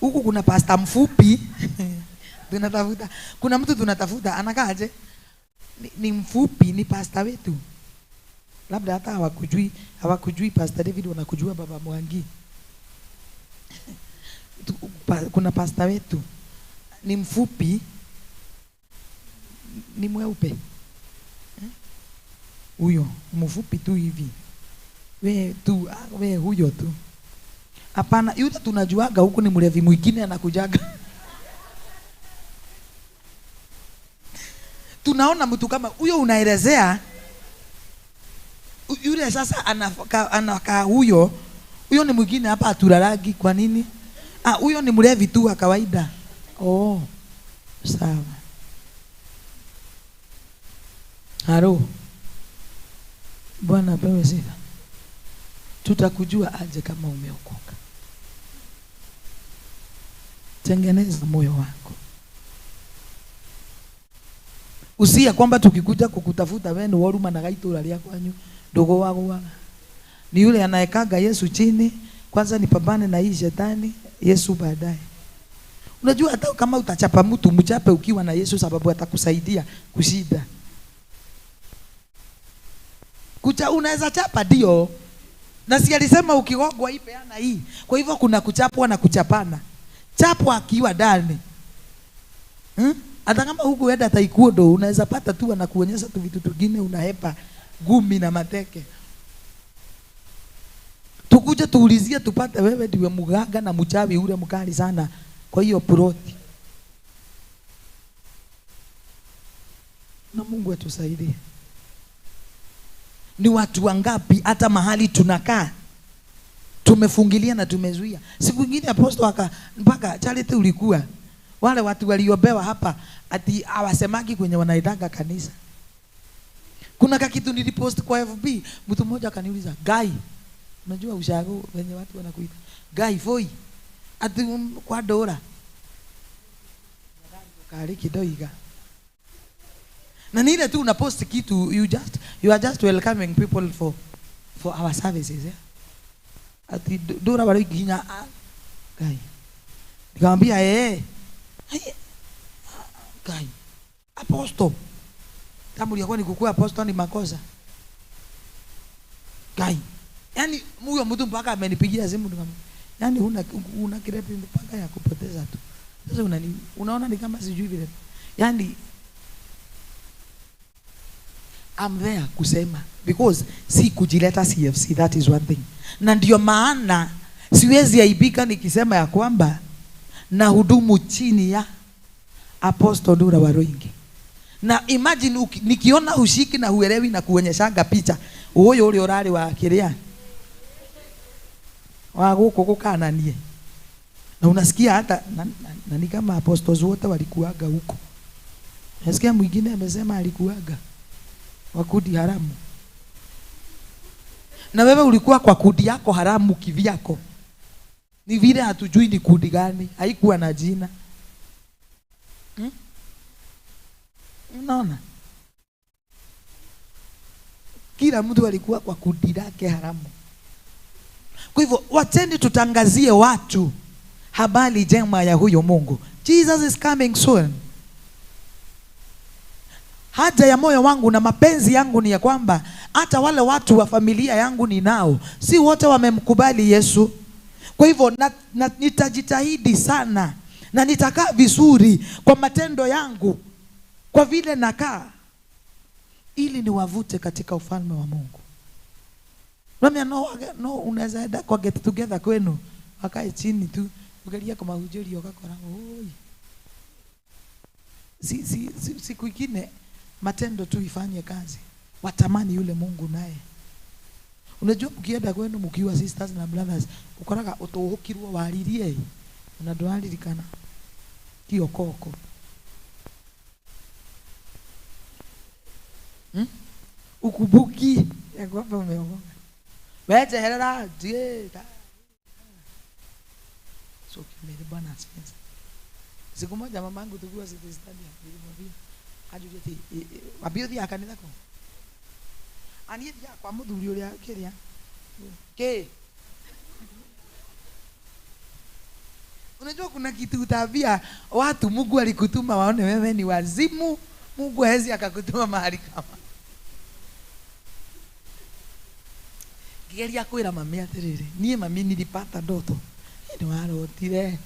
Huku kuna pasta mfupi. Tunatafuta. Kuna mtu tunatafuta anakaaje? Ni mfupi, ni pasta wetu. Labda hata hawakujui Pastor David, wanakujua Baba Mwangi. Kuna pasta wetu ni mfupi, ni mweupe. Huyo mfupi tu hivi. We tu, we huyo tu. Hapana, yule tunajuaga huku ni mlevi mwingine anakujaga. Tunaona mtu kama huyo unaelezea yule sasa anakaa huyo. Huyo ni mwingine hapa atulalagi kwa nini? Ah, huyo ni mlevi tu wa kawaida. Oh. Sawa. Haro. Bwana apewe sifa. Tutakujua aje kama umeokoka? Tengeneza moyo wako. Usia kwamba tukikuja kukutafuta wewe ni waruma na gaitura lia kwanyu dogo wago. Ni yule anayekaga Yesu chini, kwanza nipambane na hii shetani, Yesu baadaye. Unajua hata kama utachapa mtu, mchape ukiwa na Yesu sababu atakusaidia kushinda. Kucha unaweza chapa ndio. Na si alisema ukigogwa hii peana hii. Kwa hivyo kuna kuchapwa na kuchapana. Chapwa akiwa ndani. Hata kama huku enda taekwondo unaweza pata tu na kuonyesha tu vitu vingine, unahepa gumi na mateke. Tukuje tuulizie tupate wewe ndiwe muganga na mchawi ule mkali sana kwa hiyo ploti. Na Mungu atusaidie. Ni watu wangapi hata mahali tunakaa tumefungilia na tumezuia. Siku nyingine apostle aka mpaka Charity ulikuwa wale watu waliobewa hapa ati hawasemagi kwenye wanaitanga kanisa. Kuna kakitu nilipost kwa FB, mtu mmoja akaniuliza, "Guy, unajua ushago wenye watu wanakuita Guy foi ati kwa dora." Kali kidoiga. Na ni ile tu unapost kitu, you are just welcoming people for our services, yeah? Ati dora wale ginya Guy. Nikamwambia Guy, apostle. Kama ulikuwa ni kukua apostle ni makosa. Guy. Yaani huyo mtu mpaka amenipigia simu nikamwambia, yaani huna credit mpaka ya kupoteza tu. Sasa unaona ni kama sijui vile. Yaani I'm there kusema because si kujileta CFC, that is one thing. Na ndio maana siwezi aibika nikisema ya kwamba na hudumu chini ya Apostle Ndura Waruinge. Na imagine nikiona ushiki na huelewi na kuonyeshaga picha uyo uri urari wa kiria wa guku gukananie, na unasikia hata na ni kama apostles wote walikuaga huko. Nasikia mwingine amesema alikuaga wa kundi haramu. Na wewe ulikuwa kwa kundi yako haramu kivyako. Ni vile hatujui ni kundi gani, haikuwa na jina. Unaona? Kila mtu alikuwa kwa kundi lake haramu. Kwa hivyo wacheni tutangazie watu habari njema ya huyo Mungu. Jesus is coming soon. Haja ya moyo wangu na mapenzi yangu ni ya kwamba hata wale watu wa familia yangu ninao, si wote wamemkubali Yesu. Kwa hivyo nitajitahidi sana na nitakaa vizuri kwa matendo yangu, kwa vile nakaa, ili niwavute katika ufalme wa Mungu. Mimi no unaweza enda kwa get together kwenu, wakae chini tu, ukalia kwa mahujuri ukakora oi. Siku nyingine matendo tu ifanye kazi. Watamani yule Mungu naye. Unajua mkienda kwenu mkiwa sisters na brothers, ukoraga utuhukirwo waririe. Unadwaririkana kiokoko. Ukubuki ya kwamba umeokoka. Wewe herera die. So kimele Bwana asifiwe. Siku moja mamangu tukiwa City Stadium nilimwambia ajurie ati wambie uthia kanitha ko. Ani thia kwa muthuri uria kiria. Ke. Unajua kuna kitu utaambia watu Mungu alikutuma waone wewe ni wazimu. Mungu hawezi akakutuma mahali kama. Ngigeria kwira mami atiriri, nie mami nilipata ndoto. Ni warotire.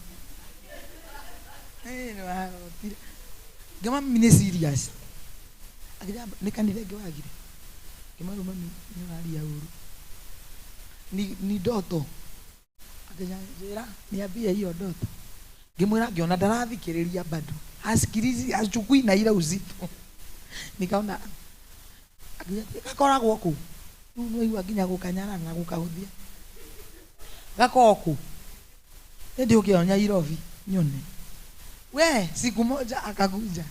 Ni warotire. Ngema mami ni serious. Akija ni kanitha ingi wagire. Ngema mami ni uraria uru. Ni ndoto. Akija njira niambie hiyo ndoto. Ngimwira ngiona ndarathikiriria bado. Asikilizi achukui na ila uzito. Nikaona akija gakoragwo ku. Rĩu nĩwaigua nginya gũkanyarana na gũkahũthia. Gakoragwo kũ. Ndio ũkĩona Nairobi nyone. We siku moja akakuja.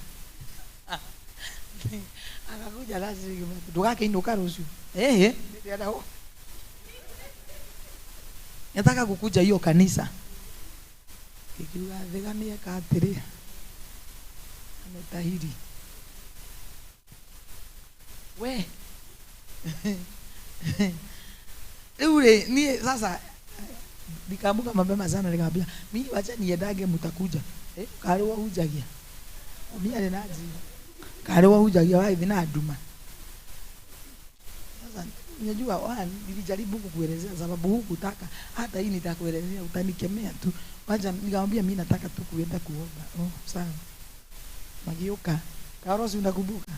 Akakuja lazima ndũgakĩinũka rũciũ. Nataka kukuja hiyo kanisa. Kikiuga thiga nĩeka atĩrĩ. Ametahiri. We rĩu rĩ niĩ sasa nikaamka mapema sana nikamwambia mimi wacha niendage mtakuja. Kale wahujagia. Mimi ale naji. Kale wahujagia wapi na nduma. Sasa unajua nilijaribu kukuelezea sababu hukutaka, hata hii nitakuelezea utanikemea tu. Wacha nikamwambia mimi nataka tu kuenda kuomba. Oh sawa. Magioka. Karosi unakumbuka?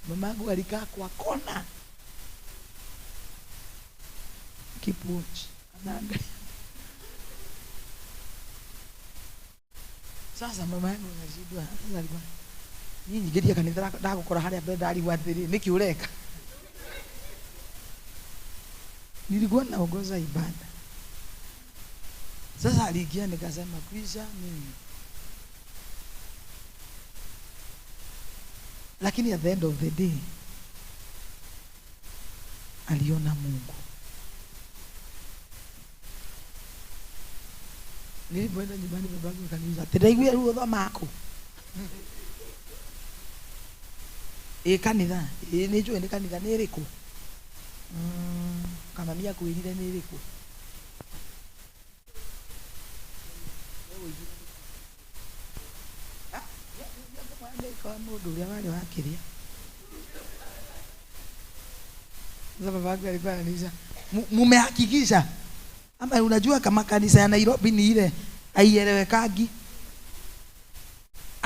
Mamangu alikaa kwa kona. Keep watch. Anaangalia. Sasa mama yangu anashindwa. Sasa alikuwa Niĩ nyingĩria kanitha ndagũkora harĩa mbere ndarigwo atĩrĩ, nĩkĩ ũreka? Nilikuwa naongoza ibada. Sasa aliingia nikasema kwisha mimi. Lakini at the end of the day aliona Mungu. Nilipoenda nyumbani babangu akaniuliza, "Tiraiguire ruo thomako?" Ĩ kanitha, ĩ nĩ njũĩ nĩ kanitha nĩ ĩrĩkũ? Kama mami akwĩrire nĩ ĩrĩkũ? Mũndũ ũrĩa warĩ wa kĩrĩa. Sasa babangu alikuwa ananiuliza, "Mumehakikisha?" Ama unajua kama kanisa ya Nairobi ni ile haielewekagi.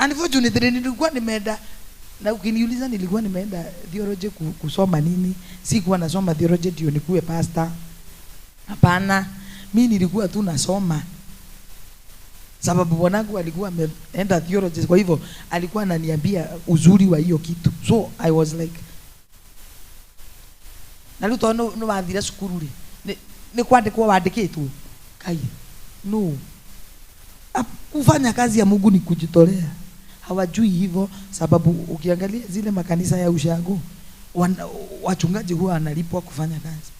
Unfortunately nilikuwa nimeenda, na ukiniuliza nilikuwa nimeenda theology kusoma nini? Sikuwa nasoma theology ndio nikuwe pastor. Hapana, mimi nilikuwa tu nasoma. Sababu bwanangu alikuwa ameenda theology, kwa hivyo alikuwa ananiambia uzuri wa hiyo kitu. So I was like, na rĩu tondũ nĩ wathire cukuru rĩ, nĩ kwandĩkwo wandĩkĩtwo? Kai, no. Kufanya kazi ya Mungu ni kujitolea. Hawajui hivyo, sababu ukiangalia zile makanisa ya ushago, wachungaji huwa wanalipwa kufanya kazi.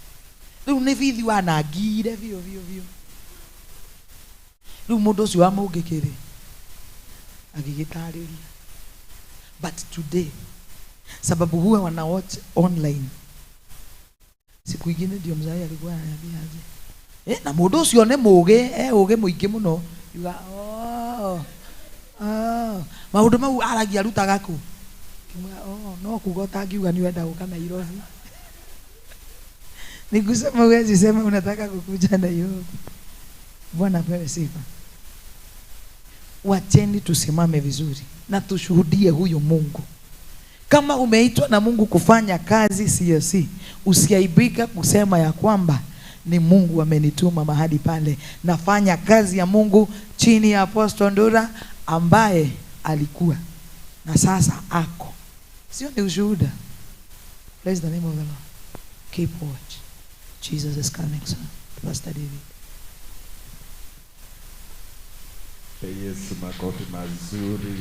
Rĩu nĩ bithi wanangire biũ biũ biũ. Rĩu mũndũ ũcio wa mũngĩkĩrĩ agĩgĩtarĩria. But today, sababu huwa wana watch online. Siku ingine ndio mzai alikuwa ananiambia aje, na mũndũ ũcio nĩ mũgĩ, ũgĩ mũingĩ mũno. Yuga, oh, oh, maũndũ mau aragia arutaga kũ? Ngĩmwĩra, oh, no kuga ũtangiuga nĩ wenda gũka Nairobi. Ni kusema huwezi sema unataka kukuja Nairobi. Bwana apewe sifa. Wacheni tusimame vizuri na tushuhudie huyu Mungu. Kama umeitwa na Mungu kufanya kazi COC, usiaibika kusema ya kwamba ni Mungu amenituma mahali pale. Nafanya kazi ya Mungu chini ya Apostle Ndura ambaye alikuwa na sasa ako. Sio ni ushuhuda? Praise the name of the Lord. Keep watch. Jesus is coming soon. Pastor David. Yesu makofi mazuri.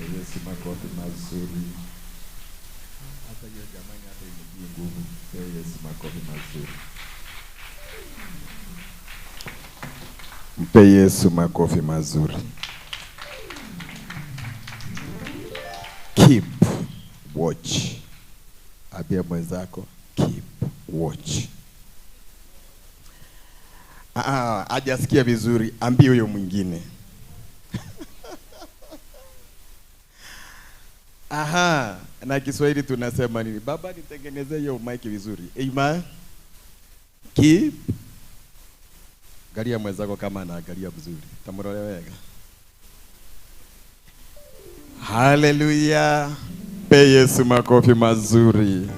Yesu makofi mazuri. Hata hiyo jamani hata imejii nguvu. Yesu makofi mazuri. Mpe Yesu makofi mazuri. Keep watch. Ambia mwenzako keep watch. Hajasikia vizuri, ambie huyo mwingine. Aha, na Kiswahili tunasema nini? Baba nitengeneze hiyo mic vizuri. Amen. Keep. Angalia mwenzako kama anaangalia vizuri. Tamrole wega. Hallelujah. Pe Yesu makofi mazuri.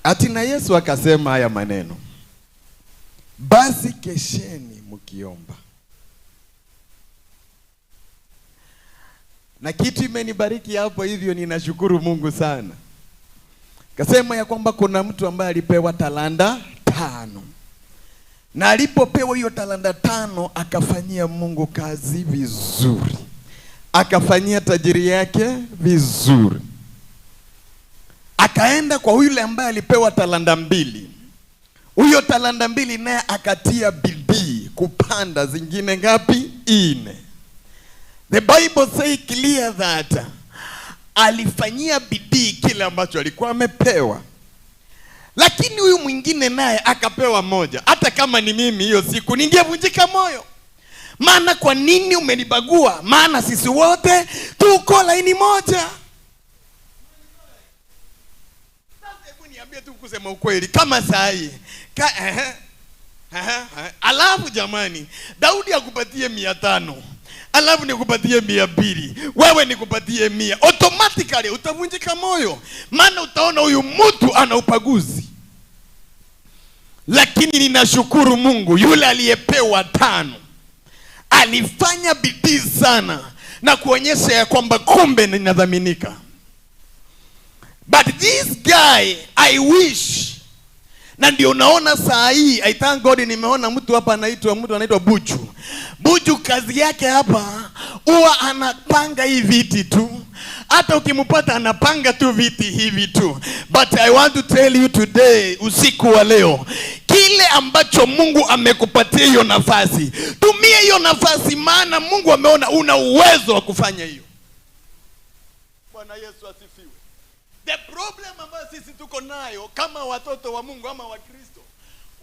Ati na Yesu akasema haya maneno. Basi kesheni mkiomba. Na kitu imenibariki hapo hivyo, ninashukuru Mungu sana. Kasema ya kwamba kuna mtu ambaye alipewa talanta 5. Na alipopewa hiyo talanta 5 akafanyia Mungu kazi vizuri. Akafanyia tajiri yake vizuri. Akaenda kwa yule ambaye alipewa talanta 2. Huyo talanta 2 naye akatia bidii kupanda zingine ngapi? 4. The Bible say clear that alifanyia bidii kile ambacho alikuwa amepewa. Lakini huyu mwingine naye akapewa 1. Hata kama ni mimi hiyo siku ningevunjika moyo. Maana kwa nini umenibagua? Maana sisi wote tuko laini moja. Sasa hebu niambie tu kusema ukweli kama saa hii. Alafu jamani, Daudi akupatie 500. Alafu nikupatie 200, wewe nikupatie 100. Automatically utavunjika moyo. Maana utaona huyu mtu ana upaguzi. Lakini ninashukuru Mungu, yule aliyepewa 5 alifanya bidii sana. na kuonyesha ya kwamba kumbe ninadhaminika. But this guy, I wish, na ndio unaona saa hii, I thank God nimeona mtu hapa anaitwa Buchu. Buchu kazi yake hapa huwa anapanga hii viti tu. Hata ukimpata anapanga tu viti hivi tu. But I want to tell you today, usiku wa leo, kile ambacho Mungu amekupatia hiyo nafasi, tumia hiyo nafasi, maana Mungu ameona una uwezo wa kufanya hiyo. Bwana Yesu asifiwe. The problem ambayo sisi tuko nayo kama watoto wa Mungu ama wa Kristo,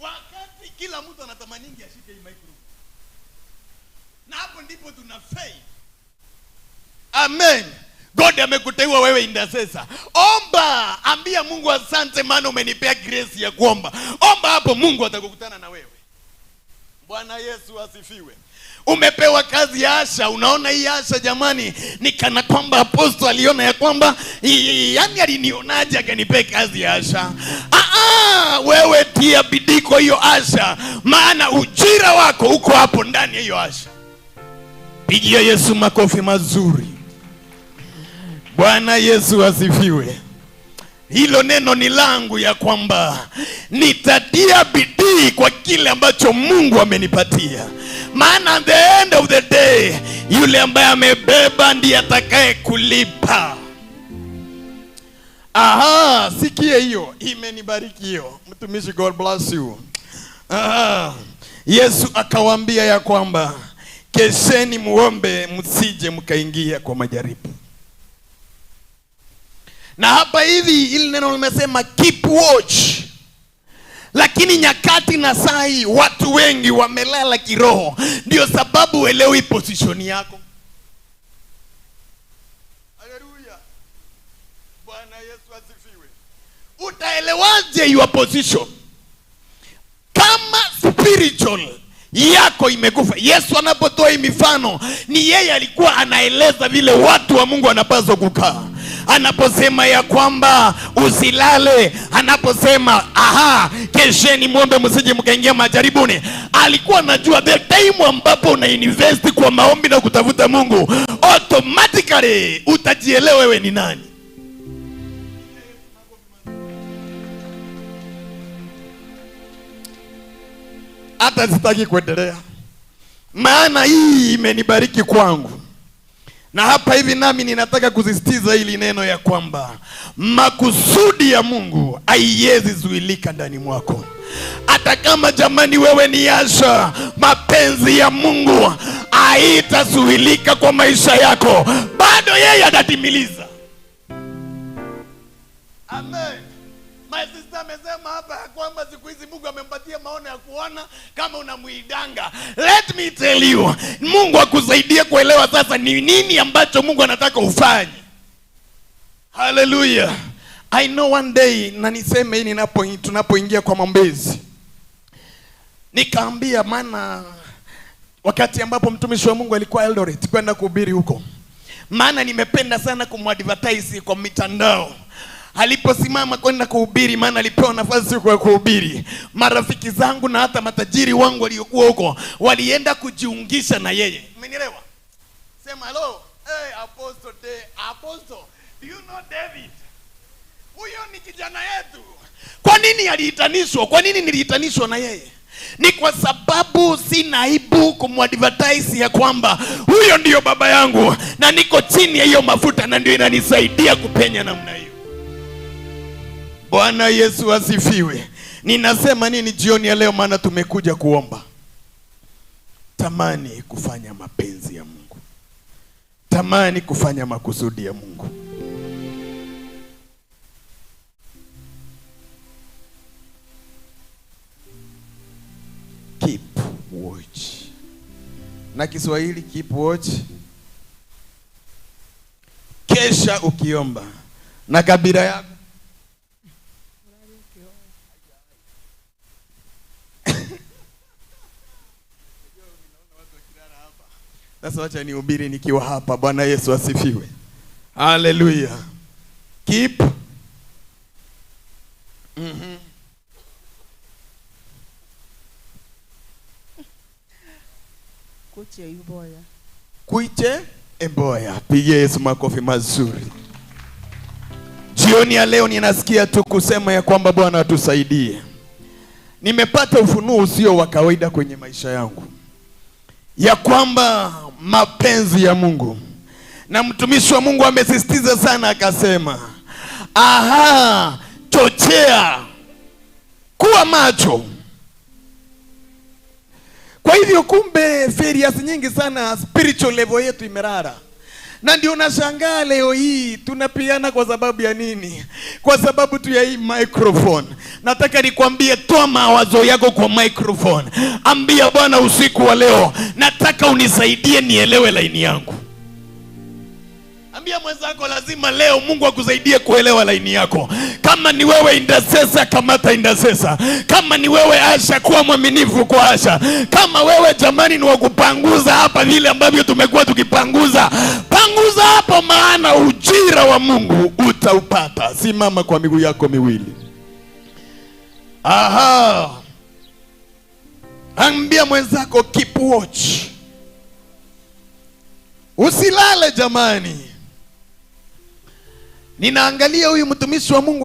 wakati kila mtu anatamaningi ashike hii microphone, na hapo ndipo tuna fail. Amen. God amekuteua wewe intercessor. Omba, ambia Mungu asante maana umenipea grace ya kuomba. Omba hapo, Mungu atakukutana na wewe. Bwana Yesu asifiwe. Umepewa kazi ya asha. Unaona hii asha jamani, ni kana kwamba apostle aliona ya kwamba yani alinionaje akanipea kazi ya asha. Wewe tia bidii kwa hiyo asha, maana ujira wako uko hapo ndani ya hiyo asha. Pigia Yesu makofi mazuri. Bwana Yesu asifiwe. Hilo neno ni langu ya kwamba nitatia bidii kwa kile ambacho Mungu amenipatia. Maana at the end of the day, yule ambaye amebeba ndiye atakaye kulipa. Aha, sikie hiyo, imenibariki hiyo. Mtumishi, God bless you. Aha. Yesu akawaambia ya kwamba kesheni muombe msije mkaingia kwa majaribu. Na hapa hivi ili neno limesema keep watch. Lakini nyakati na saa hii watu wengi wamelala kiroho. Ndio sababu uelewi position yako. Haleluya. Bwana Yesu asifiwe. Utaelewaje your position kama spiritual yako imekufa? Yesu anapotoa hii mifano, ni yeye alikuwa anaeleza vile watu wa Mungu wanapaswa kukaa. Anaposema ya kwamba usilale, anaposema aha, kesheni muombe msije mkaingia majaribuni, alikuwa anajua the time ambapo una invest kwa maombi na kutafuta Mungu, automatically utajielewa wewe ni nani. Hata sitaki kuendelea, maana hii imenibariki kwangu. Na hapa hivi nami ninataka kusisitiza hili neno ya kwamba makusudi ya Mungu haiwezi zuilika ndani mwako. Hata kama jamani wewe ni asha, mapenzi ya Mungu haitazuilika kwa maisha yako. Bado yeye atatimiliza. Amen. My sister amesema hapa ya kwamba siku hizi Mungu amempatia maono ya kuona kama unamuidanga. Let me tell you, Mungu akusaidie kuelewa sasa ni nini ambacho Mungu anataka ufanye. Hallelujah. I know one day, na niseme hii tunapoingia kwa maombezi. Nikaambia, maana wakati ambapo mtumishi wa Mungu alikuwa Eldoret kwenda kuhubiri huko, maana nimependa sana kumadvertise kwa mitandao. Aliposimama kwenda kuhubiri, maana alipewa nafasi huko ya kuhubiri, marafiki zangu na hata matajiri wangu waliokuwa huko walienda kujiungisha na yeye. Umenielewa? Sema hello. Hey, Apostle, Apostle, do you know David? Huyo ni kijana yetu. Kwa nini aliitanishwa? Kwa nini niliitanishwa na yeye? Ni kwa sababu sina aibu kumadvertise ya kwamba huyo ndiyo baba yangu na niko chini ya hiyo mafuta na ndio inanisaidia kupenya namna hiyo. Bwana Yesu asifiwe. Ninasema nini jioni ya leo? Maana tumekuja kuomba. Tamani kufanya mapenzi ya Mungu. Tamani kufanya makusudi ya Mungu. Keep watch. Na Kiswahili keep watch. Kesha ukiomba. Na kabila yako. Sasa wacha nihubiri nikiwa hapa. Bwana Yesu asifiwe. Hallelujah. Keep. Kuche yuboya. Kuiche? Emboya. Pigia Yesu makofi mazuri. Jioni ya leo ninasikia tu kusema ya kwamba Bwana atusaidie. Nimepata ufunuo usio wa kawaida kwenye maisha yangu, ya kwamba mapenzi ya Mungu, na mtumishi wa Mungu amesisitiza sana akasema, aha, chochea, kuwa macho. Kwa hivyo kumbe failures nyingi sana spiritual level yetu imerara, na ndio nashangaa leo hii tunapiana kwa sababu ya nini? Kwa sababu tu ya hii microphone. Nataka nikwambie, toa mawazo yako kwa microphone, ambia Bwana usiku wa leo, nataka unisaidie nielewe laini yangu. Ambia mwenzako, lazima leo Mungu akusaidie kuelewa laini yako. Kama ni wewe intercessor, kamata intercessor. Kama ni wewe Asha, kuwa mwaminifu kwa Asha. Kama wewe jamani ni wa kupanguza hapa vile ambavyo tumekuwa tukipanguza, panguza hapo, maana ujira wa Mungu utaupata. Simama kwa miguu yako miwili. Aha, ambia mwenzako keep watch, usilale jamani. Ninaangalia huyu mtumishi wa Mungu.